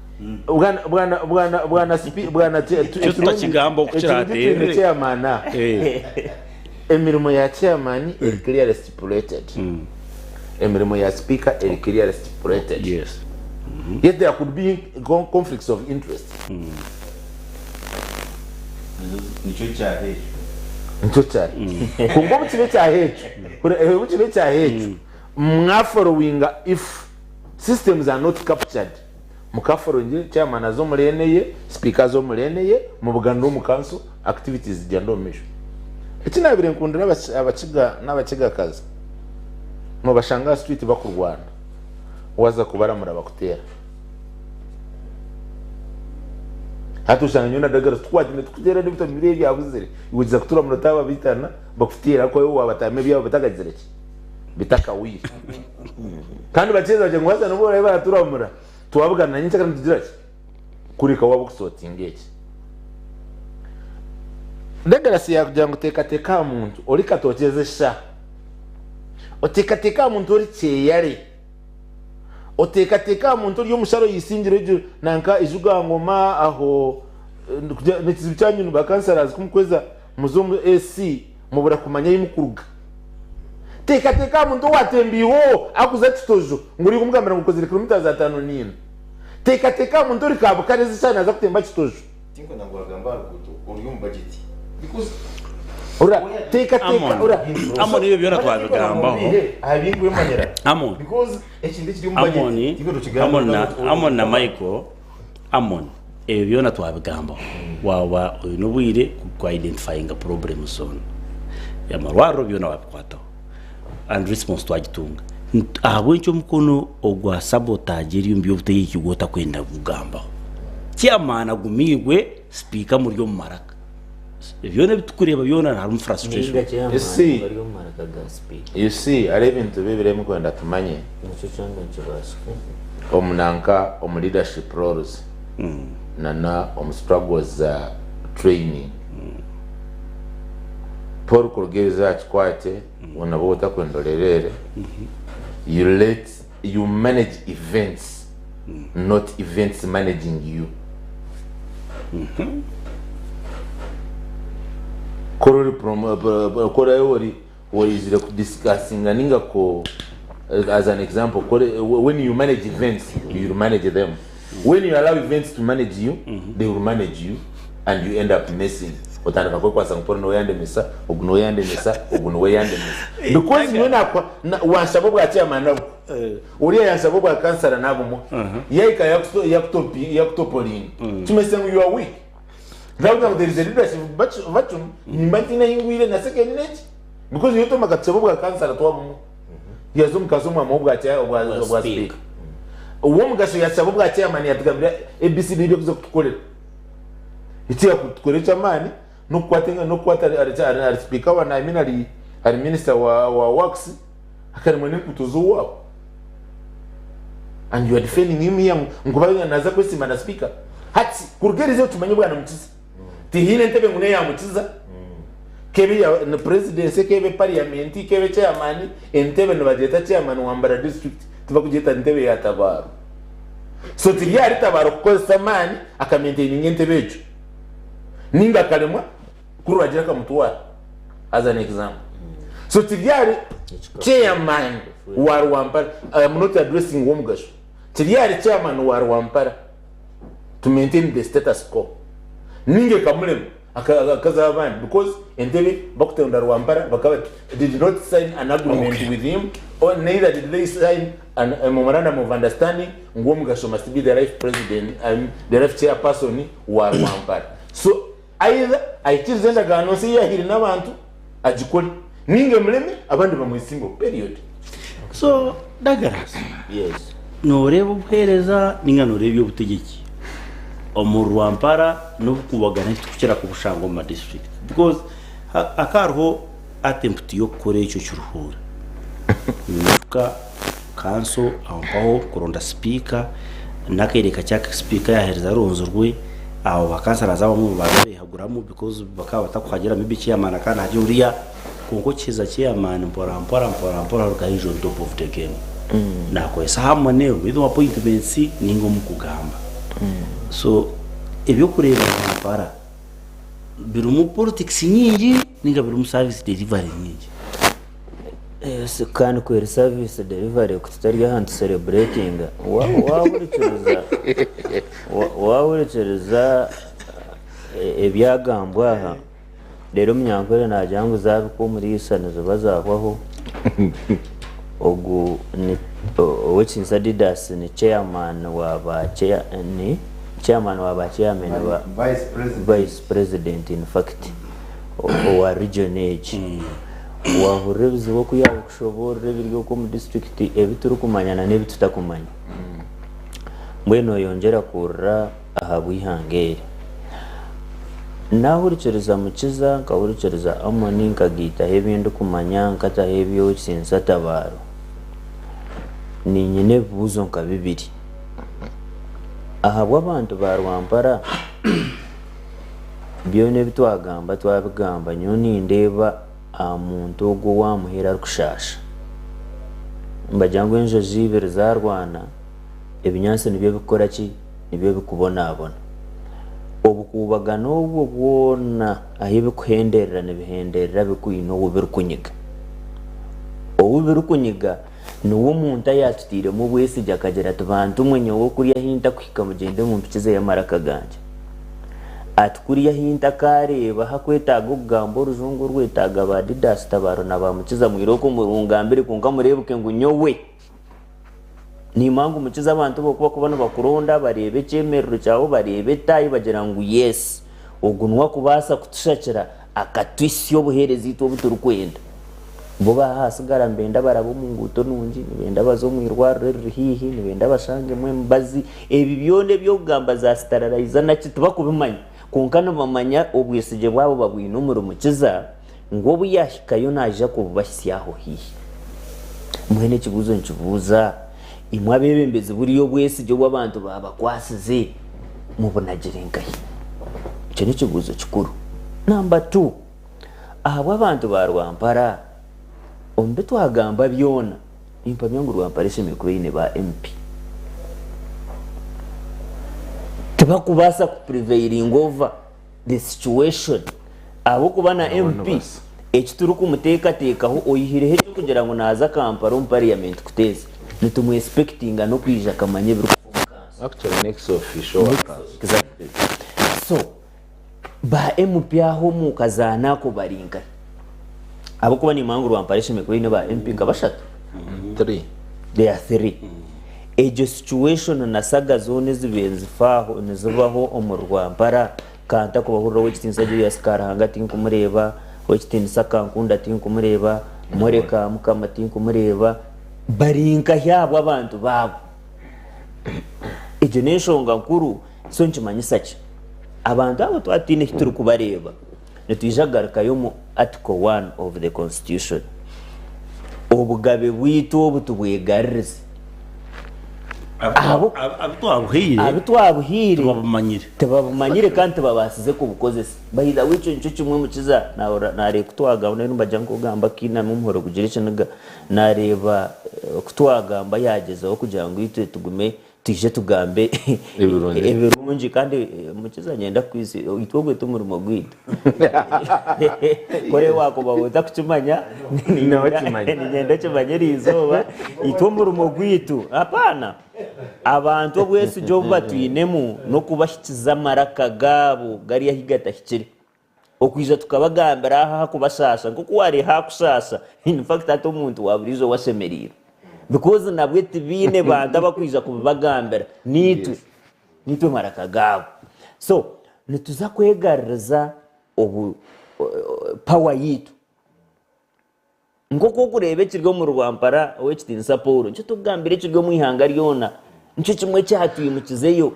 Bwana bwana bwana bwana sipi bwana Kyo ekirungi tutakigamba oku ekirungi twine kirateerire. chairman aha. Emirimo ya chairman eri clearly stipulated. Emirimo ya speaker eri clearly stipulated. Yes. Yet there could be conflicts of interest. Nikyo kyaha ekyo. Nikyo kyaha. Kwonka obu kiba ekyaha ekyo, obu kiba ekyaha ekyo, mwaforowinga if systems are not captured, mukaforowinga chairman aze omu lane eye, speaker aze omu lane eye, mubuganire omu council, activities zigyende omu maisho. Eki naabaire nkundira Abakiga n'Abakigakazi, noobashanga aha street bakurwana, waaza kubaramura bakuteera. Hati oshanga nyowe na Douglas tukwataine tukuteerana ebitabo biri ebyabuzire, iwe ogyeza kuturamura otaaba bitana bakuteera ahakuba iwe waabataamu ebyabo bitakagizire ki? Bitakahweire. Kandi bakyeza bagira ngu haza n'obu baraabe baraturamura, twabugana na nyenkyakare nitugira ki? Kureka waaba okusotinga eki. Douglas yaakugira ngu teekateeka aha muntu ori katokyeza eshaaha, oteekateeke aha muntu ori kyeyare, oteekateeke aha muntu ori omusharo oisingire egyo nanka ejugangoma aho nekizibu kyanyu ba councillors ku mukweza muza omu AC mubura kumanya ahi mukuruga. Teekateeka aha muntu owaatemba eihooho arikuza Kitojo ngu ori kumugambira ngu okozire kilometres 54. Teekateeka aha muntu ori Kabukare ezi shaaha naaza kutemba Kitojo. Tinkwenda ngu wagamba aha ruguuto oruri omu budget because Ora teekateeka Amon, ora Amon ebyo byona twabigambaho. aha binkwemanyira Amon, because ekintu ekiri omu budget Amon, tikwenda okigamba Amon na Amon na Michael, Amon ebyo byona twabigambaho. Waaba oine obwire ku identifyinga problems zoona. Amarwariro byona wabikwataho and response twagitunga. Ahabw'enki omukono ogwa sabotage eri omu by'obutegyeki gwo otakwenda kugugambaho? Chairman agumiirwe, sipiika amuri omu maraka. Byona ebi turikureeba byona harimu frustration. Ninga chairman You see, bari omu maraka ga sipiika. you see, hariho ebintu bibiri ebi ndikwenda tumanye Nikyo kyanga nikibaasika. omu nanka omu leadership roles nana omu struggles za training. Paul kuruga eriizooba akikwate ngu nabwo otakwenda orereere, you let, you manage events not events managing you. Kora ori promo, kora ori oizire ku discussinga ninga ku as an example kora when you manage events you will manage them when you allow events to manage you they will manage you and you end up messing otandika kwekwasa ngu Paul niwe yandemesa ogu niwe yandemesa ogu niwe yandemesa because nyowe nakwa wanshaba obwa chairman nabwo oriya yanshaba obwa kansara nabumuha yahika yakutopolinga kimanyisa ngu you are weak Ndakugira ngu there is a leadership vacuum nimba ntiine ahi ngwire na second n'eki because nyowe Tom akatushaba obwa kansara twabumuha yaza omu kazi omwama w'obwa obwa speaker ow'omugasho yashaba obwa chairman yatugambira ABCD ebyakuza kutukorera eki yakutukorera eky'amaani n'okukwata n'okukwata ari speaker wa I mean ari ari minister wa wa works akaremwa n'enguuto z'owaabo and you are defending him here ngu kuba naza kwesiima na speaker hati kuruga eriizooba tumanye bwana mukiza tihaine entebe ngu neya mukiza kebe ya ni presidency kebe parliament kebe chairman entebe nibagyeta chairman wa Mbarara district tibakugyeta ntebe ya Tabaro so tiri ahari Tabaro kukozesa amaani aka maintaininga entebe egyo ninga akaremwa kuri wagira akamutwara. As an example. So kiri ahari chairman wa Rwampara, I am not addressing Womugasho, kiri ahari chairman wa Rwampara to maintain the status quo. Ninga ekamurema akazaho abandi because entebe bakutonda Rwampara bakaba bati did not sign an agreement okay. with him or neither did they sign an, a memorandum of understanding ngu Womugasho must be the life president, the life chairperson wa Rwampara. So Either ahikirize endagaano nsya ei yaahaire n'abantu, agikore, nainga emureme abandi bamwesimbeho. Period. So Douglas, Yes. nooreeba obuheereza nainga nooreeba eby'obutegyeki omu Rwampara n'obukubagana ekiturikukira kubushanga omu ma district because ha- hakaba hariho attempt y'okukora ekyo kiruhuura. Niinyijuka kanso aho mpaho kuronda sipiika n'akaire kakye aku sipiika yaaheereza aronzirwe, abo ba councillors abamwe baaza beehaguramu because bakaba batakuhagira maybe chairman akaba naahagira oriya, kwonka okiheza chairman mpora mpora mpora mpora orugaho aija on top of the game. Naakozesa harmony either omu appointments ninga omu kugamba. So eby'okureeba Kampala birimu politics nyingi ninga birimu service delivery nyingi? Kandi ku eri service delivery ku tutari aha nitusereburetinga waahurikiriza waahurikiriza ebyagambwa aha reero omunyankore naagira ngu zaabikwa omuriisa niziba zaahwaho ogu ni ow'ekitinisa Didas ni chairman wa ba ni chairman wa ba chairman ba vice president in fact owa region egi. Waahurira ebizibu oku yaabikushoboorora ebiri okwo omu disiturikiti ebi turikumanya na n'ebi tutakumanya. Mbwenu oyongyera kuhurira ahabw'eihanga eri. Naahurikiriza Mukiza, nkahurikiriza Amoni, nkagaitaho ebi ndikumanya, nkataho eby'Owekitiinisa Tabaaro. Niinyine ebibuuzo nka bibiri. Ahabw'abantu ba Rwampara, Byona ebi twagamba twabigamba, nyowe nindeeba aha muntu ogwo owaamuheera arikushaasha. Nibagira ngu enjojo ibiri zaarwana, ebinyaatsi nibyo birikukora ki? Nibyo birikubonabona. Obukuubagano obwo bwona ahu birikuhenderera nibihenderera bikwine ou birikunyiga. Ou birikunyiga niwe omuntu ayaatutairemu obwesigye akagira ati, Bantu mwe nyowe kuri ahu ntakuhika mugyende mumpikizeyo amaraka gangye. Ati kuriya ahi ntakaareeba hakwetaaga okugamba orujungu orwetaaga ba Didas Tabaro na ba Mukiza mwirooko murungambire kwonka mureebuke ngu nyowe nimanya ngu Mukiza abantu bokuba kuba nibakuronda bareeba ekyemerero kyawe bareeba etaayi bagira ngu yes ogu niwe akubaasa kutushakira akatuhitsya obuheereza itwe obu turikwenda. Bo bahasigara nibenda barabe omu nguuto nungi, nibenda baze omu irwariro eriri haihi, nibenda bashangemu emibazi. Ebi byona eby'okugamba za sitararayiza naki tibakubimanya. Kwonka nibamanya obwesigye bwabo babwine omuri Mukiza ngu obu yaahikayo naija kububahitsya aho haihi. Mbwenu ekibuuzo nikibuuza, imwe abeebembezi buriya obwesigye obu abantu baabakwasize mubunagire nkahi? Ekyo n'ekibuuzo kikuru. Namba tu. Ahabw'abantu ba Rwampara, omu bi twagamba byona, nimpamya ngu Rwampara eshemereire kuba eine ba MP. Tibakubaasa ku prevailinga over the situation ahabw'okuba na MP eki turikumuteekateekaho oyihireho eky'okugira ngu naaza Kampala omu parliament kuteeza, nitumwesipekitinga n'okwija akamanya ebirikufa omu kanso. Actually next official wa kanso. Exactly. So, Ba MP aho omu kazaano ako bari nkahi? Ahabw'okuba nimanya ngu Rwampara eshemereire kuba eine ba MP nka bashatu. Three. They are three. Egyo situation na saga zoona ezibaire nizifaaho nizibaho omuri Rwampara, ka ntakubahurira Ow'ekitiinisa Julius Karuhanga tinkumureeba, Ow'ekitiinisa Kankunda tinkumureeba, Morley Kamukama tinkumureeba, bari nkahi ahabw'abantu baabo? Egyo n'enshonga nkuru. So nikimanyisa ki? Abantu abo twaba tutaine eki turikubareeba, nitwija kugarukayo omu Article one of the Constitution. Obugabe bwaitu obu tubwegarurize. Abu twabuhaire Abu twabuhaire tibabumanyire. Tibabumanyire kandi tibabaasize kubukozesa. By the way ekyo nikyo kimwe Mukiza naareeba ku twagamba nari nibagira ngu ogamba akiinami omuhoro gugira ekiniga, naareeba ku twagamba yaagyezaho kugira ngu itwe tugume. Twije tugambe ebirungi kandi Mukiza niinyenda kukwitsya itwe ogwo t'omurimo gwaitu. Kore waakuba otakukimanya niinyenda okimanye eriizooba itwe omurimo gwaitu hapaana abantu obwesigye obu batwinemu n'okubahikiza amaraka gaabo gari ahu gatahikire. Okwija tukabagambira aha ahakubasaasa nk'oku waareeba ahakusaasa in fact hati omuntu wa buriijo we ashemereirwe because nabwe tibaine bantu abakwija kubibagambira niitwe niitwe maraka gaabo so nituza kwegaruriza obu power yaitu. Nk'oku orikureeba ekiri omu rwampara ow'ekitiinisa Paulo, nikyo turikugambira ekiri omu ihanga ryona. Nikyo kimwe ekyatwimukizeyo.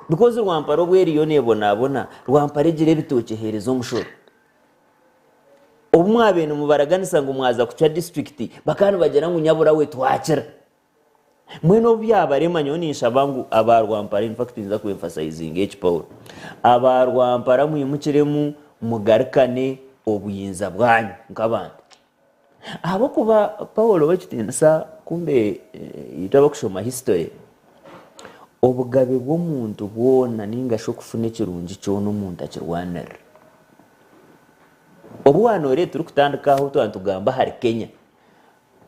Because rwampara obu eriyo neebonabona, rwampara egira ebitookye eheereza omushoro. Obu mwabaire nimubaraganisa ngu mwaza kucwa disiturikiti, bakaba nibagira ngu nyabura we twakira. Mbwenu obu byabarema nyowe ninshaba ngu aba Rwampara in fact ninza ku emphasizinga eki Paul, aba Rwampara mwimukiremu mugarukane obuyinza bwanyu nk'abantu. Ahabw'okuba Paul ow'ekitiinisa kumbe itwe abakushoma history, obugabe bw'omuntu bwona ninga shi okufuna ekirungi kyona omuntu akirwanirira. Obu waanoreeba turikutandika aho twaba nitugamba ahari Kenya,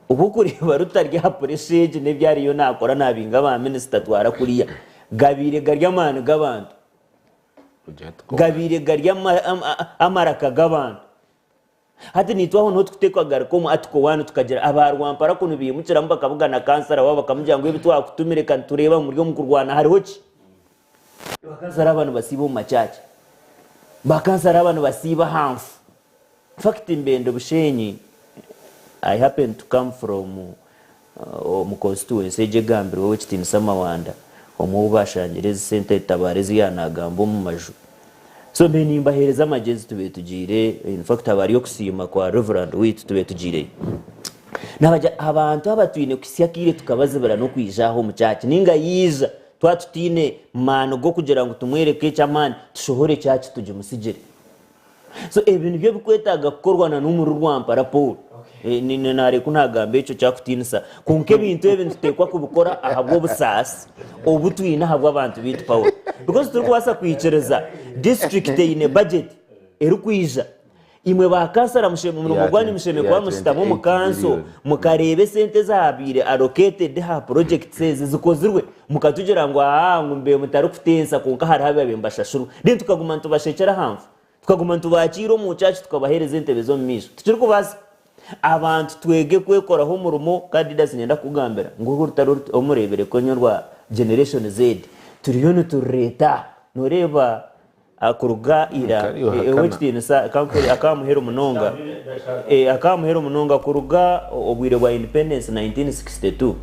Obu okureeba rutari aha puresha egi n'ebi ariyo naakora naabinga ba minisita atwara kuriya, gabaire gari amaani g'abantu. Gabaire gari amaraka g'abantu. Hati naitwe aho niho turikuteekwa kugaruka omu Article one tukagira aba Rwampara kunu baimukiramu bakabugana kansara waabo bakamugira ngu ebi twakutumire ka nitureeba muri omu kurwana hariho ki? Bakansara aba nibasiiba omu makyaaca. Bakansara aba nibasiiba aha nfu. Infact mbende Bushenyi I happen to come from omu constituency egyo egambirwe Owekitinisa Mawanda omwe ou bashangire ezi sente tabara ezi yanagamba omu maju. So mbe nimbahereza amagyezi tube tugiire infact haba hariyo okusiima kwa Reverand waitu tube tugiireyo. Nabagira abantu aba twine kuhitsya akaire tukabazibira nokwija aha omu church ninga yaija twaba tutaine maani gokugira ngu tumwereke ekyamaani tushohore church tugimusigire. So ebi nibyo ebikwetaaga kukorwa na n'omuri Rwampara Paul. Nareeba ku nagamba ekyo kyakutiinisa. Kwonka ebintu ebi nituteekwa kubikora ahabw'obusaasi obu twine ahabw'abantu baitu Paul. Because titurikubaasa kwikiriza district eine budget erikwija imwe ba kansara omurimo gwanyu mushemereire kuba mushutami omu kanso mukareeba esente ezabaire allocated aha projects ezi zikozirwe mukatugira ngu aa ngu mbe mutarikutensa kwonka hariho ababaire nibashashurwa then tukaguma nitubashekyera aha nfu tukaguma nitubakiira omu church tukabahereza entebe z'omu maisho tikirikubaasika abantu twege kwekoraho omurimo kandi Didas niinyenda kukugambira ngu oru orutaro omureebereko nyowe rwa generation Z turiyo niturureeta noreeba Kuruga ira, ow'ekitiinisa akaba muheru munonga, akaba muheru munonga kuruga obwire bwa independence 1962,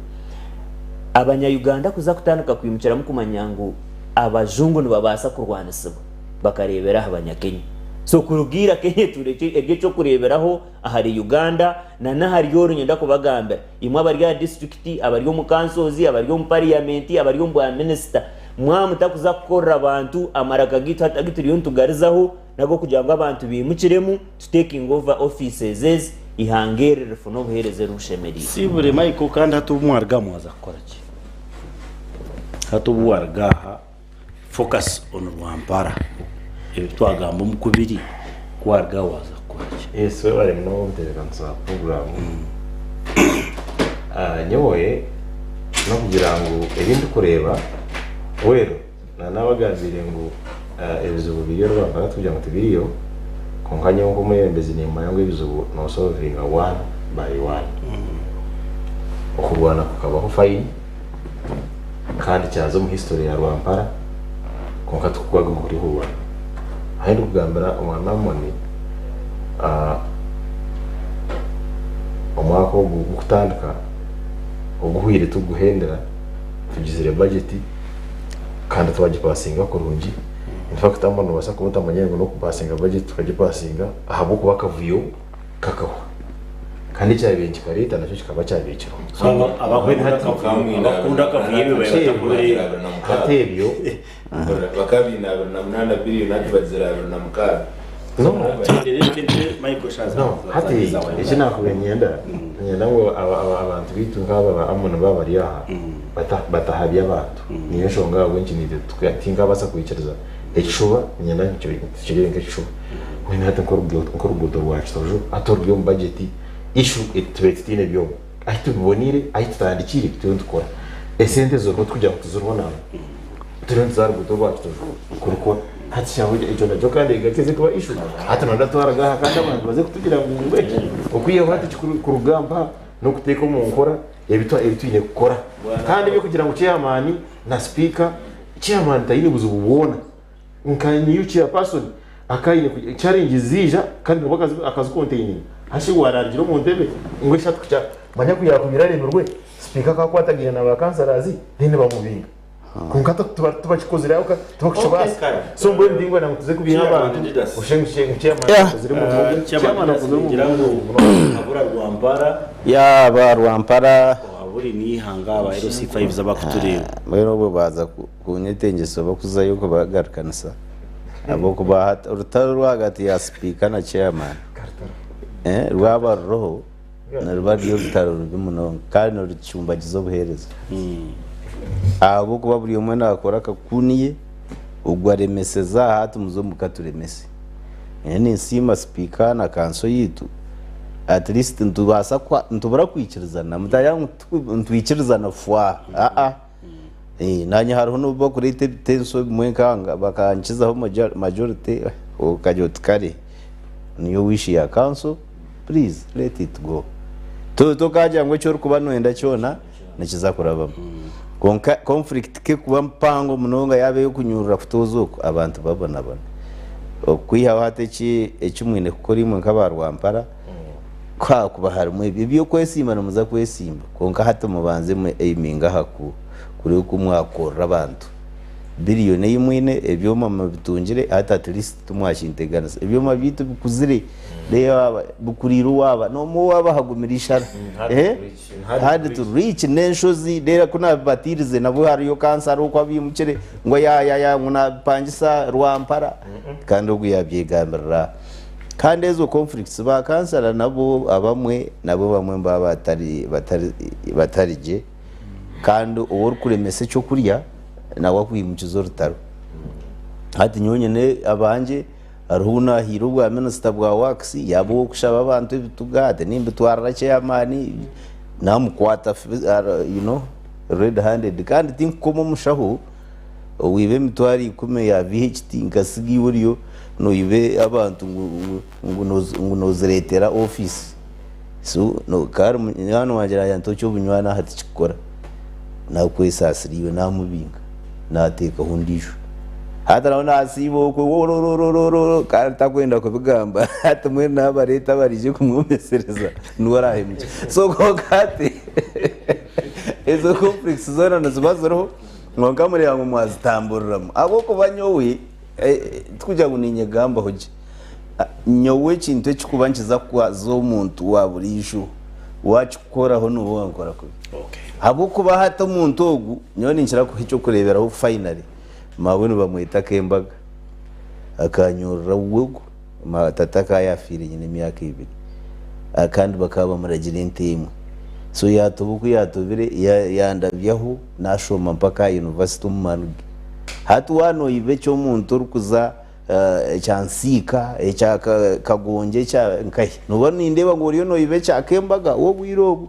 abanya Uganda kuza kutandika kwimukiramu kumanya ngu abajungu nibabaasa kurwanisibwa bakareebera aha banya Kenya. So kuruga ira Kenya etuura eri eky'okureeberaho ahari Uganda na n'ahari oru niinyenda kubagambira imwe abari aha disiturikiti, abari omu kansozi, abari omu pariyamenti, abari omu bwa minisita, Mwaba mutakuza kukorera abantu amaraka gaitu hati agu turiyo nitugarizaho n'ag'okugira ngu abantu baimukiremu to taking over offices ezi, eihanga eri rifune obuheereza eribushemereire. Sibure Michael kandi hati obu mwaruga aha mwaza kukora ki? Hati obu waruga aha focus on Rwampara ebi twagamba omu kubiri ku waruga aha waza kukora ki? Yes webare munonga omutebekanisa wa program. Nyowe n'okugira ngu ebi ndikureeba well nanabagambiire ngu ebizibu biriyo Rwampara tikugira ngu tibiriyo kwonka nyowe nk'omwebembezi nimanya ngu ebizibu nosolvinga one by one. Okurwana kukabaho fine kandi kyaza omu history ya Rwampara kwonka tikukwaguma kuri okurwana. Ahu ndikugambira omwami Amoni omwaka ogu gukutandika oguhwire tukuguhendera tugizire bajeti kandi twagipasinga kurungi in fact Amoni nobaasa kuba otamanyire ngu n'okupasinga bajeti tukagipasinga ahabw'okuba akavuyo kakahwa kandi ekyabaire nikikareeta nakyo kikaba kyabaire kirungi. So abakunda akavuyo ebyo babaire batakubireeba. Hati ebyo Bakaba baine 28 biliyoni hati bagizire 26. No, hati eki nakubaire niinyenda, niinyenda ngu abantu baitu nk'aba ba Amon baaba bari aha batahabya abantu. Niyo nshonga ahabw'enki naitwe tinkabaasa kwikiriza ekishuba, niinyenda ngu tukireebe nk'ekishuba. Mbwenu hati nk'oruguuto rwa Kitojo hati oruri omu bajeti, issue tubaire tutaine byoma. Ahi tubiboneire, ahi tutandikiire turiyo nitukora. Esente ziriho tikugira ngu tiziriho nangwa. Turiyo nituza aha ruguuto orwa Kitojo kurukora. Hati shaaha ekyo nakyo kandi ekeze kuba issue. Hati noyenda twaraga aha kandi abantu baze kutugira ngu ngu eki. Okwihaho hati ekirikuruga mpaha n'okuteeka omu nkora ebi twine kukora. Kandi eby'okugira ngu chairman na sipiika, chairman taine buzibu bwona. Nka new chairperson akaba aine kugira challenges ziija kandi nabwo akazi containinga hashi waraarugira omu ntebe ngu eshatu kukya manya ku yaakubaire aremirwe sipiika akaakwatagaine na ba councillors then bamubinga kwonka tibakikozire aho tibakukibaasa so mbwenu ndingwenda ngu tuze kubiiha abantu oshushe ngu chairman akozire omurimo gwe chairman akozire omurimo gwe Habura Rwampara. Yaaba Rwampara. Haburi n'eihanga aba LC5 abakutureeba. Mbwenu obwo baaza Kunyetengyesa oba kuzayo kubagarukanisa ahabw'okuba hati orutaro rwahagati ya sipiika na chairman rwaba ruriho niruba ruri orutaro rubi munonga kandi nirucumbagiza obuheereza ahabw'okuba buri omwe naakora akakuni ye ogwo aremeseza aha ati muze omuka turemese. Nyowe ninsiima sipiika na kanso yaitu at least nitubaasa nitubura kwikirizana mutagira ngu nitwikirizana fwa aa. Naanye hariho n'obu barikureeta ebitenso ebimwe nkanga bakankizaho majority okagira oti kare niyo wish ya council please let it go. Tokagira ngu eki orikuba noyenda kyona nikiza kurabamu. Kwonka conflict ku erikuba mpango munonga yaaba ey'okunyurura kutooza oku abantu babonabona. Okwihaho hati eki mwine kukora imwe nk'aba Rwampara Ku hakuba harimu ebyo eby'okwesiima nimuza kwesiima, kwonka hati mubanze mwe aiminge aha kureeba oku mwakorera abantu. Billion ei mwine, ebyoma mubitungire, hati at least timwakinteganisa. Ebyoma byaitu bikuzire, reeba bikuriire owaaba, n'omwe owaaba hagumire ishara. Hard to reach n'enshozi, reeba ku naabibatiirize nabwo hariyo kansara okwo abiimukire ngu ayayaya ngu naabipangisa Rwampara kandi ogwo yaabyegambirira. Kandi ezo conflicts ba kansara nabo abamwe nabo bamwe nibaba batari batari batari gye kandi ou orikuremesa ekyokurya nawe akwimukiza orutaro. Hati nyowe nyine abangye hariho ou nahaire obwa minisita bwa works yaaba ow'okushaba abantu ebituga ati nimbitwarira chairman namukwata you know red handed kandi tinkukoma omushaho Oibe emitwaro ikumi ya VHT nkasiga iwe oriyo noiba abantu ngu nozireetera ofiisi. So kare munywani wangye naagira nti okye obunywani aha tikikukora. Naakwesaasira iwe naamubinga naateekaho ondiijo. Hati nawe naasiiba okwe worororororo kandi takwenda kubigamba hati mbwenu naabareeta baraije kumwomesereza niwe araahemukye. So kwonka hati ezo complex zoona niziba ziriho. Kwonka mureeba ngu mwazitamburiramu. Ahabw'okuba nyowe, tikugira ngu ninyegambaho gye, nyowe ekintu ekirikuba nikiza kukwaza omuntu wa buriijo, waakikukoraho nooba wankora kubi. Ahabw'okuba hati omuntu ogu, nyowe ninkira kuha eky'okureeberaho finally, maawe nibamweta Kembaga, akanyurura ogu, tata akaba yaafiire nyine emyaka ebiri, kandi bakaba bamuragire ente emwe. So yaatoba oku yaatobire, yandabyaho. Nashoma mpaka aha university omu maani ge. Hati waaba noiba eky'omuntu orikuza ekya Nsiika, ekya Kagongi, ekya nkahi, nooba nindeeba ngu oriyo noiba ekya Kembaga ow'obwire obu.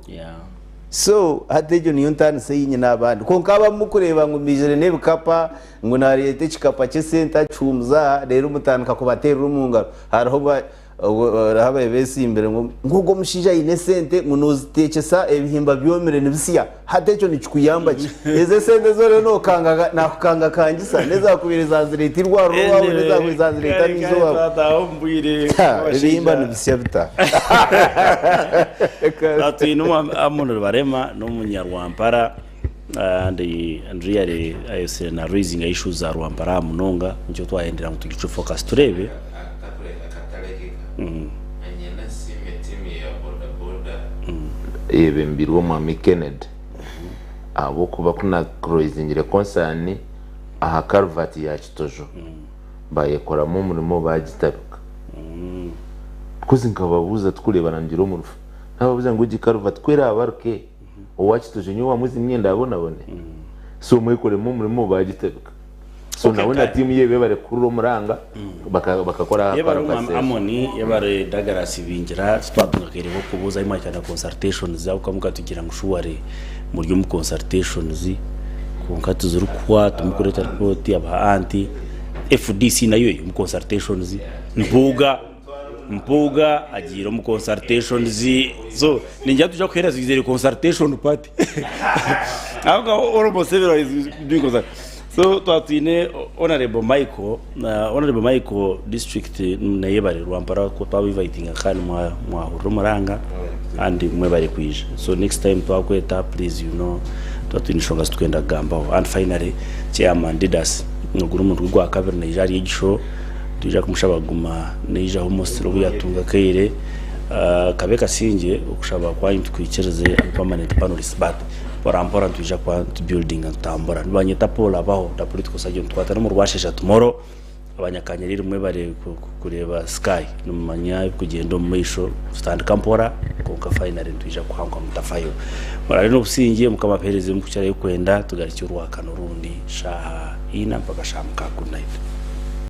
So hati egyo niyo ntaanisa ei nyine abandi. Kwonka abamu kureeba ngu mbaizire n'ebikapa, ngu naareeta ekikapa ky'esente akihuumuza aha, reero mutandika kubateerera omu ngaro. Hariho Hariho ababaire betsimbire ngu ogwo omushaija aine esente ngu nozitekyesa ebihimba byomire nibisya hati ekyo nikikuyamba ki? Ezo esente ezi oriyo nokanga nakukangakangisa nezakubaire zazireeta irwariro owaawe nezakubaire zazireeta amaizi owaawe. Ebihimba nibisya bita? Twine Amon Rubarema n'omunyarwampara and really ayosire na raisinga issues za Rwampara aha munonga nikyo twayendera ngu tugicwe focus tureebe. Eyebembirwe Omwami Kennedy ahabw'okuba ku nakuroizingire concern aha culvert ya Kitojo bayekoramu omurimo bagitabika. Because nkababuuza tukureebana ngira omu rufu. Nababuuza ngu egi culvert ku eraabaruke, owa Kitojo nyowe owamwe zimwe ndaabonabone? So mwekoremu omurimo baagitabika. So Okay, nawe na kare. tiimu ye bebare kukurura omuranga baka- bakakora aha Yebare karo Omwami kaseesa. Amon, yebare Douglas Ibingira, titwatunga kaire k'okukubuuza ahi mwahika na consultations ahabw'okuba mukatugira ngu surely muri omu consultations kwonka tizirikuhwa, timukureeta report aba anti FDC nayo eri omu consultations, Mpuuga Mpuuga agiire omu consultations so ningira nituija kuheereza twizire consultation party ahabw'okuba almost everyone is doing consultation. So twaba twine Honourable Michael, Honourable Michael district neyebare Rwampara ku twaba invitinga kandi mwahurira omuranga and mwebare kwija. So next time twakweta please you know twaba twine enshonga eziturikwenda kugambaho. And finally Chairman Didas ogu n'omuntu gwakabiri naija ahari egi show nitwija kumushaba kuguma naijaho mostly obu yatunga akaire. Kabe kasingye okushaba kwanyu tukwikirize abe permanent panelist but Mpora mpora nitwija kuba nitu buildinga nitutambura. Nibanyeta Paul Abaho the political surgeon. Tukwatane omu rwashesha tomorrow. Abanyakanyariri mwebare kureeba Sky nimumanya ebikugyenda omu maisho. Tutandika mpora kwonka finally nitwija kuhangwa mutafayo. Muraare n'obusingye Mukama abahereze ebimukukirayo kwenda. Tugarukye orwakana orundi shaaha ina mpaka shaaha mukaaga. Good night.